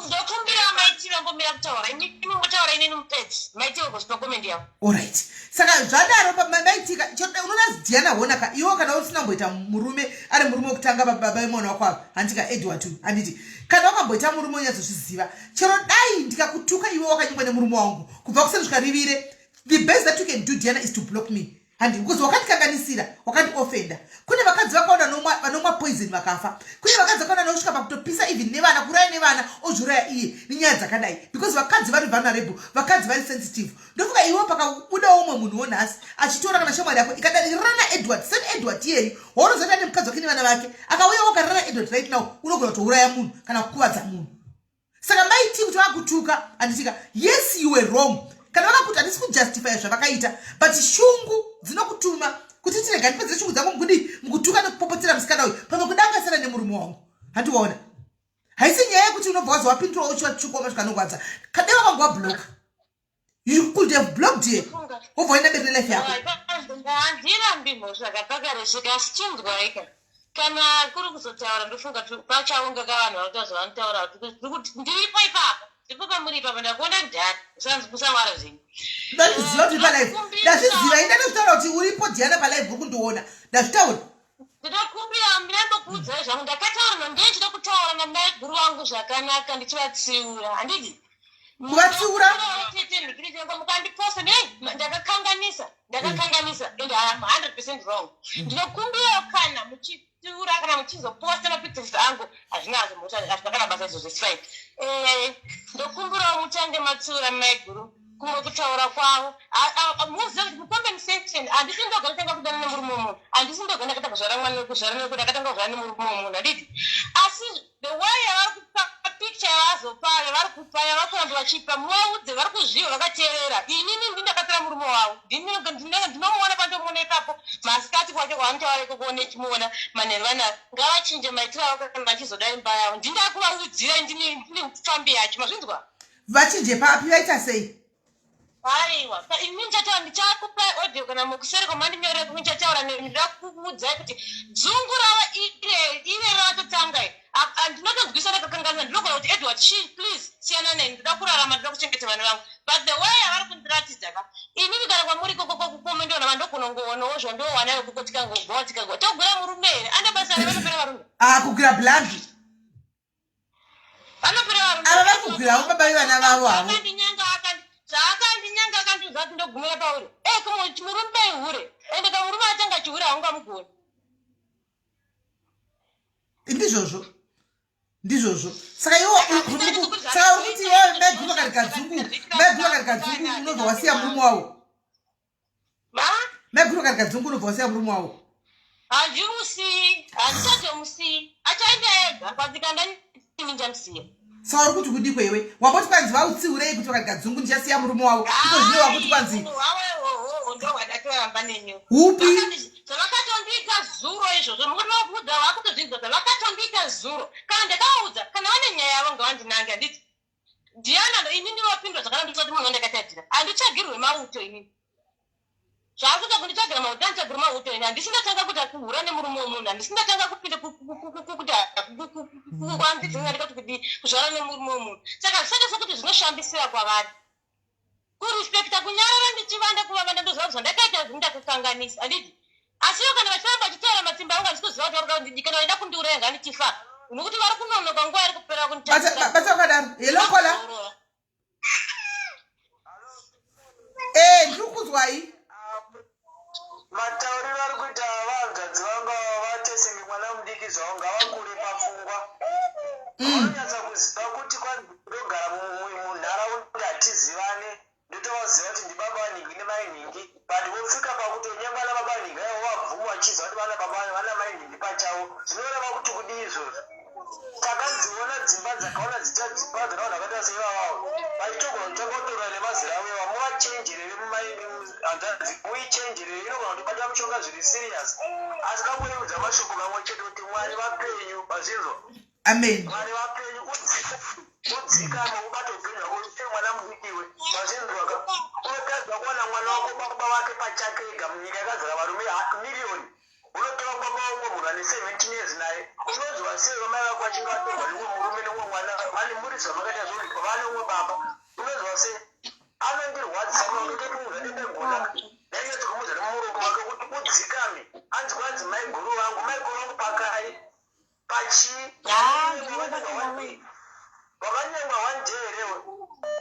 ndokumbira maiti vangomira kutaura imi mungotaura inini mupedzi maiti vagosvipa comment yavo orit saka zvadaro maitika unoona Diana hona ka iwo kana usina kumboita murume ari murume wekutanga baba vemwana wako ava handika Edward uyu handiti kana wakamboita murume unyatsozviziva chero dai ndikakutuka iwe wakanyengwa nemurume wangu kubva kuseni svika rivire the best that you can do Diana is to block me handi because wakandikanganisira wakandiofenda kune vakadzi vakaona vanomwa poison vakafa kune vakadzi vakaona nosvika pakutopisa even nevana kuraya nevana ozviuraya iye nenyaya dzakadai because vakadzi vari vulnerable vakadzi vari sensitive ndofunga iwe pakabudawo umwe munhuwo nhasi achitora kana shamwari yako ikadarana Edward same Edward iyeyu waunozoti ane mukadzi wake nevana vake akauya wakarara Edward right now unogona kutouraya munhu kana kukuvadza munhu saka maiti kuti vakutuka handitika yes you were wrong kana vakakuti handisi kujustifya zvavakaita but shungu dzinokutuma. Kuti tirega ndipedze shungu dzangu mukudii mukutuka nekupopotera musikana uyu pamwe kudangasana nemurume wangu. Handiwaona. Haisi nyaya yekuti unobva wazowapindura uchivatukwa masvika Kade wakangu wabloka. You could have blocked her. Wobva waenda mberi nelife yako. Handirambi mhosva kapakaresveka asi chinzwaika. Kana kuri kuzotaura ndofunga pachaunga ka vanhu vari kutaura zvavanotaura kuti ndiripo ipapo. Ndipo pamuri ipapo ndakuona kudhara. Musawara zvenyu. Ndazviziva kuti palive. Ndazviziva ini ndatotaura kuti uripo Diana palive uri kundiona. Ndazvitaura. Ndinokumbira ndinambokuudzai zvangu ndakataura nandee ndichida kutaura namai guru vangu zvakanaka ndichivatsiura handidi kuvatsiura mukandiposta ndakakanganisa ndakakanganisa and I'm 100% wrong mm. ndinokumbira kana muchitsiura kana muchizoposta mapictures angu hazvina hazvo mhosva hazvina kana basa izvozvo it's fine eh, ndokumbirawo mutange matsiura maiguru kumwe kutaura kwavo muzive kuti mucompensation handisi ndoga ndotanga kudana nemurume wemunhu handisi ndoga ndakatanga kuzvara mwana kuzvara nekuti ndakatanga kuzvara nemurume wemunhu handiti asi the way yavari kupa picture yavazopa yavari kupa yavari kuramba vachipa muvaudze vari kuzviva vakateerera inini ndi ndakatora murume wavo ndinomuona pandomuona ipapo masikati kwake kwaanotaura ikoko nechimuona manheru vana ngavachinje maitiro avo kana vachizoda imba yavo ndindakuvarudzira ndini pfambi yacho mazvinzwa vachinje papi vaita sei aiwa ini ndichataura ndichakupai audio kana mukuseri kwamandinyorera kuti ndichataura nemi ndoda kukuudzai kuti dzungu rava ire ire ravatotanga ndinotonzwisa ndakakanganisa ndinogona kuti edward she please siyana neni ndoda kurarama ndoda kuchengeta vana vangu but the way yavari kundiratidza ka inini kana kwamuri ikoko kukomendiona vandogonongoonawo zvandowanayo koko tikangogowa tikagowa togwira murume here ane basa re vanopera varume ah kugwira blanki vanopera varume ava vari kugwirawo baba vevana vavo havo zvaakandinyanga akandiudza kuti ndogumira pauri e murume ihure ende kamurume atanga chihure haungamugoni ndizvozvo ndizvozvo saka iwo saka uri kuti iwewe maiguru vakarega dzungu maiguru vakarega dzungu unobva wasiya murume wavo maiguru vakarega dzungu unobva wasiya murume wavo handimusiyi handichatomusiyi achaenda ega kwatikanda ndinjamusiya saka uri kuti kudiko iwe wamboti kwanzi vautsiurei kuti vakarega dzungu ndichasiya murume wavo iko zvino wakuti kwanzi ndohwadatoramba neniwo upi zvavakatondiita zuro izvozvo mukunokuudza vakutozvinzwa zvavakatondiita zuro kana ndakavaudza kana vane nyaya yavo ngavandinange handiti Diana ini ndinopindura zvakanaka ndisati munhu wandakatadzira handitsvagirwe mauto inini zvaari kuita kunditsvagira mauto anditsvagiri mauto ini handisi ndatanga kuita kuhura nemurume wemunhu handisi ndatanga kupinda kuti kwandidzingandika kuti kudii kuzvara nemurume wemunhu saka zvisaita sekuti zvinoshambisira kwavari kurespekta kunyarara ndichivanda kuvavanda ndoziva kuti zvandakaita zvindakakanganisa handiti asiwo kana vachiramba vachitaura matsimba angu handisi kuziva kuti vari kuda kundidii kana vaida kundiuraya ngandichifa nokuti vari kunonoka nguva iri kupera bata wakadaro hello caller eh ndiri kuzwai matauriro ari kuita vahanzvadzi vangu ava vatesenge mwana mudiki zvavo ngavakure papfungwa vanonyatsa kuziva kuti kwanzi ndogara munharaunda hatizivane ndotovaziva kuti ndibaba vanhingi nemai nhingi but vosvika pakutonyengwa nababa nhingi aivo vabvuma vachiziva kuti vana baba vana mai nhingi pachavo zvinoreva kuti kudii izvozvo takadziona dzimba dzakaona dzichadzipa dzakaona vakaita seivavavo vachitogona kutanga kutorwa nemazera avo eva muvachenjerere hanzvadzi muichenjerere inogona kutobata mushonga zviri serious asi kangoiudza mashoko mamwe chete kuti mwari vapenyu vazvinzwa amen mwari vapenyu udzikama ubate upenyu hwako use mwana mudikiwe vazvinzwaka unotadza kuwana mwana wako baba vake pachake ega munyika yakazara varume miriyoni unotora baba umwe munhu ane 17 years naye unonzwa sei vamai vako vachinge vatorwa nemumwe murume nemumwe mwana vane muri zvamakaita zvori vane umwe baba unonzwa sei anondirwadzisa maunototi munhu adendegona ndainyatsokumudza nemurume wake kuti udzikame anzi kwanzi mai guru vangu mai guru vangu pakai pachii wakanyengwa one day herewe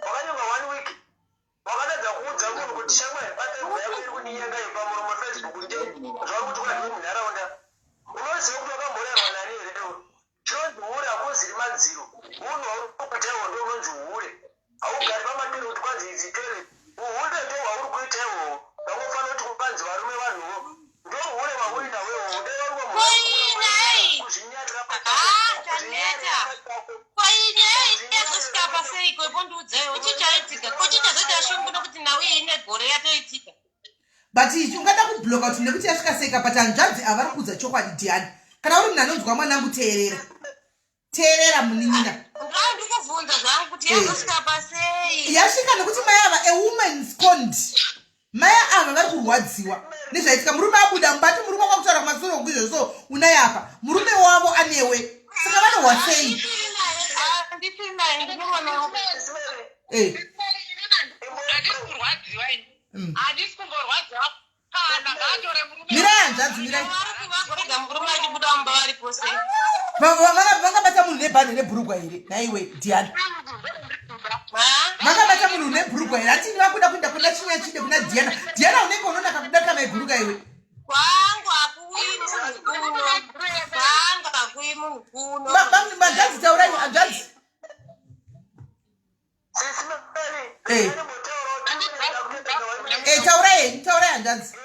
wakanyengwa one week wakatadza kuudza munhu kuti shamwari batebva yako iri kundinyenga iyo pamuromo facebook nde zvauri kuti kwadii munharaunda unoziva kuti wakamborerwa nani herewe chinonzi hure hakuziri madziro unhu wauri kuita iwo ndo unonzi hure haugari pamatero kuti kwanzi idzi toilet uhure ndo hwauri kuita iwowo vangofanira kuti kwanzi varume vanhuwo ndo hure hwauri nawo iwowo Koinai. kuzvinyarira Ah, taneta. Koinyaya yazosvika paseiko ipondiudzaiwo chichaitika ko chichazoita shungu nokuti nhau iyi ine gore yatoitika. But ichi ungada kubloka kuti nekuti yasvika seika, but hanzvadzi ava vari kuudza chokwadi. Diani, kana uri munhu anonzwa, mwanangu, teerera, teerera munin'ina. Ndikubvunza zvangu kuti yazosvika pasei? Yasvika nekuti mai ava, a woman scorned, mai ava vari kurwadziwa nezvaitika. Murume abuda mubati, murume wakakutaura kumasoro kuizvo, so unai apa murume wavo anewe, saka vanohwa sei? Handisiri naye, ndine mwana wangu. Handisi kurwadziwa ini. Handisi kumborwadziwa kana. Ngaatore murume. Mirai hanzvadzi, mirai. Vari kuvagorega murume achibuda mumba varipo sei? Vangabata munhu nebhande nebhurugwa here naiwe, Diana? Vakabata munhu nebhurugwa here? Hatini vakuda kuenda kuna Chinyachide, kuna Diana. Diana, unenge unonaka kudarika maibhuruka iwe. Kwangu hakuuyi munhu kuno, kwangu hakuuyi munhu kuno. Hanzvadzi, taurai hanzvadzi. Sisi Mary. Taurai henyu, taurai hanzvadzi.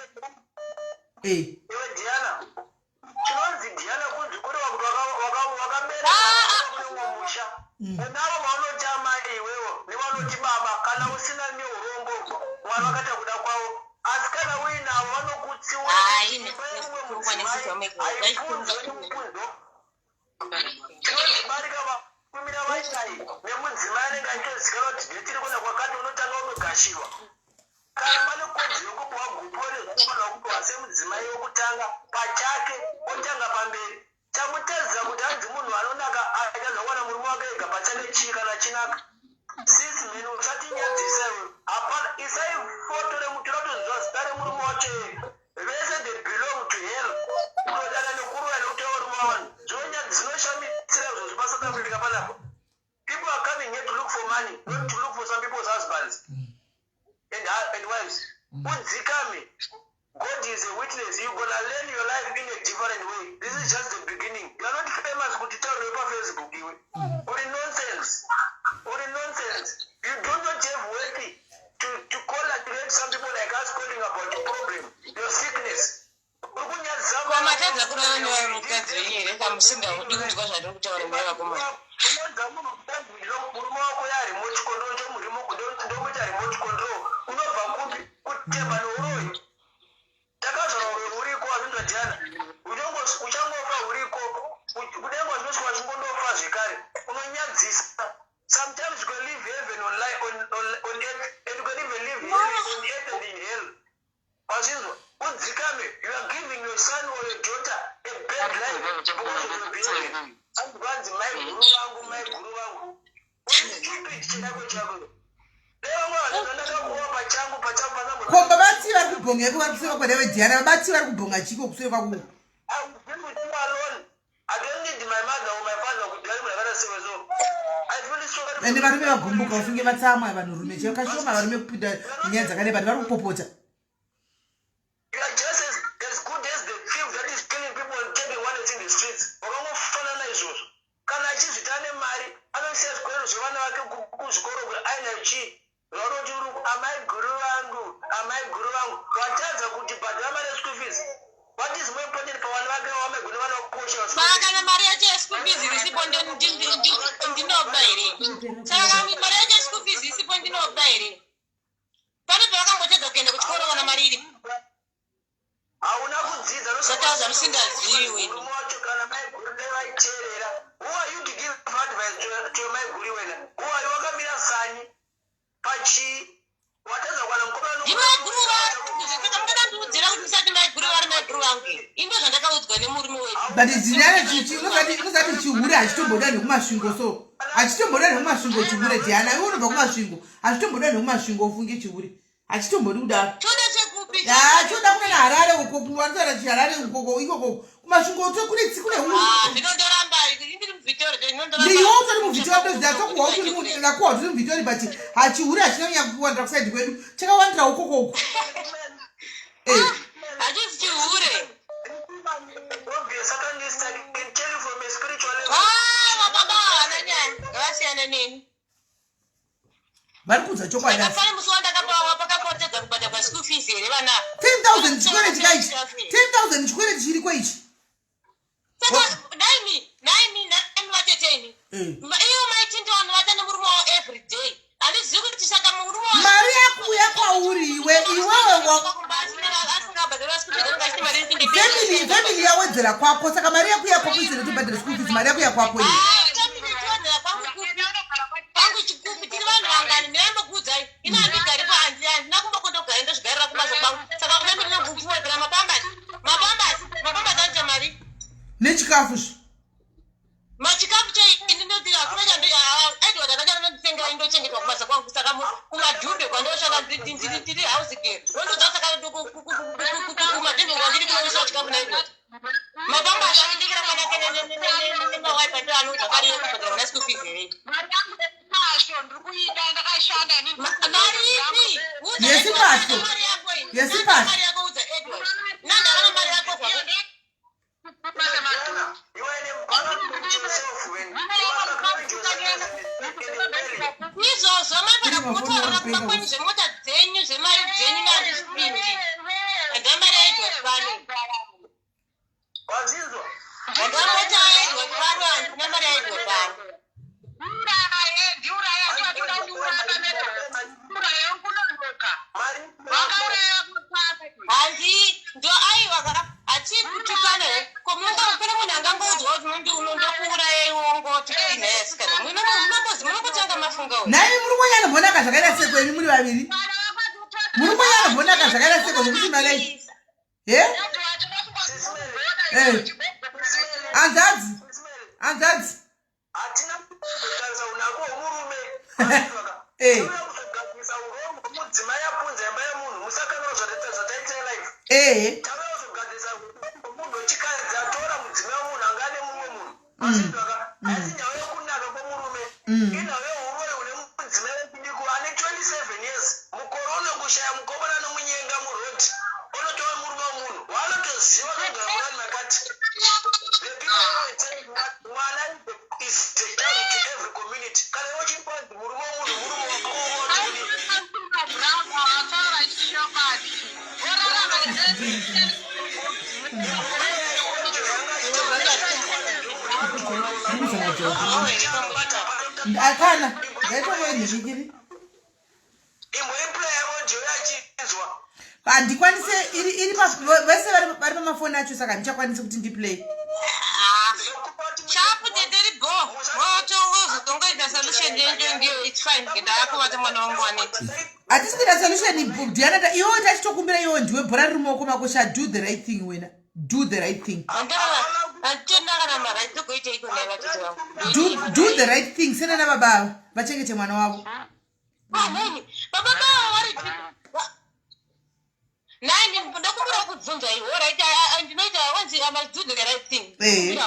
Iwe Diana, chinonzi Diana kunzi kureva kuti wakabereka kune umwe musha. Unavo vaunoti amai iwewo nevanoti baba. Kana usina, neurombo, Mwari vakaita kuda kwavo. Asi kana uinavo, vanokutsiura. Hai, Imba yemumwe ne- mudzimai haipunzwe nemupunzo. Chinonzi barika, vakumira vachai nemudzimai anenge achitozikanwa kuti ndetiri kuenda kwakati, unotanga unogashiwa. Kana pane kodzero yekupiwa gupo rezvanofanira kupiwa semudzimai wekutanga pachake, otanga pamberi. Chamutedzera kuti hanzi munhu anonaka achazowana murume wake ega pachake, chii kana chinaka? Sisi mheni, usatinyadzisa iwe. Hapana, isai foto remutora, toziva zita remurume wacho. Vese they belong to hell. Kutodana nekuroya nekutora varume vavanhu, zvinoshamisira izvozvo paSouth Africa panapa. People are coming here to look for money, not to look for some people's husbands and wives. Udzikame. God is a witness. You're gonna learn your life in a different way. This is just the beginning. You are not famous kuti taurwe paFacebook iwe. Uri nonsense, uri nonsense. You do not have worth to call and let some people like us calling about your problem, your sickness. Uri kunyadzisa. Kwamatadza kurara nevamukadzi wenyu here kamusingadi kunzwa zvandiri kutaura mai vakomana? Unodza munhu kutambirira murume wako ya remote control, ndomuita remote control. Unobva kupi kutemba neuroyi? Takazvarwa uroyi huriko, azvinzwa Diana? Uchangofa huriko, kudenga zvinosvika uchingondofa zvekare. Unonyadzisa. Sometimes you can live heaven on earth and you can even live hell on earth and in hell. Wazvinzwa? Udzikame. You are giving your son or your daughter a bad life because of your behavior. Anzi mai guru vangu, mai guru vangu. Uri stupid chirako chako. Ndakakuwa pachangu pachangu pachangu. Ko babati vari kubhonga iko, vari kuseva kwanewe Diana, babati vari kubhonga chiko kusure kwako? I will deal with you alone. I don't need my mother or my father kuti vari munhu akaita sewe, so I feel sorry. Ende varume vagumbuka, ufunge vatsamwa vanhurume chaivo. Kashoma varume kupinda nyaya dzakadai, but vari kupopota. You are just as good as the thief that is killing people and taking wallets in the streets. Wakangofanana izvozvo. Kana achizvita nemari, anoisiya zvikwerero zvevana vake kuzvikoro kuti aina chii? Zvaunoti uri amai guru vangu, amai guru vangu, watadza kuti bhadhara mari yeschool fees. What is more important pavana vake vamai guru nevana vakukosha? Saka kana mari yacho yeschool fees isipo, ndinoba here? Saka mari yacho yeschool fees isipo, ndinoba here? Pane pavakambotedza kuenda kuchikoro kana mari iripo? Hauna kudzidza. Zvataura musingazivi. Murume wacho, kana mai guru dai vaiteerera. Who are you to give advice to your mai guru wena? Who are you? Wakamira sani pachii? Watadza kuwana mukomana. Ndimaiguru vangu, saka mungadandiudzira kuti musati maiguru vari maiguru vangu? Indo zvandakaudzwa nemurume wedu. But Diana, unozati chihure hachitomboda nekuMasvingo, so hachitomboda nekuMasvingo chihure. Diana, iwe unobva kuMasvingo, hachitomboda nekuMasvingo, ufunge. Chihure hachitombodi kudaro. Choda chekupi? Ha, choda kunana Harare uko, vanotaura chiHarare ukoko ikoko. KuMasvingo to kune kune Ah, zvinondoramba, indiri muVictoria, zvinondoramba. Ndiwe utori muVictoria, ndoziva tokuwa utori nakuwa utori muVictoria, but hachihure hachina kunyanya kuwandira kusaidi kwedu, chakawandira ukoko uko. Hachisi chihure. Obvious satanist, I can tell you from a spiritual level. Ah, vababa havana nyaya, ngavasiyane neni. Vari kuudza chokwadi. Ndakafari musi wandakapawa pakapotedza kubhadharwa school fees here vana? 10,000 chikwereti kaichi, 10,000 chikwereti chiriko ichi. Saka naimi, naimi, naimi vateteni. Ivo maichinda vanovata nemurume wavo every day, handizivi kuti saka murume Mari yakuuya kwauri iwe, iwewe kumba asina. Kuwedzera kwako, saka mari yakuya kwako isere tobhadhara school fees, mari yakuya kwako iyi. Kwangu kupi? Kwangu chikupi? Tiri vanhu vangani? Ndinambokuudzai, ini handigari panzi, handina kumba kwandogara, ndozvigarira kubasa kwangu. Saka kuna ndinokuwedzera mapambasi, mapambasi, mapambasi anoita mari nechikafu zvo. Machikafu chei? Ndinoti hakuna chando. Edward akachanonditengera, indochengetwa kubasa kwangu. Saka kumadhumbe kwandoshanda ndiri house girl, wondodza. Saka kumadhumbe kwandiri kunoisa chikafu naEdward, mapambasi anondikira mwana ke nemawaipa ndo anoudza mari yekubhadhara mwana school fees here? Mari ipi? Yesipahlo. Yesipahlo. Mari yako, udza Edward nandavana mari yako zvako. You are an embarrassment to yourself when you are acknowledge yourself as an failure. Izvozvo mafana Tiri mafoni kutaura akupenga. kumba kwenyu, zvemota dzenyu, zvemari dzenyu, nandizvipindi handa mari yaEdward pano. Wazinzwa? Handa mota yaEdward pano, handina mari yaEdward pano. Ndiuraye, ndiwatoda kundiuraya pameta, uraye kunonoka. Mari. Wakauraya. Handi ndo, aiwa, ka hatii kutukana he. Ko munonga pane munhu angangoudzwa kuti mundi unondokuurayai wongoti nhasi kana munombozi munongotanga mafunga uyu. Nai muri kunyanyobonaka zvakaita seko imi muri vaviri, muri kunyanyobonaka zvakaita seko zvokuti mari he. Hanzadzi, hanzadzi. Hatina kutarisa unako hwemurume. Kugadzirisa urombo hwemudzimai apunza imba yemunhu. Musakanganwa zvataita life. Tauya kuzogadzirisa munhu wechikadzi atora mudzimai wemunhu anga ane mumwe munhu. Masinzwaka, haisi nhau yekunaka kwemurume, inhau yeuroyi une mudzimai wechidiki ane 27 years. Mukore uno kushaya mukomana nomunyenga murodhi, onotora murume wemunhu waanotoziva anogara murani makati. The people always say mwana is the child to every community. Kana iwe uchipanzi murume wemunhu murume wako, wotodii? Wataura chokwadi, orarama. Akana ngaitongoenhikikiri. Imboiplaya audio yachinzwa. Handikwanise, iri vese vari pamafoni acho, saka handichakwanisi kuti ndiplay. Chapu teteri go wotozongoita solution yenyu ndiyo, it's fine. Ndakuvata mwana wangu waneti. Hatisi kuita solution, Diana. Iwewe tachitokumbira, iwewe ndiwe bhora riri mumaoko mako sha. Do the right thing wena, do the right thing. Handitenda kana mari togoita iko naivatete vangu. Do the right thing, sena nababa ava vachengete mwana wavo. Baba baba vari nani? Ndokumbira kubvunza iwe, right? Ndinoita wanzi I must do the right thing. Ehe.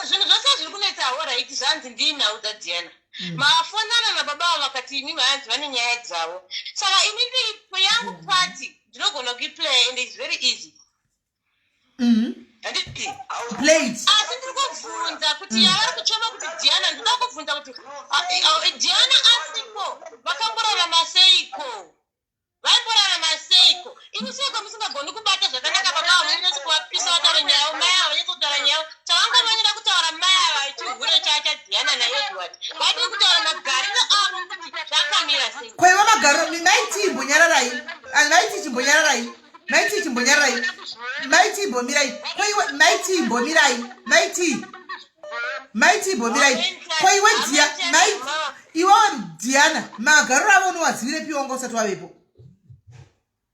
Zvinhu zvose zviri kunetsa, alright, zvanzi ndinhau dzaDiana. Mafonana nababa avo vakati imi hanzi vane nyaya dzavo, saka ini ndiri yangu party ndinogona kuiplay and it's very easy. Handiti? Play it. Asi ndiri kubvunza kuti yavari kuchema kuti Diana, ndinoda kubvunza kuti Diana asipo vakamborarama seiko? Vaimborarama seiko? Imi seiko musingagoni kubata zvakanaka baba avo? Munonyatso kuvapisa vataure nyaya, mai ava vanyatso kutaura nyaya. Chavangomanyira kutaura mai ava chihure chaDiana naEdward. Vadii kutaura magariro avo kuti zvakamira sei? Kwaiva magariro maiti, imbonyararai. Maiti, chimbonyararai. Maiti, chimbonyararai. Maiti, imbomirai. Kwaiwe maiti, imbomirai. Maiti, maiti, imbomirai. Kwaiwe dia maiti, iwewe Diana, magariro avo unowazivirepi wanga usati wavepo?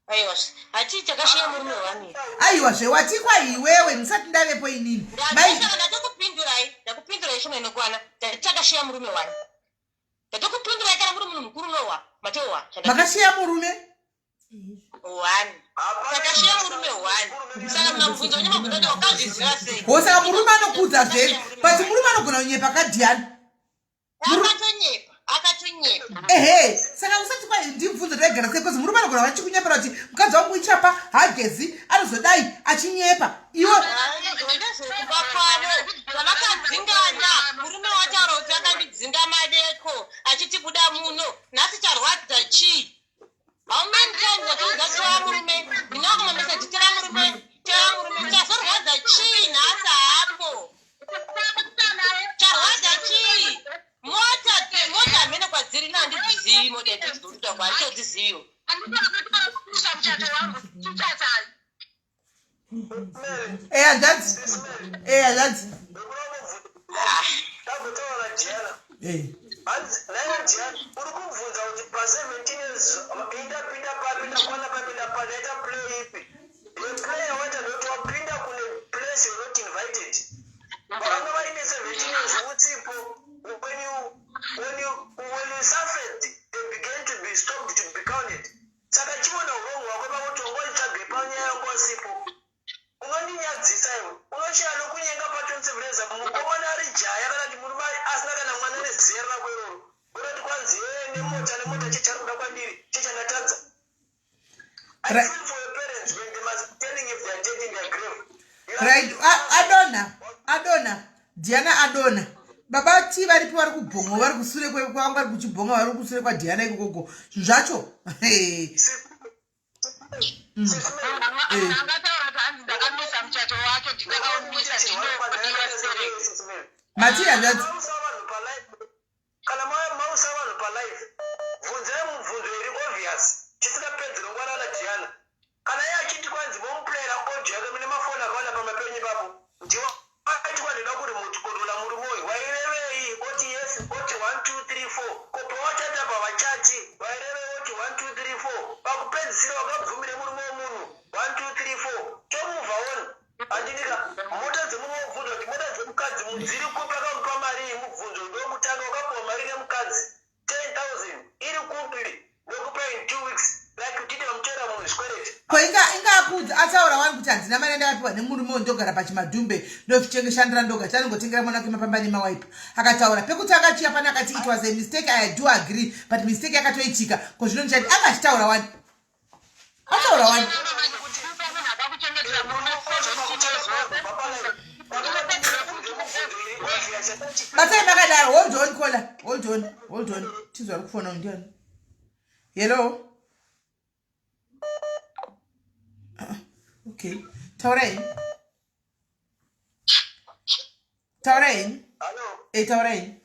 Aiwa, hachii chakashiya murume wani. Aiwa, zvewatikwa iwewe ndisati ndavepo inini. Ndatokupindurai, ndakupindurai shoma inokwana. Chakashiya murume wani, ndatokupindurai. Kana muri munhu mukuru nowa matowa. Makashiya murume? One, takashiya murume one. Saka mabvunzo wenyu mabvunzo kuti wakazviziva sei? Ho, saka murume anokuudza zvese, but murume anogona kunyepa kaDiana. Akatonyepa, akatonyepa. Ehe, saka usati kwa ndibvunzo taigara sei, because murume anogona vachikunyepera kuti mukadzi wangu ichapa, hagezi, anozodai achinyepa iwe. Ndezvekuba kwavo zvavakadzingana. Murume wataura kuti akandidzinga madeko achiti buda muno. Nhasi charwadza chii? How many times wachiudza tora murume? Ndinako mameseji, tora murume, tora murume. Chazorwadza chii nhasi hapo? Charwadza chii? Mota, mota hamene kwadziri, nandidzizivi mota idzi dziri kuitwa, handitodziziviwo. Muchato wangu chichatai. Eh, hanzvadzi. Eh, hanzvadzi. Takutoona Diana. Eh. Hanzi naye Diana uri kubvunza kuti pa 17 years indapinda papi, ndakwana papi, ndaita play ipi? Yeplay yawaita ndoti wapinda kune place you're not invited. Vakanga vaine 17 years usipo. When you suffered, they began to be stopped to be counted. Saka chiona urongo hwako pakuti wangoitsvage panyaya yangu wasipo. Unondinyadzisa iwe, unoshaya nokunyenga pa27 years, mukomana ari jaya kana kuti murume asina kana mwana nezera rako iroro, unoti kwanzi ye nemota nemota, chechari kuda kwandiri chechandatadza. I feel for your parents when they must be telling if they are dead in their grave. You are Right, adona, adona Diana, adona. Baba T varipo, vari kubhonga, vari kusure kwanga, vari kuchibhonga, vari kusure kwaDiana ikokoko. Zvinhu zvacho. Munhu angataura kuti hanzi ndakamisa muchato wake, ndindakaumisa, ndinodiwa sereki. Mati, hanzvadzi. Mausa vanhu palife, kana mausa vanhu palife, bvunzai mubvunzo iri obvious tisingapedzi rongwana naDiana. Kana iye achiti kwanzi momuplayera audio yake, mune mafoni akawanda pamapenyu ipapo, ndiwo aiti kwandoda kuri mutikorola murume uyu, wairevei? Oti yes, oti 1 2 3 4. Kopo wachati apa vachati wairevei? Oti 1 2 3 4. Pakupedzisira wakabvumire murume wemunhu 1 2 3 4, tomuvha on. Handidika mota dzemurume, wobvunza kuti mota dzemukadzi dziri kupi, akamupa mari iyi? Mubvunzo ndokutanga, wakapuwa mari nemukadzi 10,000, iri kupi? Ndokupa in 2 weeks, like uchiti vamutora munhu zvikwereti. Ko inga ataura wani kuti handina mari yandakapiwa nemurume, ndogara pachimadhumbe, ndozvitengeshandira ndoga, chanongotengera mwana wake mapamba nemawaipa. Akataura pekutanga chiya pane akati it was a mistake. I do agree, but mistake yakatoitika. Ko zvino ndichati akachitaura wani, ataura wani. Munhu akakuchengetera murume 17 years. Batai makadaro. Hold on, caller, hold on, hold on. Tizwa ri kufona, ndiani? Hello. Ah, okay, taurai, taurai. Hallo. E, taurai.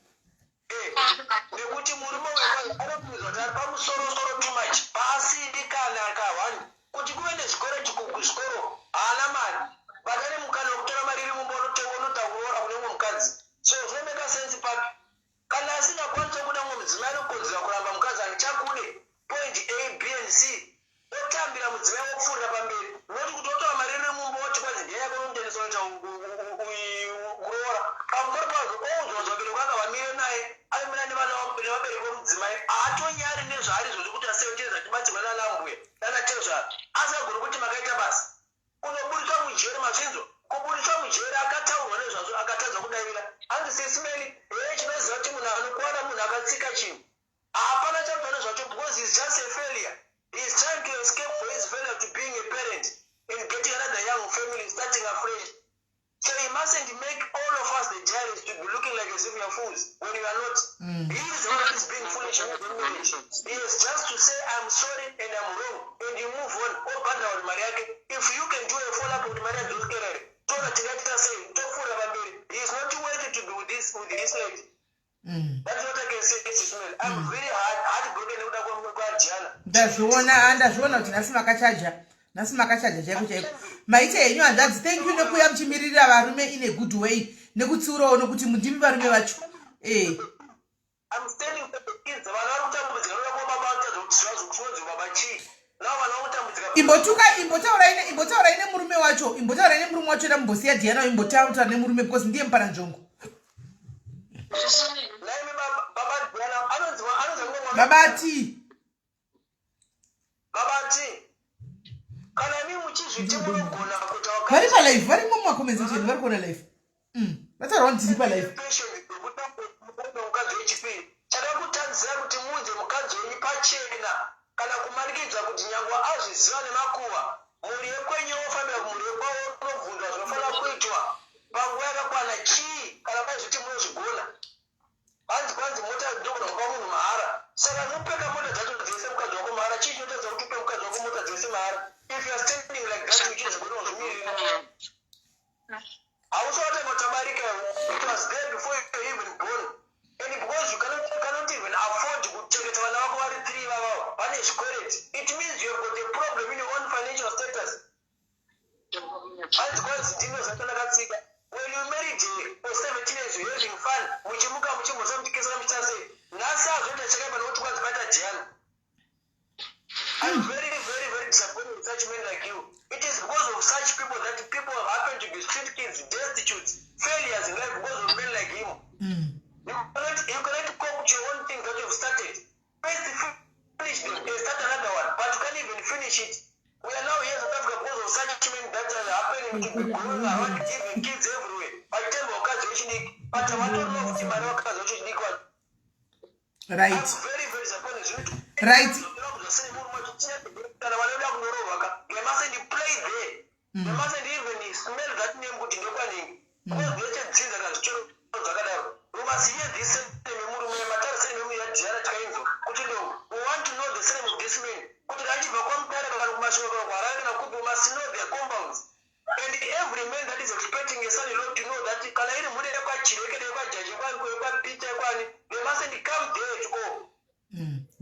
Nekuti murume uyu anobvunzwa kuti ari pamusorosoro too much, paasiri kana ka1 kuti kuve nezvikwereti kuzvikoro, haana mari, but ane mukana wekutora mari iri mumba, unotenga, unoda kuroora kune mumwe mukadzi. So zvinomeka sense papi kana asingakwanisi kuda mumwe mudzimai? Anokonzera kuramba mukadzi, handichakude, point A, B and C, otambira mudzimai, wopfuurira pamberi, noti kuti otora mari iri mumba, oti kwanzi ndiye yako, unomutendesa, unoita kuroora. Pamusoro pazvo oudzwa kuti vabereki vanga vamire naye, anomira nevana nevabereki vomudzimai, haatonyari nezvaari izvozvo kuti aseucheza achibatsirwa nanambuya nanatezvara, asingagoni kuti makaita basa. Kunoburitswa mujeri, mazvinzwa, kuburitswa mujeri akataurwa nezvazvo, akatadza kudavira. Hanzi sesimeni hee, chinoziva kuti munhu anokwana, munhu akatsika chinhu, hapana chakuta nezvacho because he's just a failure. He is trying to escape for his failure to being a parent and getting another young family, starting afresh. So he mustn't make all of us, the diaries, to be looking like as if we are fools when we are not. He is the one that is being foolish in the marriage. He is just to say, "I'm sorry and I'm wrong," and you move on. Obhadhara kuti mari yake. If you can do a follow up kuti mari yadzokerere, toona tingaita sei, topfuura pamberi. He is not worthy to be with this lady. That's what I can say, Ismail. I'm very heartbroken nekuda kwaDiana. Ndazviona, ah, ndazviona kuti nhasi makachaja, nhasi makachaja chaiko chaiko. Maita henyu hanzvadzi, thank you nekuuya muchimiririra varume in a good way, nekutsiurawo, nokuti mundimi varume vacho e. I'm standing for the kids. Vana vari kutambudzika nokuda kwababa vatadza kuti zvazvo kunonzi baba chii. Navo vana vari kutambudzika. Imbotuka, imbotaurai nemurume wacho, imbotaurai nemurume wacho. Ida mumbosiya Diana, imbotaura nemurume because ndiye muparanzvongo. Naimi baba Diana anonzi mwana Baba T. Baba T. Kana imi muchizviti munogona kuita Vari palive, varimo mumacomments section, vari kuona live. Vataura kuti tiri palive. Mukadzi wechipiri chakakutadzira kuti muudze mukadzi wenyu pachena kana kumanikidza kuti nyangwe azviziva nemakuva, mhuri yekwenyu wofambira kumhuri yekwavo, unobvunzwa zvinofanira kuitwa panguva yakakwana chii kana maizviti munozvigona? Hanzi kwanzi mota ndogona kupa munhu mahara, saka mupeka mota dzacho dzese mukadzi wako mahara. Chii chinotadza kuti upe mukadzi wako mota dzese mahara if you are standing like that, uchizvigona kuzvimirira? Hausawatanga kutabarika. It was there before you were even born, and because you cannot even afford kuchengeta vana vako vari three vavavo vane zvikwereti, it means you have got a problem in your own financial status. fun, muchimuka, muchimhosa, muchikisana, muchiita sei. Nhasi azoita chakaipa nokuti kwanzi paita Diana. I'm very, very, very disappointed with such men like you. It is because of such people that people happen to be street kids, destitutes, failures in life, because of men like him. You cannot cope to your own thing that you've started. First finish them and start another one, but you can't even finish it. We are now here in South Africa because of such men that are happening to be going around giving kids everywhere. Vachitemba vakadzi vechidiki, but havatorino kuti mari vakadzi vechidiki. I'm very, very disappointed. Kana vanoda kunorohwa ka, they mustn't play there. They mustn't even smell that name kuti ndekwanhingi, because ndechedzinza kana zvichero zvakadaro. We must hear this surname yemurume matari, surname yaDiana tikainzwa kuti no, we want to know the surname of this man, kuti achibva kwaMutare kana kuMasvingo kana kuHarare kana kupi. We must know their compounds, and every man that is expecting a son-in-law to know that kana iri mhuri yekwaChirekede, yekwaJaji, yekwaPita, yekwani, they mustn't come there at all.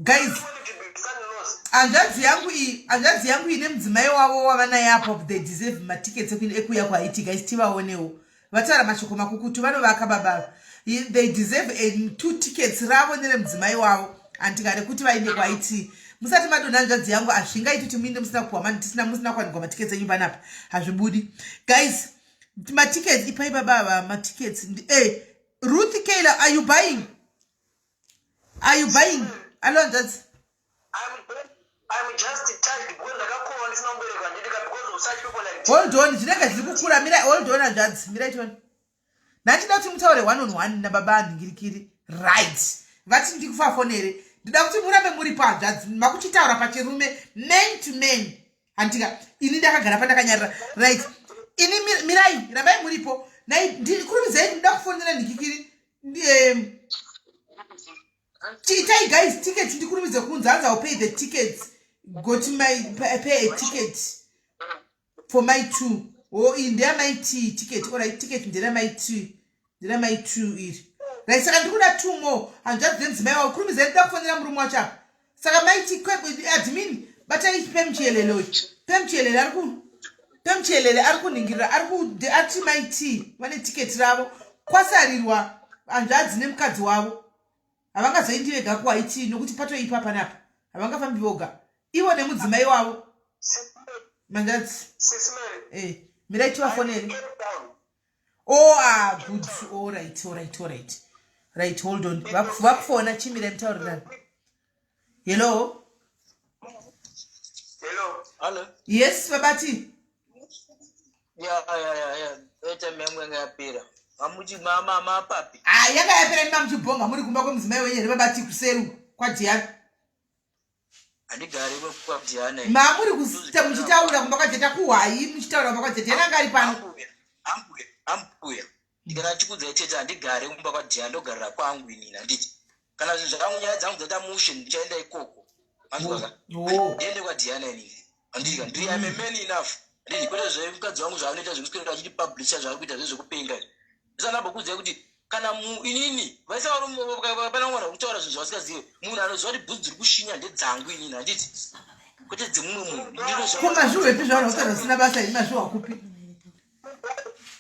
Guys, Want to be son-in-laws. Hanzvadzi yangu iyi nemudzimai wavo wavanaye apo, they deserve matickets ekuuya kuHaiti. Guys, tivaonewo vataura mashoko makukutu. Vanovaka baba, they deserve a two tickets ravo neremudzimai wavo, handika, rekuti vaende kuHaiti. Musati madonha, hanzvadzi yangu, hazvingaiti kuti muinde musina kupuwa, tisina, musina kuwanikwa matickets enyu panapa. Hazvibudi, guys. Matickets, ipai baba ava matickets. Ruth Kayla, are you buying? Are you buying? Alo, hanzvadzi. I'm just touched because ndakakura ndisina kuberekwa, ndidika, because of such people like Hold on, zvinenge zviri kukura. Mirai, hold on, hanzvadzi, mirai tione. Ndachida kuti mutaure one on one nababa andingirikiri, right? Vati ndikufafonere. Ndida kuti murambe muripo, hanzvadzi, makuchitaura pachirume, man to man, handika? Ini ndakagara pandakanyarira, right? Ini mirai, rambai muripo. Nai kurumidzai, ndida kufonera ndikikiri. Chiitai guys ticket, ndikurumidze kunzi hanzi I'll pay the tickets. Got my pay a ticket for my two. Oh, iyi ndeyamai t ticket. Alright, ticket nderamai t, nderamai two iri, right? Saka ndiri kuda two more, hanzvadzi dzemudzimai wavo. Kurumidzai, ndida kufonera murume wacho apa. Saka maiti admin, batai pemuchielele uyu. Pemuchielele ari ku, pemuchielele ari kunhingirira, ari ku, ati mai t vane tiketi ravo. Kwasarirwa hanzvadzi nemukadzi wavo. Havangazoendi vega kuHaiti nokuti patoipa panapa. Havangafambi voga, ivo nemudzimai wavo, manzvadzi. Sis Mary. Mirai tivafonere. Cape Town. Oh, ah, good. All right, right, hold on. Vakufona, chimirai mutaurirani. Hello? Hello. Hello. Yes, babati. Ya. Airtime yangu yanga yapera. Mamuchi mama mapapi. Ah, yanga yapera ndima muchibhonga muri kumba kwemudzimai wenyu here, babati, kuseru kwaDiana? Handigari kwaDiana. Mamuri kuita muchitaura kumba kwaJeta kuhwai, muchitaura kumba kwaJeta anga ari pano. Ambuya, ambuya, ambuya. Ndikana chikudzai chete, handigari kumba kwaDiana, ndogarira kwangu inini, handiti. Kana zvinhu zvangu, nyaya dzangu dzaita mushe, ndichaenda ikoko. Manzwa? Oh. Ndiende kwaDiana inini. Handiti ndiri, I'm a man enough. Handiti kwete zvemukadzi wangu zvaanoita zvekuswera achiti publisha zvaari kuita zvezvekupenga. Ndisana kuti kana inini vaisa varume pana mwana kutaura zvinhu zvavasingazive. Munhu anoziva kuti bhutsu dziri kushinya ndedzangu inini, handiti, kwete dzemumwe munhu. Ndinozva- Ko mazviwepi zvavanhu kutaura zvisina basa ini? Mazviwa kupi?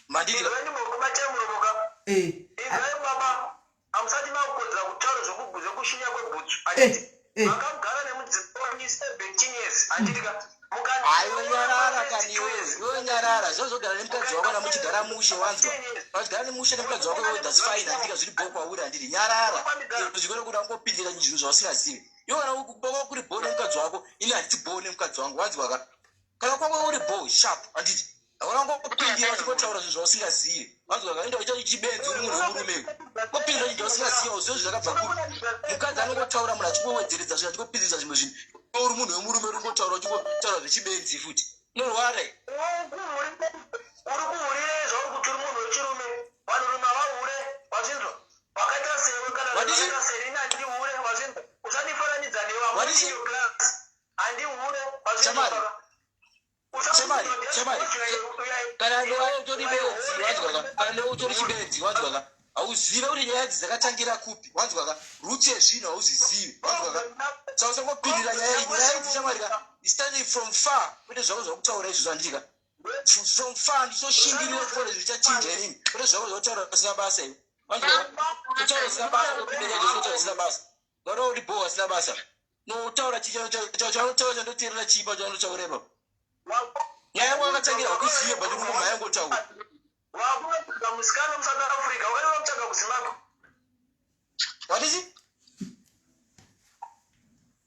Manditi Izvai ndimbokubatai muromo ka. Izvai baba, hamusati makukodzera kutaura zvekushinya kwebhutsu, handiti? Makagara nemudzimai wenyu 17 years, handiti ka? Aiwe, nyarara kani iwe, iwe nyarara. Zvozogara nemukadzi wako kana muchigara mushe, wanzwa? Vachigara nemushe nemukadzi wako iwe, that's fine, handika? Zviri bho kwauri, handiti? Nyarara, zvikore kuti angopindira zvinhu zvausingazivi iwe. Kana kwako kuri bho nemukadzi wako, ini handiti bho nemukadzi wangu, wanzwa ka? Kana kwako uri bho, sharp, handiti? Hakuna ngopindira uchingotaura zvinhu zvausingazivi, wanzwa ka? Enda uita chibenzi, uri munhu wemurume, ngopindira zvinhu zvausingazivi, hauzivi zvakabva kuri. Mukadzi anongotaura, munhu achingowedzeredza zvinhu, achingopindiriza zvimwe zvinhu. Uri munhu wemurume, uri ngotaura, uchingotaura zvechibenzi futi, unorwara. Uri kuhurire zvauri kuti uri munhu wechirume. Vanhurume havahure, wazvinzwa? Wakaita sewe kana Wadii? wakaita seni, handihure, wazvinzwa? Usandifananidza newe. Wadii? Class handihure. Shamari. Shamari, shamari. Kana newe utori benzi, wanzwa ka? Kana newe utori chibenzi, wanzwa ka? Hauzive kuti nyaya idzi dzakatangira kupi, wanzwa ka? Roots yezvinhu hauzizivi, wanzwa ka? Saka usangopindira nyaya iyi. Nyaya idzi, shamwari ka, starting from far, kwete zvako zvakutaura izvo, zvandika from far. Ndichoshingirira kutaura zvichachinja inini, kwete zvako zvakutaura pasina basa iwe. Wanzwa? Kutaura zvisina basa, kupinda nyaya dzekutaura zvisina basa. Gara uri bho wasina basa. Notaura chaunotaura chandoteerera chipa chaunotaura ipapo. Nyaya yangu yakatangira hakuzive but uri kumhanya ngotaura. Wakunotsvaga musikana muSouth Africa, wakati wakutsvaga kuZimbabwe. What is it?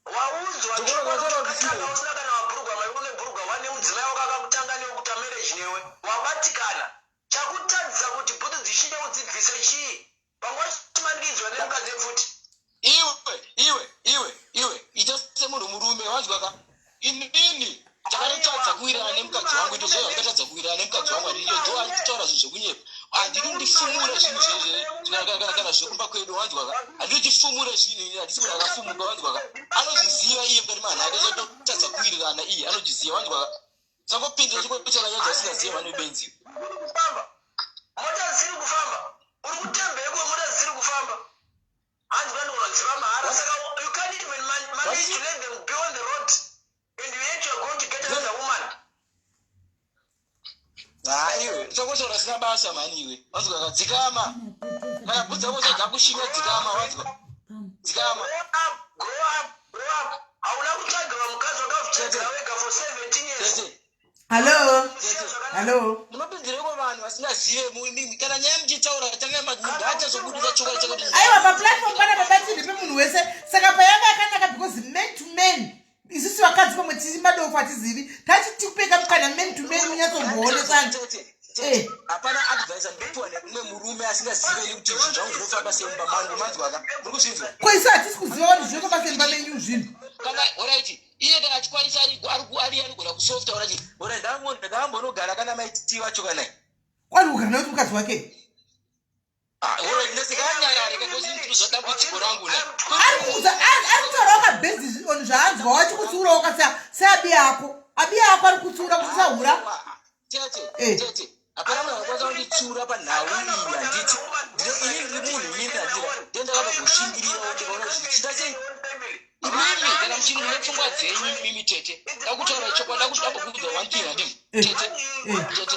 Waudzwa Ndikuona chokwadi kwataura wakatanga kuti usina kana mabhurugwa mairi une bhurugwa wane mudzimai wako akakutanga newe kuita marriage newe wabatikana chakutadzisa kuti bhutsu dzishinye udzibvise chii vanga vachimanikidzwa nemukadzi futi. Iwe iwe iwe iwe ita semunhu murume wanzwa ka inini takatotadza kuwirirana nemukadzi wangu ito zvaiva ndakatadza kuwirirana nemukadzi wangu handidi do andikutaura zvinhu zvekunyepa handidi kundifumura zvinhu kana zvekumba kwedu wanzwa ka handidi kutifumura zvinhu ini handisi munhu akafumuka wanzwa ka anozviziva iye mukati manhu ake chatotadza kuwirirana iye anozviziva wanzwa ka sangopindira chikotaura nyaya dzausingazive mhani webenzi kufamba mota dzisiri kufamba uri kutembeko mota dzisiri kufamba hanzi vanogona mahara saka you can't even manage to let them be on the road and yet you are going to get another woman. Ha iwe usangotaura zvisina basa mhani iwe wanzwa ka dzikama kana bvudzi dzako dzakushinya dzikama wanzwa dzikama. Grow up, grow up, grow up. Hauna kutsvagirwa mukadzi, wakazvitsvagira wega for 17 years. Tete. Hallo. Tete. Hallo. Munopindireko vanhu vasingazive kana nyaya muchitaura tanga munhu achazobudisa chokwadi chekuti Aiwa, paplatform pana babatiri pemunhu wese, saka payanga yakanaka because man to man, isusu vakadzi pamwe tiri madofo hatizivi, tachitipeka mukana man to man munyatsomboonekana. Tete, tete, hapana advice andipiwa nemumwe murume asingazive ini kuti zvinhu zvangu zvinofamba sei mumba mangu, manzwaka? Muri kuzvinzwa? Ko isu hatisi kuziva kuti zvinofamba sei mumba menyu zvinhu. Kana alright, iye kana achikwanisa ari anogona kusofta alright, alright, ndakambonogara kana maiti vacho kanai. Kwani kugara nekuti mukadzi wake Ah, alright, ndikanyarare because dambudziko rangu ne ari kuudza ari kutaurawo kabhezi on zvaanzwa wachikutsiurawo ka seabi ako, abi ako ari kutsiura kuti usahura. Tete. Eh. Tete, hapana munhu anokwanisa kunditsiura panhau iyi, handiti? Ini ndiri munhu inini, handiti? Ndiye ndakatogoshingirirawo ndikaona kuti zvichiita sei. Imimi kana muchini mune pfungwa dzenyu imimi, tete, ndakutaura chokwadi, ndambokuudza one thing, handiti? Tete. Tete.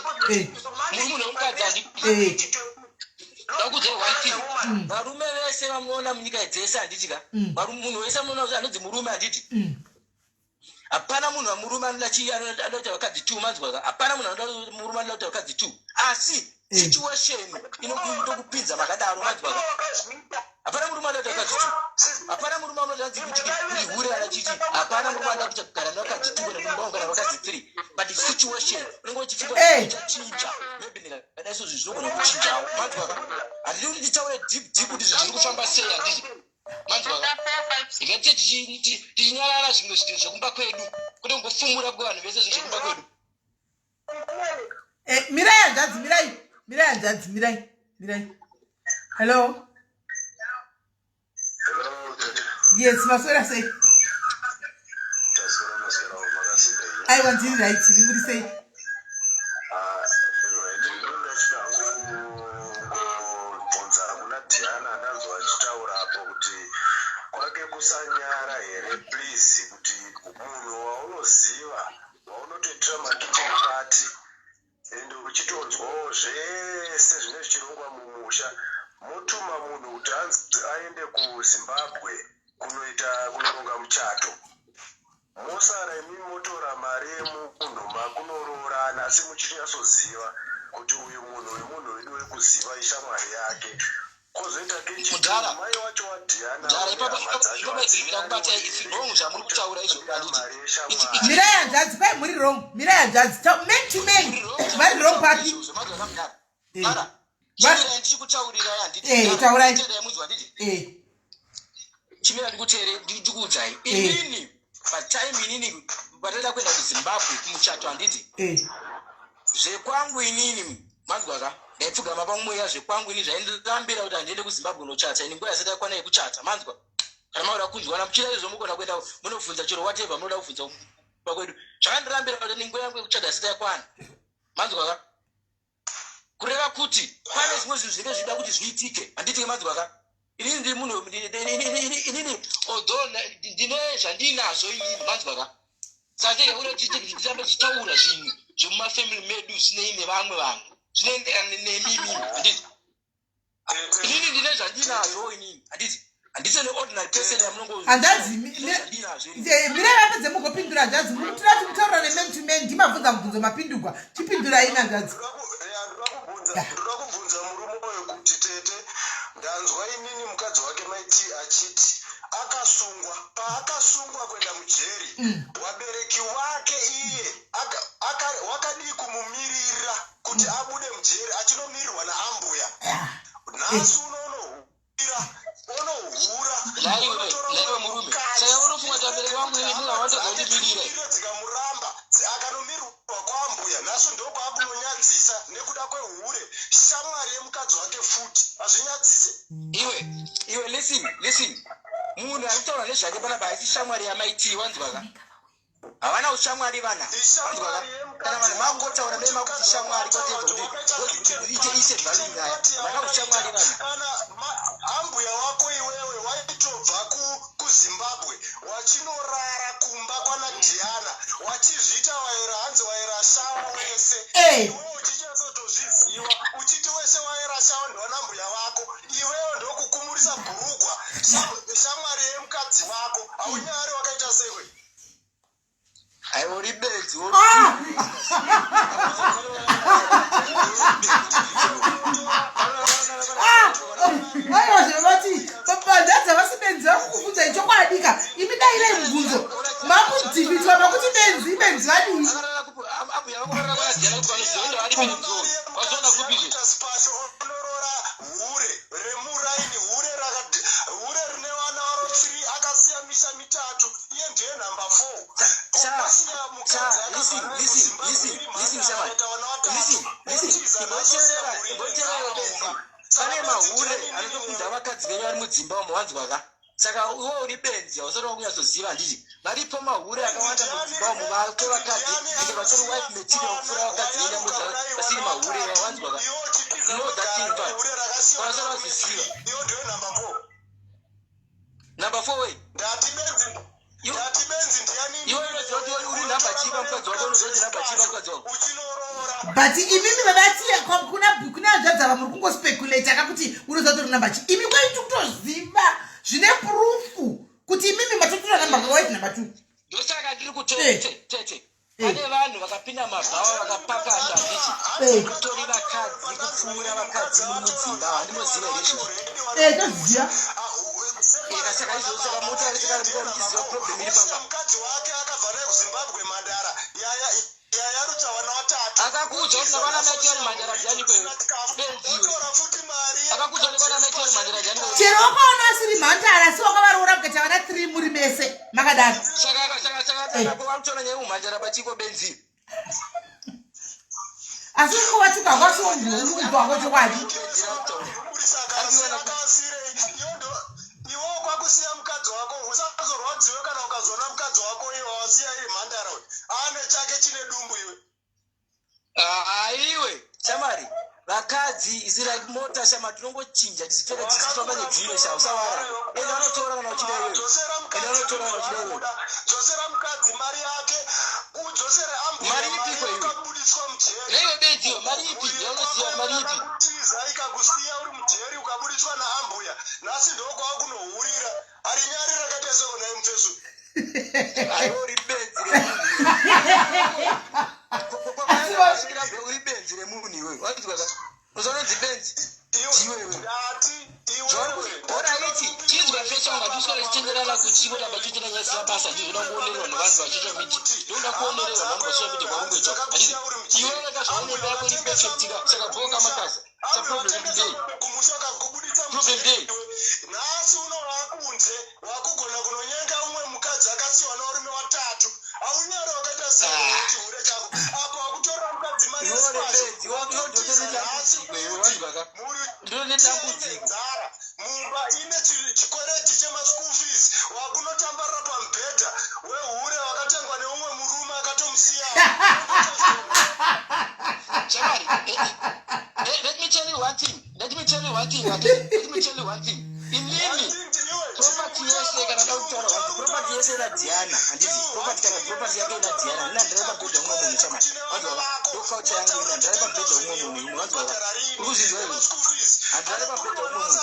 Muri munhu wemukadzi, handiti? Ndakuudzai one thing. Varume vese vamunoona munyika dzese, handiti ka? Munhu wese amunoona kuti anonzi murume, handiti? Hapana munhu wamurume anoda chii anoda kuita vakadzi two, manzwa ka? Hapana munhu anoda murume anoda kuita vakadzi two, asi situation inokupinza makadaro, manzwa ka? Hapana murume anoda kuita vakadzi two, hapana murume anoda anzi kuti hure ana chiti, hapana murume anoda kuita kugara nevakadzi two kana mumba kugara vakadzi three, but situation unenge uchifunga uchachinja, maybe ndikadai so zvinhu zvinogona kuchinjawo, manzwa ka? Handidi kuti nditaure deep deep kuti zvinhu zviri kufamba sei, handiti? Manzwa ka? Ngatiye tichinyarara zvimwe zvinhu zvekumba kwedu kwete kungofumura kuvanhu vese zvinhu zvekumba kwedu. Mirai hanzvadzi, mirai, mirai hanzvadzi, mirai, mirai. Hello. Hello, Tete. Yes, maswera sei? Taswera, maswera, makasimba here? Aiwa, ndiri right, iri muri sei? Ah, right. Ndinoda kungobvunza kuna Diana, ndanzwa achitaura apo kuti kwake kusanyara here, please, kuti munhu waunoziva waunotoitira makitchen party ende uchitonzwawo zvese zvine zvichirongwa mumusha, motuma munhu kuti anzi aende kuZimbabwe kunoita kunoronga muchato, mosara imi motora mari yemunhu makunoroorana, asi muchinyatsoziva kuti uyu munhu, uyu munhu wedu wekuziva, ishamwari yake, kwozoita kechitwo Mudhara. mai wacho waDhiana Mudhara, ipapo ndakubata, it's wrong zvamuri kutaura izvo, handiti? Mirai hanzvadzi, kwai muri wrong, mirai hanzvadzi. Man to man, vari wrong papi? Mudhara, chimirai ndichikutaurirai, handiti? Eh, taurai. Teererai munzwa, handiti? Eh. Chimira ndikuteere, ndikuudzai. Inini patime inini pataida kuenda kuZimbabwe kumuchato, handiti? Zvekwangu inini, manzwa ka? Ndaipfugama pamweya, zvekwangu ini zvaindirambira kuti handiende kuZimbabwe kunochata ini nguva yasati yakwana yekuchata, manzwa? Kana mauda kunzwana muchida izvo mugona kuenda munobvunza chero whatever munoda kubvunza kumba kwedu, zvakandirambira kuti ini nguva yangu yekuchata yasati yakwana, manzwa ka? Kureva kuti pane zvimwe zvinhu zvinenge zvichida kuti zviitike, handiti? Manzwa ka? Inini ndiri munhu inini although ndine zvandinazvo inini, manzwa ka? Saka tikaona tirambe tichitaura zvinhu zvemumafamily medu zvinei nevamwe vanhu, zvinoenderana nemimimi, handiti? Inini ndine zvandinazvo inini, handiti? Handisi neordinary person yamunongo. Hanzvadzi, Zvandinazvo inini. Mirai vapedze mugopindura, hanzvadzi. Mutirati mutaura neman to man, ndimabvunza mubvunzo mapindurwa. Chipindurai imi, hanzvadzi. Ndoda kubvunza murume uyu kuti, tete, ndanzwa inini mukadzi wake Maiti achiti akasungwa. Paakasungwa kuenda mujeri, wabereki wake iye wakadii kumumirira kuti abude mujeri achinomirirwa naambuya? Nhasi unonohura, onohura. Naiwe, naiwe murume, saka unofunga kuti vabereki vangu ini havanotoza kundimirira? Dzikamuramba, akanomirirwa kwaambuya. Nhasi ndokwakunonyadzisa nekuda kwehure, shamwari yemukadzi wake futi. Hazvinyadzise? Iwe, iwe, listen, listen. Munhu ari kutaura nezvake panapa haisi shamwari yamaiti, wanzwaka? Havana ushamwari vana, wanzwaka? Kana vanhu mangotaura mema kuti shamwari, kwatedza kuti ite ise value nyaya. Havana ushamwari vana. Kana ambuya wako iwewe waitobva kuZimbabwe wachinorara kumba kwana Diana, wachizviita waera, hanzi waera shawa wese. Iwewe uchinyatsotozviziva, uchiti wese waera shawa ndiwana mbuya wako. Iwewe ndokukumurisa bhurugwa shamwari yemukadzi wako. Haunyari, wakaita sewe. Aiwa, uri benzi. Ah! Ah! Aiwa, zvinovati hanzvadzi havasi benzi. Vakukubvunzai chokwadi ka. Imi dairai mubvunzo, makudhibitwa makuti benzi, benzi vadii? Ambuya vangu varara kwana Diana kuti vanoziva vari benzi. Wazoona kupizve? Spasho onorora hure remuraini, hure hure rine vana varo 3. Akasiya misha mitatu, iye ndiye namba 4. Sha, listen, listen, listen, listen, shamwari, listen, listen. Imboteerera, imboteerera, benzi. Pane mahure anotokudza vakadzi venyu vari mudzimba umo, wanzwaka? Saka iwe uri benzi, hausati wakunyatsoziva, handiti? Varipo mahure akawanda mudzimba umo vake vakadzi, ende vatori wife material kupfuura vakadzi venyu amudza vasiri mahure, wanzwaka? You know that thing, but wanasati wazviziva. Iwe ndiwe namba 4. Number 4 wei? Ndati benzi, ndati benzi ndiani? Iwe unoziva kuti uri namba chii pamukadzi wako? Unoziva kuti namba chii pamukadzi wako? Uchinoroora. But imimi vabati, kuna hanzvadzi ava muri kungospeculata kakuti unoziva kuti uri namba chi. Imi kwaiti kutoziva zvine proof kuti imimi matotora namba wife number 2. Ndosaka ndiri kutete, tete, pane vanhu vakapinda mabhawa vakapakata, handiti? Kutori vakadzi kupfuura vakadzi muri mudzimba. Handimoziva here izvozvo? Eh, toziva. Eka, saka izvozvo, saka motari, saka muka muchiziva problem iri pamba. Mukadzi wake akabva naye kuZimbabwe, mhandara yayarutsa vana vatatu. Akakuudza kuti nakwana maiti ari mhandara ndiani kwewe, benziwe? Otora futi mari. Akakuudza kuti kwana maiti ari mhandara ndiani kwewe? Chero wakaona asiri mhandara, asi wakavaroora mukaita vana 3 muri mese makadaro. Saka vakutoona nyaya yeumhandara pachiko, benzi. Asi uri kuvatuka kwasiwo uri kubva wako chokwadi. Iwewo kwakusiya mukadzi wako, usazorwadziwe kana ukazoona mukadzi wako iwe wasiya iri mhandara uyu ane chake chine dumbu iwe. Aiwe shamwari, vakadzi is like mota, shama. Tinongochinja tichipfeka, tichifamba nedzimwe sha. Usawara, ende vanotora kana uchida iwewe. Dzosera. Ende vanotora kana uchida iwewe. Dzosera mukadzi mari yake, udzosere ambuya. Mari ipiko iwe? Ukabudiswa mujeri. Naiwe benzi iwe, mari ipi yaunoziva? Mari ipi? Tiza ikakusiya uri mujeri, ukabudiswa naambuya. Nhasi ndokwakunohurira hari nyari rakaita seonaye mufesu. Aiwe, uri benzi remunhu. Uri benzi remunhu iwewe, wanzwaka? Uzanonzi benzi ndiwe iwewe. Ndati. Alright, chinzwa fecha, wanga tiswera tichitenderana kuti chingotamba chiitira nyaya isina basa. Ndinoda kuonerwa nevanhu vasocial media, ndinoda kuonererwa nevanhu vasocial media kwakungoita, handiti? Iwe rega zvaunoita yako iri perfect ka. Saka boka makasa sa problem today. Kumusha kakubuditsa. Problem day. Nhasi uno wakunze wakugona kunonyenga umwe mukadzi akasiyiwa nevarume vatatu. Haunyari, wakaita sechihure chako apo wakutorera mukadzi mari. Iwe uri benzi, ndotone dambudziko iwe, wanzwaka? Ndotone dambudziko. Nzara mumba ine chikwereti chemaschool fees, wakunotambarira pamubhedha wehure wakatengwa neumwe murume akatomusiya. Shamwari, let me tell you one thing. Let me tell you one thing. Okay? Let me tell you one thing. Inini property yese, kana da kutaura one, property yese ina Diana, handiti? Property, kana property yake ina Diana, ina ndiri pabhedha umwe munhu, shamwari, wanzwaka? Ndo culture yangu, ina ndiri pabhedha umwe munhu, imwe, wanzwaka? Uri kuzvinzwa izvo? Handirare pabhedha umwe munhu.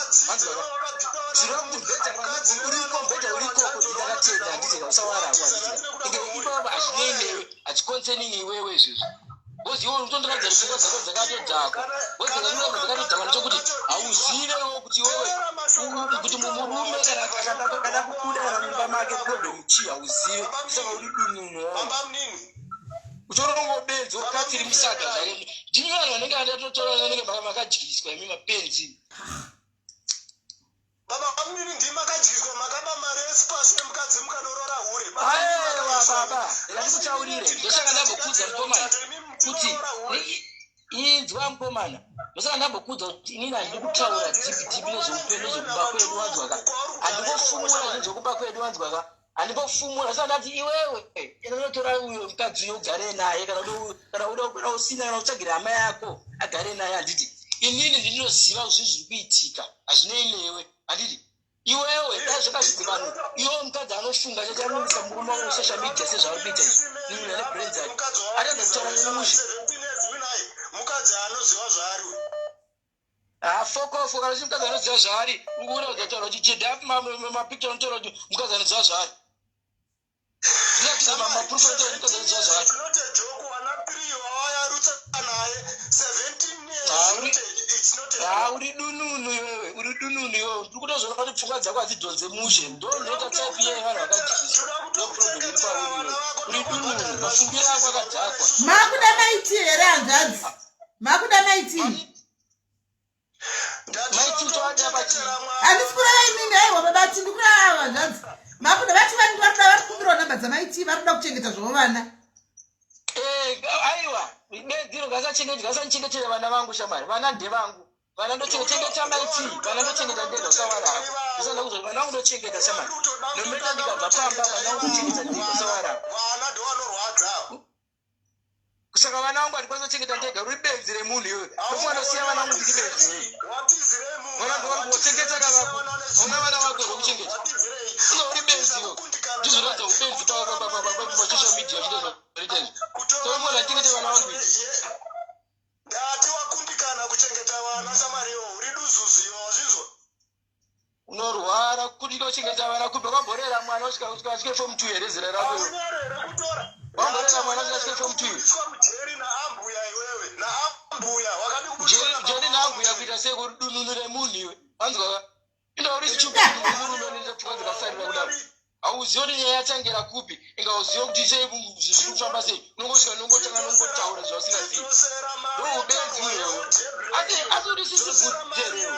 Zvireva kuti mubhedha uriko, mubhedha urikoko, ndakatenda handiti usawarako handiti. Inge ipapa hazvinei newe, hachiconcerning iwewe izvozvo. Because iwe unotondiratidza kuti pfungwa dzako dzakatodhakwa. Because dzakatodhakwa dzakatodhakwa ndechekuti hauzive iwewe kuti iwewe kuti murume kana akada kubuda kana mumba make problem chii hauzive. Saka uri dununu. Utorongo benzi wakatsi iri musaga zvake. Ndimi vanhu vanenge vandatotora vanenge makadyiswa imi mapenzi. Baba mnini ndimi makadyiswa makaba mari yespash yemukadzi mukanoroora hure. Aewa baba, ndikutaurire ndosaka ndambokudza mukomana kuti inzwa mukomana ndosaka ndambokudza kuti inini handidi kutaura deep deep nezveupenyu nezvekumba kwedu wanzwaka handingofumura zvinhu zvekumba kwedu wanzwaka Handimbofumura saka ndati iwewe enda unotora uyo mukadzi uyo ugare naye kana kana uda kana usina kana utsvagire hama yako agare naye handiti inini ndinoziva zvinhu zviri kuitika hazvinei newe handiti iwewe dai zvakazvidzi vanhu iwewe mukadzi anofunga chete anoisa murume wako social media sezvaari kuita izvi nini ane brain dzake atadza kutaura nemushe mukadzi anoziva zvaari Ah, fokofo kana kuti mukadzi anoziva zvaari ukuona kutaura kuti cheda mapicture anotaura kuti mukadzi anoziva zvaari zviratidza maproof anotaura kuti mukadzi anoziva zvaari Ah, uri dununu iwewe uri dununu iwewe ndiri kutozoona kuti pfungwa dzako hadzidhonze mushe ndondoita type iye vanhu vakadyiswa ndoproblem iri pauri iwewe uri dununu mafungiro ako akadhakwa makuda maiti here hanzvadzi makuda maiti handisi kureva inini aiwa babati ndikureva hanzvadzi makuda vati vanhu varikuda vari kukumbirawo namba dzamaiti vari kuda kuchengeta zvavo vana eh, aiwa benziro ngasachengetera vana vangu shamwari vana ndevangu vana ndochengeta maiti vana ndochengeta ndega usawarako ndisanda kuzoti vana vangu ndochengeta shamwari nometa ndikabva pamba vana vangu ndochengeta ndega usawarako vana ndovanorwadza saka vana vangu handikwanisa kuchengeta ndega uri benzi remunhu iwe ndofunga ndosiya vana vangu ndiri benzi iwe vana ndovari kuchengeta ka vako ona vana vako rokuchengeta iwe uri benzi iwe ndizvoratidza ubenzi pasocial media zviita zvaita izvi saka ufunga ndachengete vana vangu ndati wakundikana kuchengeta vana samariwo uri duzuzu iwe wazvinzwa unorwara kudika kuchengeta vana kupi wakamborera mwana usvika usvika asvike form 2 here zera rako iwe wamborera mwana usvika asvike form 2 jeri naambuya kuita sei kudununu remunhu iwe wanzwa inda uri chimurume unoita pfungwa dzakasarira kudaro hauzivi kuti nyaya yatangira kupi inga uzive kuti sei zviri kufamba sei unongosvika unongotanga nongotaura zvausingazivi ndoubenzi iyoyo asi asi uri sisi bhudhi here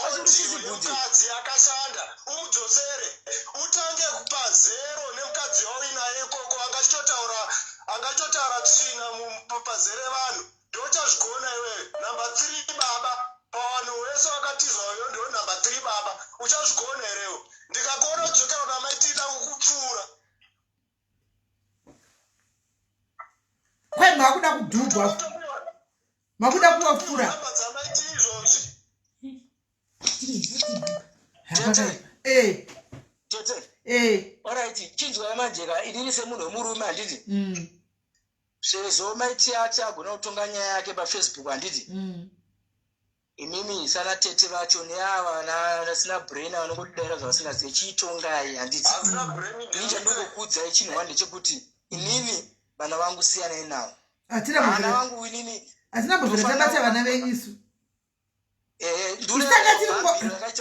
asi uri sisi bhudhi mukadzi akashanda umudzosere utange pazero nemukadzi wauinaye ikoko angachitotaura angachitotaura tsvina pazere vanhu ndochazvigona iwewe number 3 baba pavanhu wese wakatizwa uyo ndo number 3 baba uchazvigona herewo ndikakuona udzokera kuna mai tida kukupfuura kwai makuda kudhugwa makuda kuvapfura eh. tete eh. orit chinzwai manjeka inini semunhu wemurume handiti mm. Sezvo mai Tiati agona kutonga nyaya yake pafacebook handiti? Mm. Imimi sana tete vacho neava vasina brain vanongodaira zvavasingazive chiitongai handiti? Ini chandingokuudzai chinhu one ndechekuti inini vana vangu siyanai navo. Vana vangu inini hatina mbozvera tabata vana venyu isu. Eh,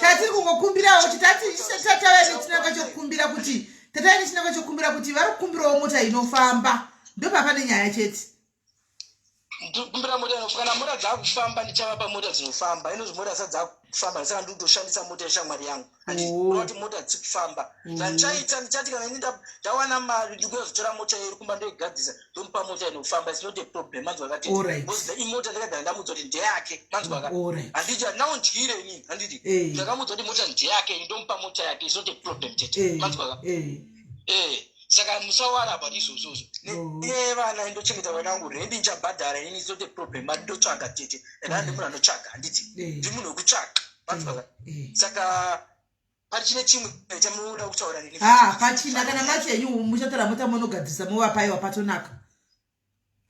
tatiri kungokumbirawo kuti tatave nechinangwa chekukumbira kuti tatave nechinangwa chekukumbira kuti vari kukumbirawo mota inofamba ndopapane nyaya chete kumbira mota inofamba kana mota dzakufamba ndichavapa mota dzinofamba inozvi mota dzisati dzakufamba ndisaka ndikutoshandisa mota yeshamwari yangu handikuti oh. mota dzisi kufamba mm. zvandichaita ndichati kana ini ndawana mari ndikuzotora mota iri kumba ndoigadzisa ndomupa mota inofamba it's not a problem manzwa kati because imota ndakagara ndamudza kuti ndeyake manzwa ka handiti handina undyire inini handiti eh. ndakamudza kuti mota ndeyake ini ndomupa mota yake it's not a problem tete eh. manzwa ka eh. eh saka musawara about izvozvozvo oh. nevana ndochengeta vana vangu rendi ndichabhadhara inini it's not a problem mari ndotsvaga tete and handi munhu anotsvaga handiti ndi munhu wekutsvaga manzwa ka saka pachine chimwe chamunoda kutaura neni ha pachina kana mati yenyu muchatora mota monogadzirisa movapaiwa patonaka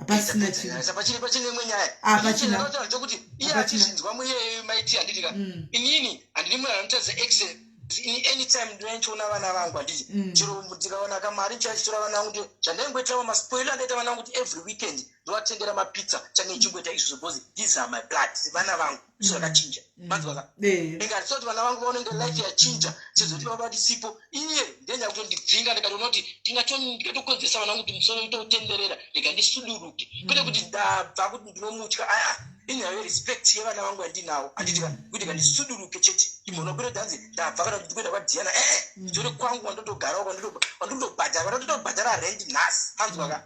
Hapasina chinhu. Saka pachine pachine imwe nyaya. Hapachina. Chinotaura chokuti iye Hapachina. achizvinzwa muiyeyo maiti handiti ka. Inini handidi munhu anotaridza access ini anytime ndinochiona vana vangu handiti. Chero ndikaona kamari ndichachitora vana vangu ndi zvandaingoitira maspoiler andaita vana vangu kuti every weekend ndovatengera mapizza change ndichingoita izvozvo because these are my blood vana vangu izvo zvakachinja. Manzwa ka? Inga handisati kuti vana vangu vaone kunge life yachinja sezvo kuti baba tisipo iye ndiye nyakutondidzinga ndikatoona kuti ndingatokonzeresa vana vangu kuti musoro utotenderera rega ndisuduruke kwete kuti ndabva kuti ndinomutya aa inyaya yerespect yevana vangu yandinawo handiti ka kuti kandisuduruke chete ndimboona kwete kuti hanzi ndabva kana kuti ndikuenda kwadhiana ee nditori kwangu kwandotogarawo kwandotobhadhara kwandotobhadhara rent nhasi manzwa ka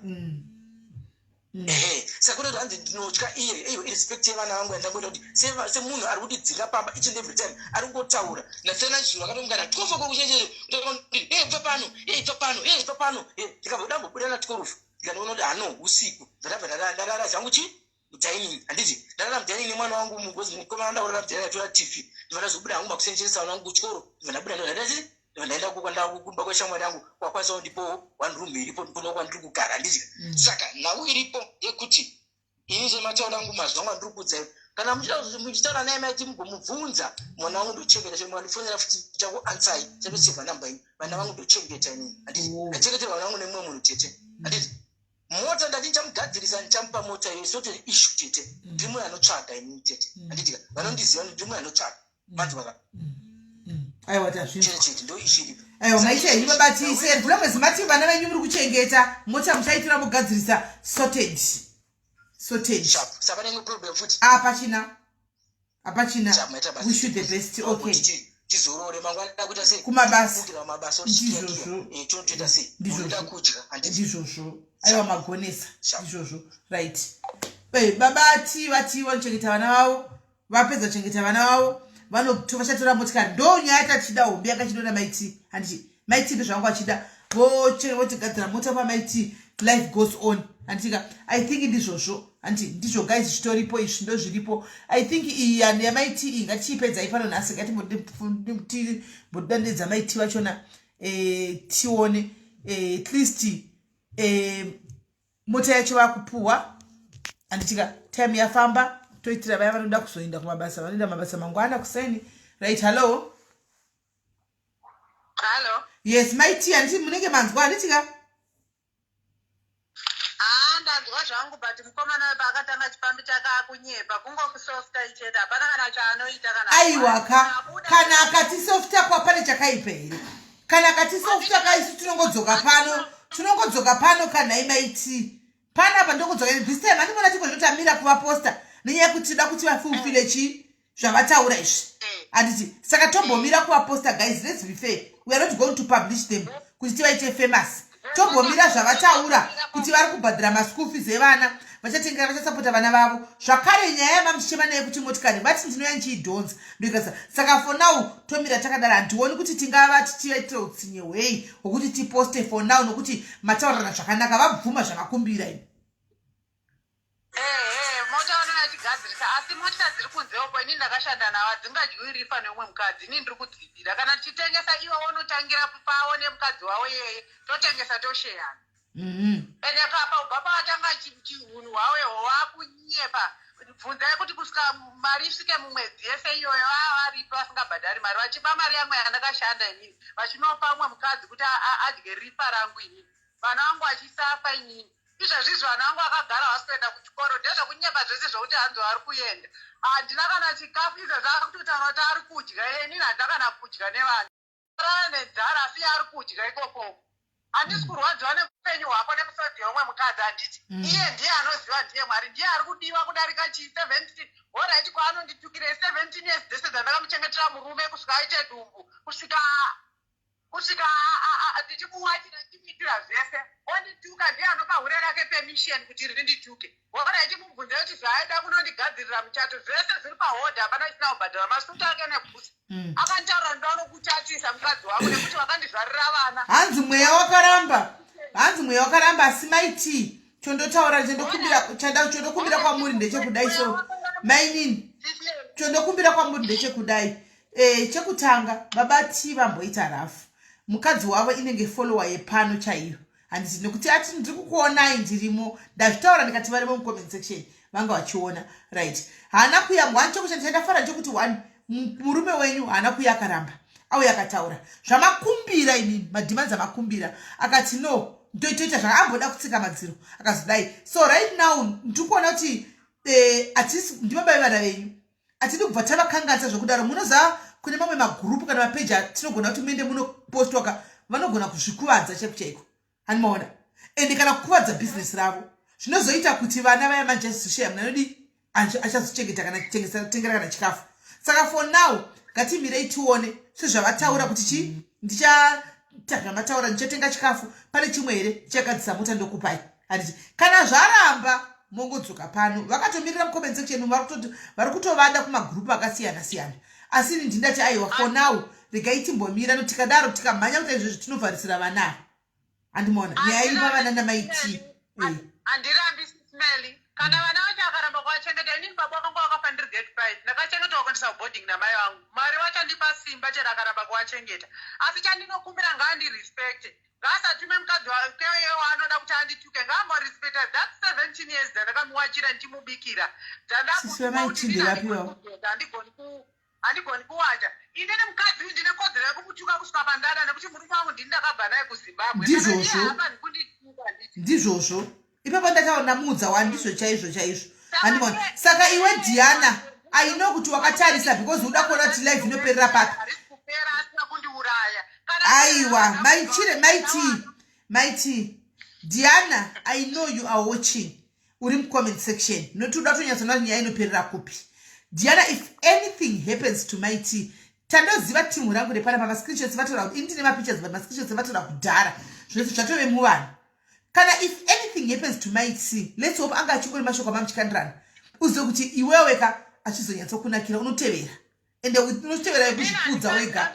Ehe, saka kuda kuti hanzi ndinotya iye iyo irespect yevana vangu yandangoita kuti semunhu ari kutidzinga pamba each and every time ari kungotaura nasena zuro akatomukana 12 o'clock chete kuti hey bva pano hey bva pano hey bva pano hey ndikabva ndambobuda na 12 ndikanoona kuti hano usiku ndakabva ndarara zvangu chi mudining handiti ndarara mudining nemwana wangu mugozi mukomana ndakurara mudining atora tv ndibva ndazobuda hangu makusencheresa vana vangu kuchikoro ndibva ndabuda ndati ndaenda kumba kweshamwari yangu kwakwanisawo ndipo one room iripo kuno kwandiri kugara handiti saka nhau iripo yekuti ini semataura angu mazwi angu andiri kuudzai kana muchitaura naye maiti mugomubvunza mwana wangu ndochengeta chero mukandifonera futi chakuansai chatosevha namba ini vana vangu ndochengeta inini handiti ndachengeterwa vana vangu nemumwe munhu tete handiti mota ndati ndichamugadzirisa ndichamupa mota iyo isoti issue tete ndiri munhu anotsvaga inini tete handitika vanondiziva ndiri munhu anotsvaga manzwa ka Aiwa, tazvinzwa. Aiwa, maita henyu babatise mvura mati vana venyu muri kuchengeta mota muchaitora mugadzirisa. Sorted, sorted. Hapachina, hapachina. Wish you the best. Okay. Tizorore mangwana kuita sei? Kumabasa. Mabasa. Ndizvozvo. Totoita sei? Ndizvozvo. Kudya. Ndizvozvo. Aiwa, magonesa. Ndizvozvo. Right. Babati vati vanochengeta vana vavo, vapedza kuchengeta vana vavo vachatora motikari. Ndo nyaya tachida hombe yakachidona maiti handiti maiti ndozvangu vachida votigadzira mota pamaiti. Life goes on, handitika? I think ndizvozvo, handi ndizvo guys? Zvitoripo izvi, ndo zviripo. I think iyi yamaiti iyi ngatichiipedzai pano nhasi. Ngatimbodandedza maiti vachona tione at least mota yacho vakupuhwa, handitika? Time yafamba, toitira vaya vanoda kuzoenda kumabasa, vanoenda mabasa mangwana kuseni. Right, hello. Hallo. Yes, maiti, handiti munenge manzwa, handitika? Haa, ndanzwa zvangu, but mukomana wepa akatanga chipambi chake akunyepa, kungokusofta chete, hapana kana chaanoita kana. Aiwa ka, kana akatisofta kwa pane chakaipa here? Kana akatisofta ka, isu tinongodzoka pano, tinongodzoka pano kanhai maiti panapa ndongodzoka. This time handimona tiko zvinotamira kuvaposta nenyaya yekuti tinoda kuti vafulfile chii zvavataura izvi, handiti? Saka tombomira kuvaposta. Guys, let's be fair, we are not going to publish them kuti tivaite famous. Tombomira zvavataura kuti vari kubhadhara maschool fees evana, vachatengera, vachasapota vana vavo. Zvakare nyaya yamamuchichema naye kuti motikari vati ndinoya ndichiidhonza ndoikasa. Saka for now tomira takadaro. Handioni kuti tingava tichivaitira utsinye hwei hwokuti tiposte for now, nokuti mataurirana zvakanaka, vabvuma zvavakumbira ini. Ehe, mota vanouya achigadzirisa, asi mota dziri kunze uko ini ndakashanda navo hadzingadyiwi rifa neumwe mukadzi. Ini ndiri kudzidira kana tichitengesa, ivo vonotangira pavo nemukadzi wavo iyeye, totengesa tosheyana. Ende papa ubva pawatanga hunhu hwaweho wakunyepa. Bvunzai kuti kusvika mari isvike mumwedzi yese iyoyo vava varipi vasingabhadhari mari, vachiba mari yangu yandakashanda inini, vachinopa umwe mukadzi kuti adye rifa rangu inini, vana vangu vachisafa inini. Izvezvizvi vana vangu vakagara vasi kuenda kuchikoro. Ndezvekunyepa zvese zvokuti hanzi vari kuenda. Handina kana chikafu. Izvezvi akutotaura kuti ari kudya, inini handina kana kudya nevana rara nenzara, asi iye ari kudya ikokoko. Handisi kurwadziwa neupenyu hwako nemusodzi yeumwe mukadzi, handiti? Iye ndiye anoziva, ndiye Mwari, ndiye ari kudiwa kudarika chii 17. Alright, kwaanonditukirei 17 years dzese dzandakamuchengetera murume kusvika aite dumbu, kusvika ndichimuwachira, ndichimuitira zvese, ondituka. Ndiye anopa hure rake permission kuti rindituke. Alright, mubvunze kuti zvaaida kunondigadzirira muchato zvese zviri pahodha, hapana chisina kubhadhara, masuti ake nebhusi. Akantaura ndanokuchatisa mukadzi wangu nekuti vakandizvarira vana. Hanzi mweya wakaramba, hanzi mweya wakaramba. Asi maiti chondotaura, chondokumbira kwamuri ndechekudai. So mainini, chondokumbira kwamuri ndechekudai. Chekutanga, baba T vamboita rafu, mukadzi wavo inenge follower yepano chaiyo. Handiti nekuti ati ndiri kukuonai ndirimo, ndazvitaura ndikati varimo mucomment section vanga vachiona, right? Haana kuya one choko chandafara chekuti one murume wenyu haana kuya akaramba, auya akataura zvamakumbira imimi, mademands amakumbira, akati no, ndoitoita zvakaamboda kutsika madziro akazodai. So right now ndiri kuona kuti hatisi ndibaba vevana venyu, hatidi kubva tavakanganisa zvekudaro. Munoziva kune mamwe magurupu kana mapeji atinogona kuti muende munopostwa ka, vanogona kuzvikuvadza chaiko chaiko, hanimaona? Ende kana kukuvadza bhizinesi ravo, zvinozoita kuti vana vaya manje achizosheya munhu anodi achazochengeta kana kutengera kana chikafu. Saka for now ngatimirei tione sezvavataura kuti chi ndichaita zvamataura, ndichatenga chikafu, pane chimwe here, ndichagadzisa mota ndokupai, handiti? Kana zvaramba mongodzoka pano. Vakatomirira mucomment section, vari kutovada kumagurupu akasiyana siyana, asi ini ndindati aiwa, for now regai timbomira. No, tikadaro tikamhanya kuita izvozvo tinovharisira vana ava, handimaona? Nyaya iri pavana namaiti. Handirambi, Sis Melly, kana vana vacho akaramba kuvachengeta, inini baba vakanga vakafa ndiri grade 5, ndakachengetwa kuendesa kuboarding namai vangu. Mwari vachandipa simba chero akaramba kuvachengeta, asi chandinokumbira, ngaandirespecte, ngaasatume mukadzi wake waanoda kuti andituke, ngaamborespecta that 17 years dzandakamuwachira ndichimubikira. Sisi vamaiti ndevapiwawo. Handigoni kuwacha inini mukadzi uyu, ndine kodzero yekumutuka kusvika pandada nekuti murume wangu ndini ndakabva naye kuZimbabwe. Ndizvozvo. Haafani kundituka, nditi? Ndizvozvo, ipapo ndataura ndamuudza wani, ndizvo chaizvo chaizvo, handimaona? Saka iwe Diana, I know kuti wakatarisa because uda kuona kuti live inoperera papi. Harisi kupera asina kundiuraya. Aiwa, maichire maiti maiti Diana, I know you are watching, uri mucomment section nokuti uda kutonyatsoona kuti nyaya inoperera kupi. Diana, if anything happens to Maiti, tandoziva timu rangu repana pamascreenshots vatora kuti ini ndine mapictures, but mascreenshots vatora kudhara, zvese zvatove muvanhu. Kana if anything happens to Maiti, let's hope anga achingori mashoko amamuchikandirana, uzive kuti iwewe ka achizonyatsokunakira unotevera, ende unotevera yekuzvikudza wega.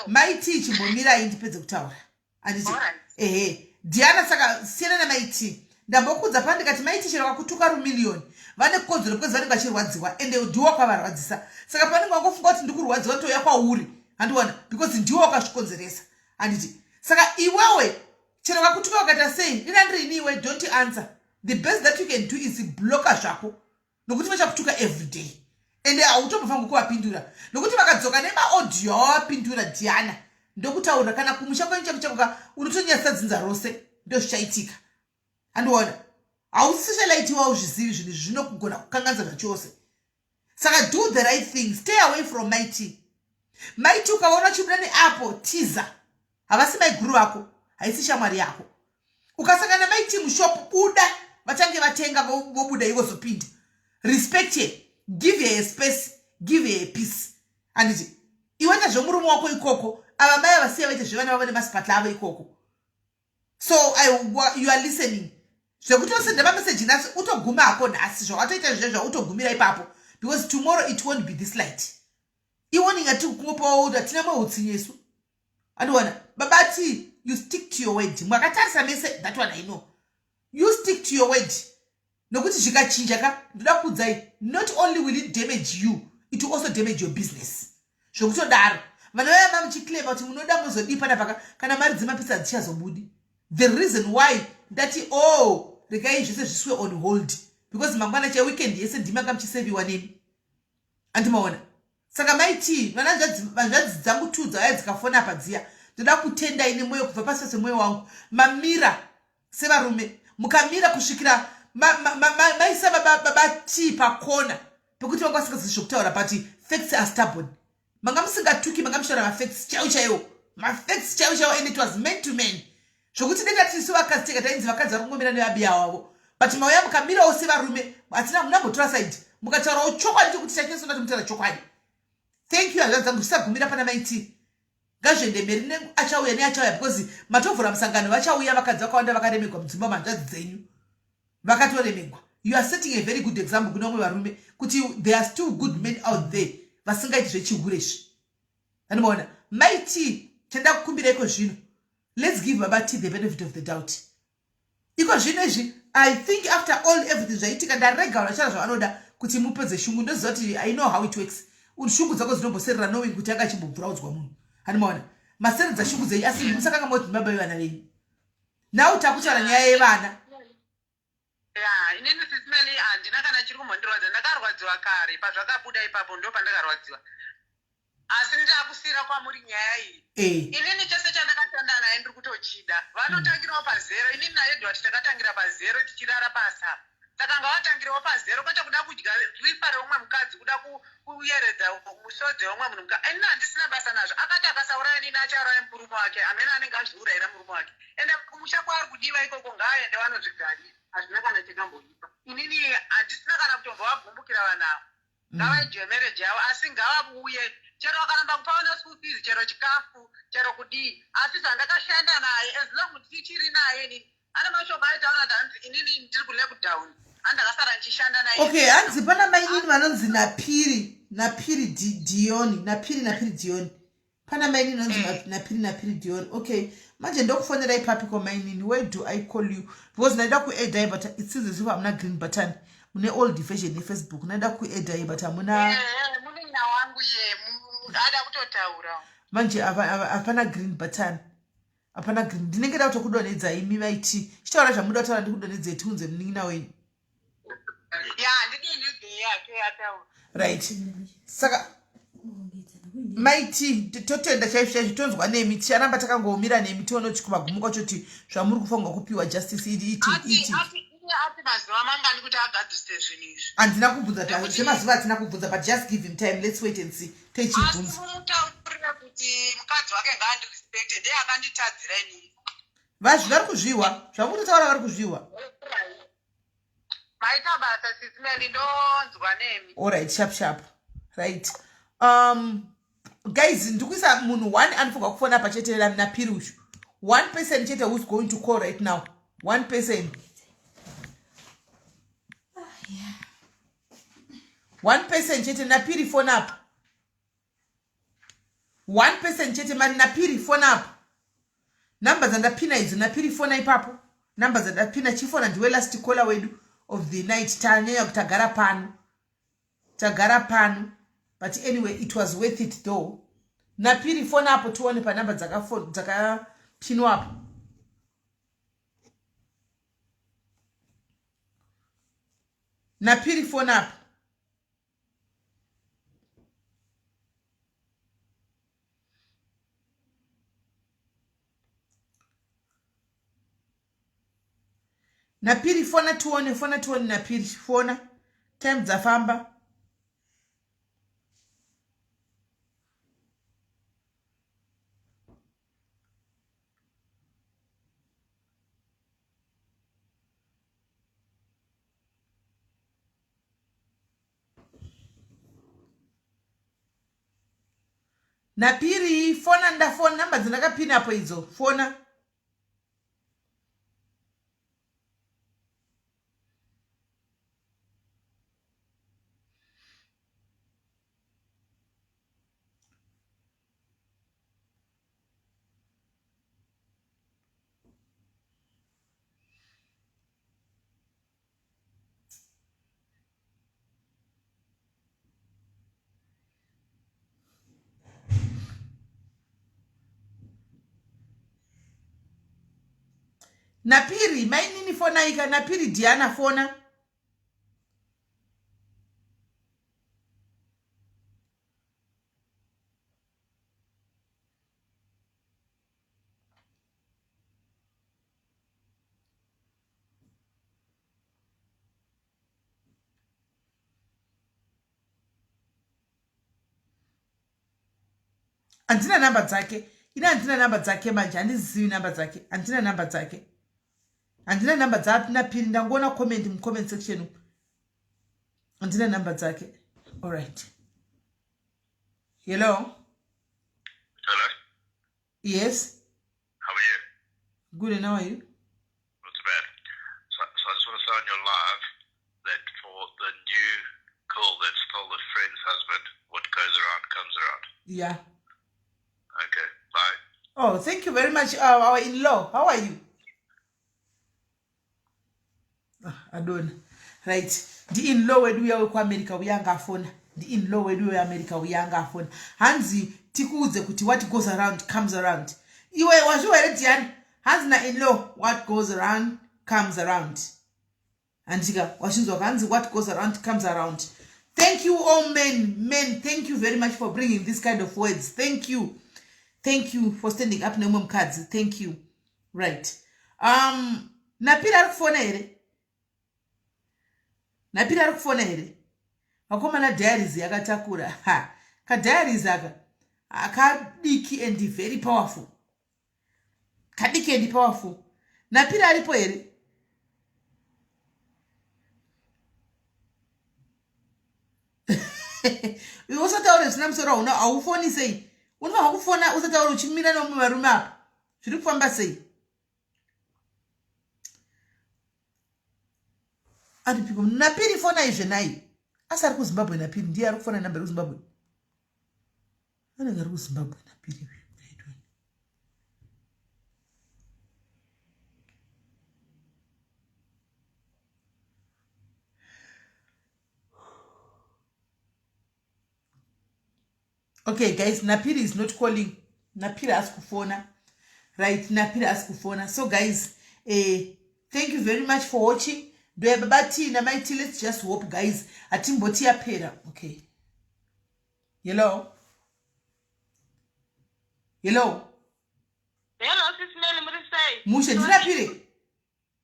Maiti, chimbomirai ndipedze kutaura, handiti? Ehe, Diana, saka siyana namaiti. Ndambokudza pa ndikati Maiti chero vakutuka rumiliyoni vane kodzero because vanenge vachirwadziwa, ende ndiwo wakavarwadzisa. Saka pavanenge vangofunga kuti ndikurwadziwa, ndouya kwauri, handiwana? Because ndiwo wakazvikonzeresa, handiti? Saka iwewe chero vakutuka vakaita sei, dina ndirini iwe, don't answer. The best that you can do is blocka zvako, nokuti vachakutuka every day ende hautombofangi kuvapindura, nokuti vakadzoka nemaaudio awavapindura, Diana, ndokutaura kana kumusha kwenyu chako chakoka, unotonyadzisa dzinza rose, ndozvichaitika, handiona? Hausi socialite wauzvizivi, zvinhu izvi zvinokugona kukanganisa zvachose. Saka do the right thing, stay away from Maiti. Maiti ukavaona uchibuda neapo, tiza. Havasi maiguru vako, haisi shamwari yako. Ukasangana namaiti mushop, buda vachange vatenga, vobuda ivozopinda. Respect her, give her a space, give her a peace, handiti? Iwe zvemurume wako ikoko, ava mai avasiya vaite zvevana vavo nemasipatla avo ikoko. So you are listening, zvekuti usenda mameseji nhasi, utoguma hako nhasi zvawatoita zvezvo, utogumira ipapo, because tomorrow it won't be this light. Iwarning atiri kungopawo, hatina mweutsinyesu, andiwana? Babati, you stick to your word. Mwakatarisa mese, that one I know. You stick to your word, nokuti zvikachinja ka, ndoda kuudzai, not only will it damage you, it will also damage your business. Zvokutodaro vana vaya mamuchiclaima kuti munoda muzodii panapaka, kana mari dzemapisa dzichazobudi. The reason why ndati oh, regai zvese zviswe on hold, because mangwana chai weekend yese ndimanga muchiseviwa nemi, andimaona? Saka maiti vanzvadzi dzangu tu dzauya dzikafona apa dziya, ndoda kutendai nemwoyo, kubva pasi semwoyo wangu. Mamira sevarume, mukamira kusvikira maisa baba T pakona pekuti vanga vasingazivi zvokutaura, but facts are stubborn. Manga musingatuki, manga muchitaura mafacts chaiwo chaiwo, mafacts chaiwo chaiwo, and it was man to man, zvokuti denda tisu vakadzi tega tainzi vakadzi vari kungomira nevabiya wavo, but mauya mukamirawo sevarume, hatina munambotora side, mukataurawo chokwadi chokuti chachinyatsonda mutaura chokwadi. Thank you, hanzvadzi dzangu. Zvisagumira pana Maiti, ngazviende mberi neachauya neachauya, because matovhura musangano, vachauya vakadzi vakawanda vakaremegwa mudzimba, manzvadzi dzenyu vakatoremegwa. You are setting a very good example kune vamwe varume kuti there are still good men out there vasingaiti zvechihure izvi, anomaona? Maiti, chanda kukumbira iko zvino, let's give baba T the benefit of the doubt iko zvino izvi. I think after all everything zvaitika, ndarega vanhu vachara zvavanoda kuti mupedze shungu. Ndoziva kuti I know how it works, shungu dzako dzinomboserera knowing kuti anga achimbobvuraudzwa munhu, handimaona? Maseredza shungu dzenyu, asi musakanga moti baba vevana venyu. Now takutaura nyaya yevana. Ya, inini Sis Melly handina kana chiri kumbondirwadza. Ndakarwadziwa kare pazvakabuda ipapo ndo pandakarwadziwa. Asi ndakusiyira kwamuri nyaya iyi. Eh. Inini chese chandakashanda naye ndiri kutochida. Vanotangirawo pazero. Inini naEdward takatangira pazero tichirara pasi apa. Saka ngavatangirewo pazero kwete kuda kudya rifa reumwe mukadzi kuda kuyeredza musodzi weumwe munhu. Inini handisina basa nazvo. Akati akasauraya inini achauraya murume wake. Amene anenge azviurayira murume wake. Ende kumusha kwaari kudiwa ikoko ngaaende vanozvigarira. Hazvina kana chakamboipa. Inini handisina kana kutombovagumbukira vanhu ava. Ngavaenjoye marriage yavo asi ngavauye chero vakaramba kupa vana school fees chero chikafu chero kudii asi zvandakashanda naye as long tichiri naye inini ane mashoko aitaura kuti hanzi inini ndiri kulockdown andakasara ndichishanda naye. Okay, hanzi pana mainini vanonzi napiri napiri dioni napiri napiri dioni pana mainini vanonzi eh. napiri napiri dioni. Okay, manje ndokufonera ipapi ko mainini, where do I call you? Because ndaida kuedai but it seems as if hamuna green button, mune old version yefacebook. Ndaida kuedai but hamuna. Eh, eh, munin'ina wangu ye ada kutotaura manje hapana green button, hapana green. Ndinenge da kutokudonhedza imi vaiti chitaura zvamuda kutaura, ndikudonhedzei tiunze munin'ina wenyu. Ya, ndidonhedzei yake ataura. Right, saka maiti totenda chaizvo chaizvo, tonzwa nemi, ticharamba takangomira nemi tione kuti kumagumo kwacho kuti zvamuri kufanirwa kupiwa justice iti iti iti. Ati mazuva mangani kuti agadzirise zvinhu izvi? Handina kubvunza zvemazuva, hatina kubvunza, but just give him time, let's wait and see, techibvunza. Mutaurire kuti mukadzi wake ngaandirespecte, ndiye akanditadzira inini. Vazvi vari kuzvihwa zvamunotaura, vari kuzvihwa. Maita basa Sis Melly, ndonzwa nemi. Alright, sharp sharp. Right, guys, ndikuisa munhu one anofanirwa kufona pachete napiri uyu, one person chete who's going to call right now, one person, one person chete. Napiri, phone up. One person chete mani. Napiri, phone up. Namba dzandapina idzo. Napiri, fona ipapo, namba dzandapina, chifona, ndiwe last caller wedu of the night. Tanyanya kuti tagara pano, tagara pano, but anyway it was worth it though. Napiri, fona apo tione panamba dzakapinwa apo. Napiri, fona apo. Napiri, fona tione, fona tione. Napiri, fona, time dzafamba. Napiri, fona, ndafona namba dzandakapina apo idzo, fona. Napiri, mainini, fonaika. Napiri Diana, fona. Handina namba dzake ini, handina namba dzake manje, handizivi namba dzake, handina namba dzake, handina namba dzaNapiri. Ndangoona comment mucomment section, handina namba dzake. Alright, hello. Hello. Yes. How are you? Good, and how are you? Not too bad. So I just want to say on your live that for the new girl that stole a friend's husband, what goes around comes around. Okay, bye. Oh, thank you very much, our in-law. How are you? Ah, adona. Right, ndi-in-law wedu uya wekuAmerica uya anga afona, ndi-in-law wedu weAmerica uya anga afona. Hanzi tikuudze kuti what goes around comes around. Iwe wazviwa here, Diana? Hanzi nainlaw, what goes around comes around. Handika wachinzwa hanzi what goes around comes around. Thank you all men, men, thank you very much for bringing this kind of words. Thank you. Thank you for standing up neumwe mukadzi. Thank you. Right. Napira ari kufona here? Napira ari kufona here? Vakomana diaries yakatakura. Ha. Ka diaries aka akadiki and very powerful. Kadiki and powerful. Napira aripo here? Iwe usataure zvisina musoro hauna haufoni sei? Unofanirwa kufona usataure uchimira nevamwe varume apa. Zviri kufamba sei? Aripiko Napiri fona izve nai. Asi ari kuZimbabwe Napiri ndiye ari kufona namba yekuZimbabwe. Anenge ari kuZimbabwe Napiri uyu. Okay guys, Napiri is not calling. Napiri asi kufona. Right, Napiri asi kufona. So guys, thank you very much for watching. Ndoya baba T na mai T, let's just hope guys. Atimboti yapera. Okay. Hello. Hello. Hello sis Melly, muri sei? Mushe, ndinapire.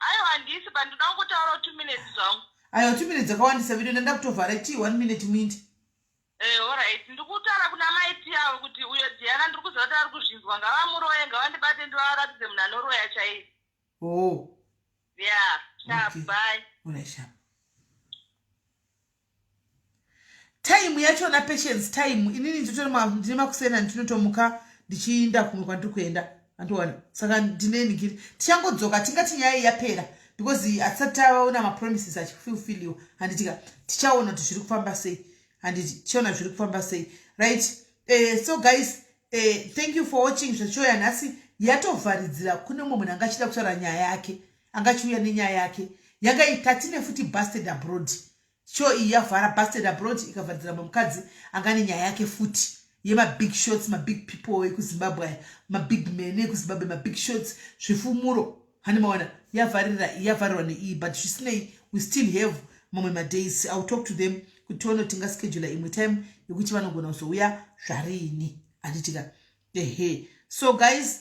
Aiwa handisi but ndoda kungotaurawo 2 minutes zvangu. Aiwa 2 minutes dzakawandisa video ndanda kutovhara tii 1 minute muindi. Eh alright ndikutaura kuna mai T avo kuti uyo Diana ndiri kuziva kuti ari kuzvinzwa ngavamuroye ngavandibate ndivaratidze munhu anoroya chaiye. Oh. Yeah, sharp, okay. Bye. Alright, sharp. Time yachona patience time inini ndine makusena ndinotomuka ndichiinda kumwe kwandiri kuenda andiona saka ndine nigiri tichangodzoka tingati nyaya iyi yapera because hatisati taona mapromises achifulfiliwa handitika tichaona kuti zviri kufamba sei handiti tichaona zviri kufamba sei right so guys thank you for watching zvachoya nhasi yatovharidzira kune mumwe munhu anga achida kutaura nyaya yake angachiuya nenyaya yake yanga tatine futi busted abroad Show iyi yavhara busted abroad ikavharidzira mumwe mukadzi anga nenyaya yake futi yemabig shots mabig people ekuZimbabwe aya mabig men ekuZimbabwe mabig shots zvifumuro hani maona yavharira yavharirwa neiyi but zvisinei we still have mamwe madays I will talk to them kuti tione kuti tingaschedula imwe time yekuti vanogona kuzouya zvariini handitika ehe so guys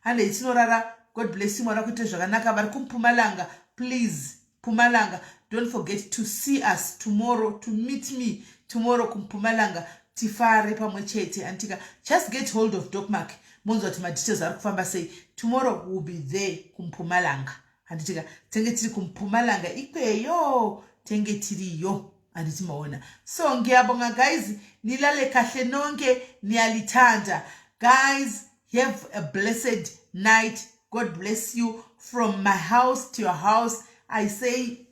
handei tinorara god bless you mwari akuite zvakanaka vari kumpumalanga please Mpumalanga don't forget to see us tomorrow to meet me tomorrow kumpumalanga tifare pamwe chete antika just get hold of Doc Mark monzwa kuti madetails ari kufamba sei tomorrow will be there kumpumalanga handitika tenge tiri kumpumalanga ikweyo tenge tiriyo handiti maona so ngiyabonga guys nilale kahle nonke niyalithanda guys have a blessed night god bless you from my house to your house I say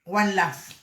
one love.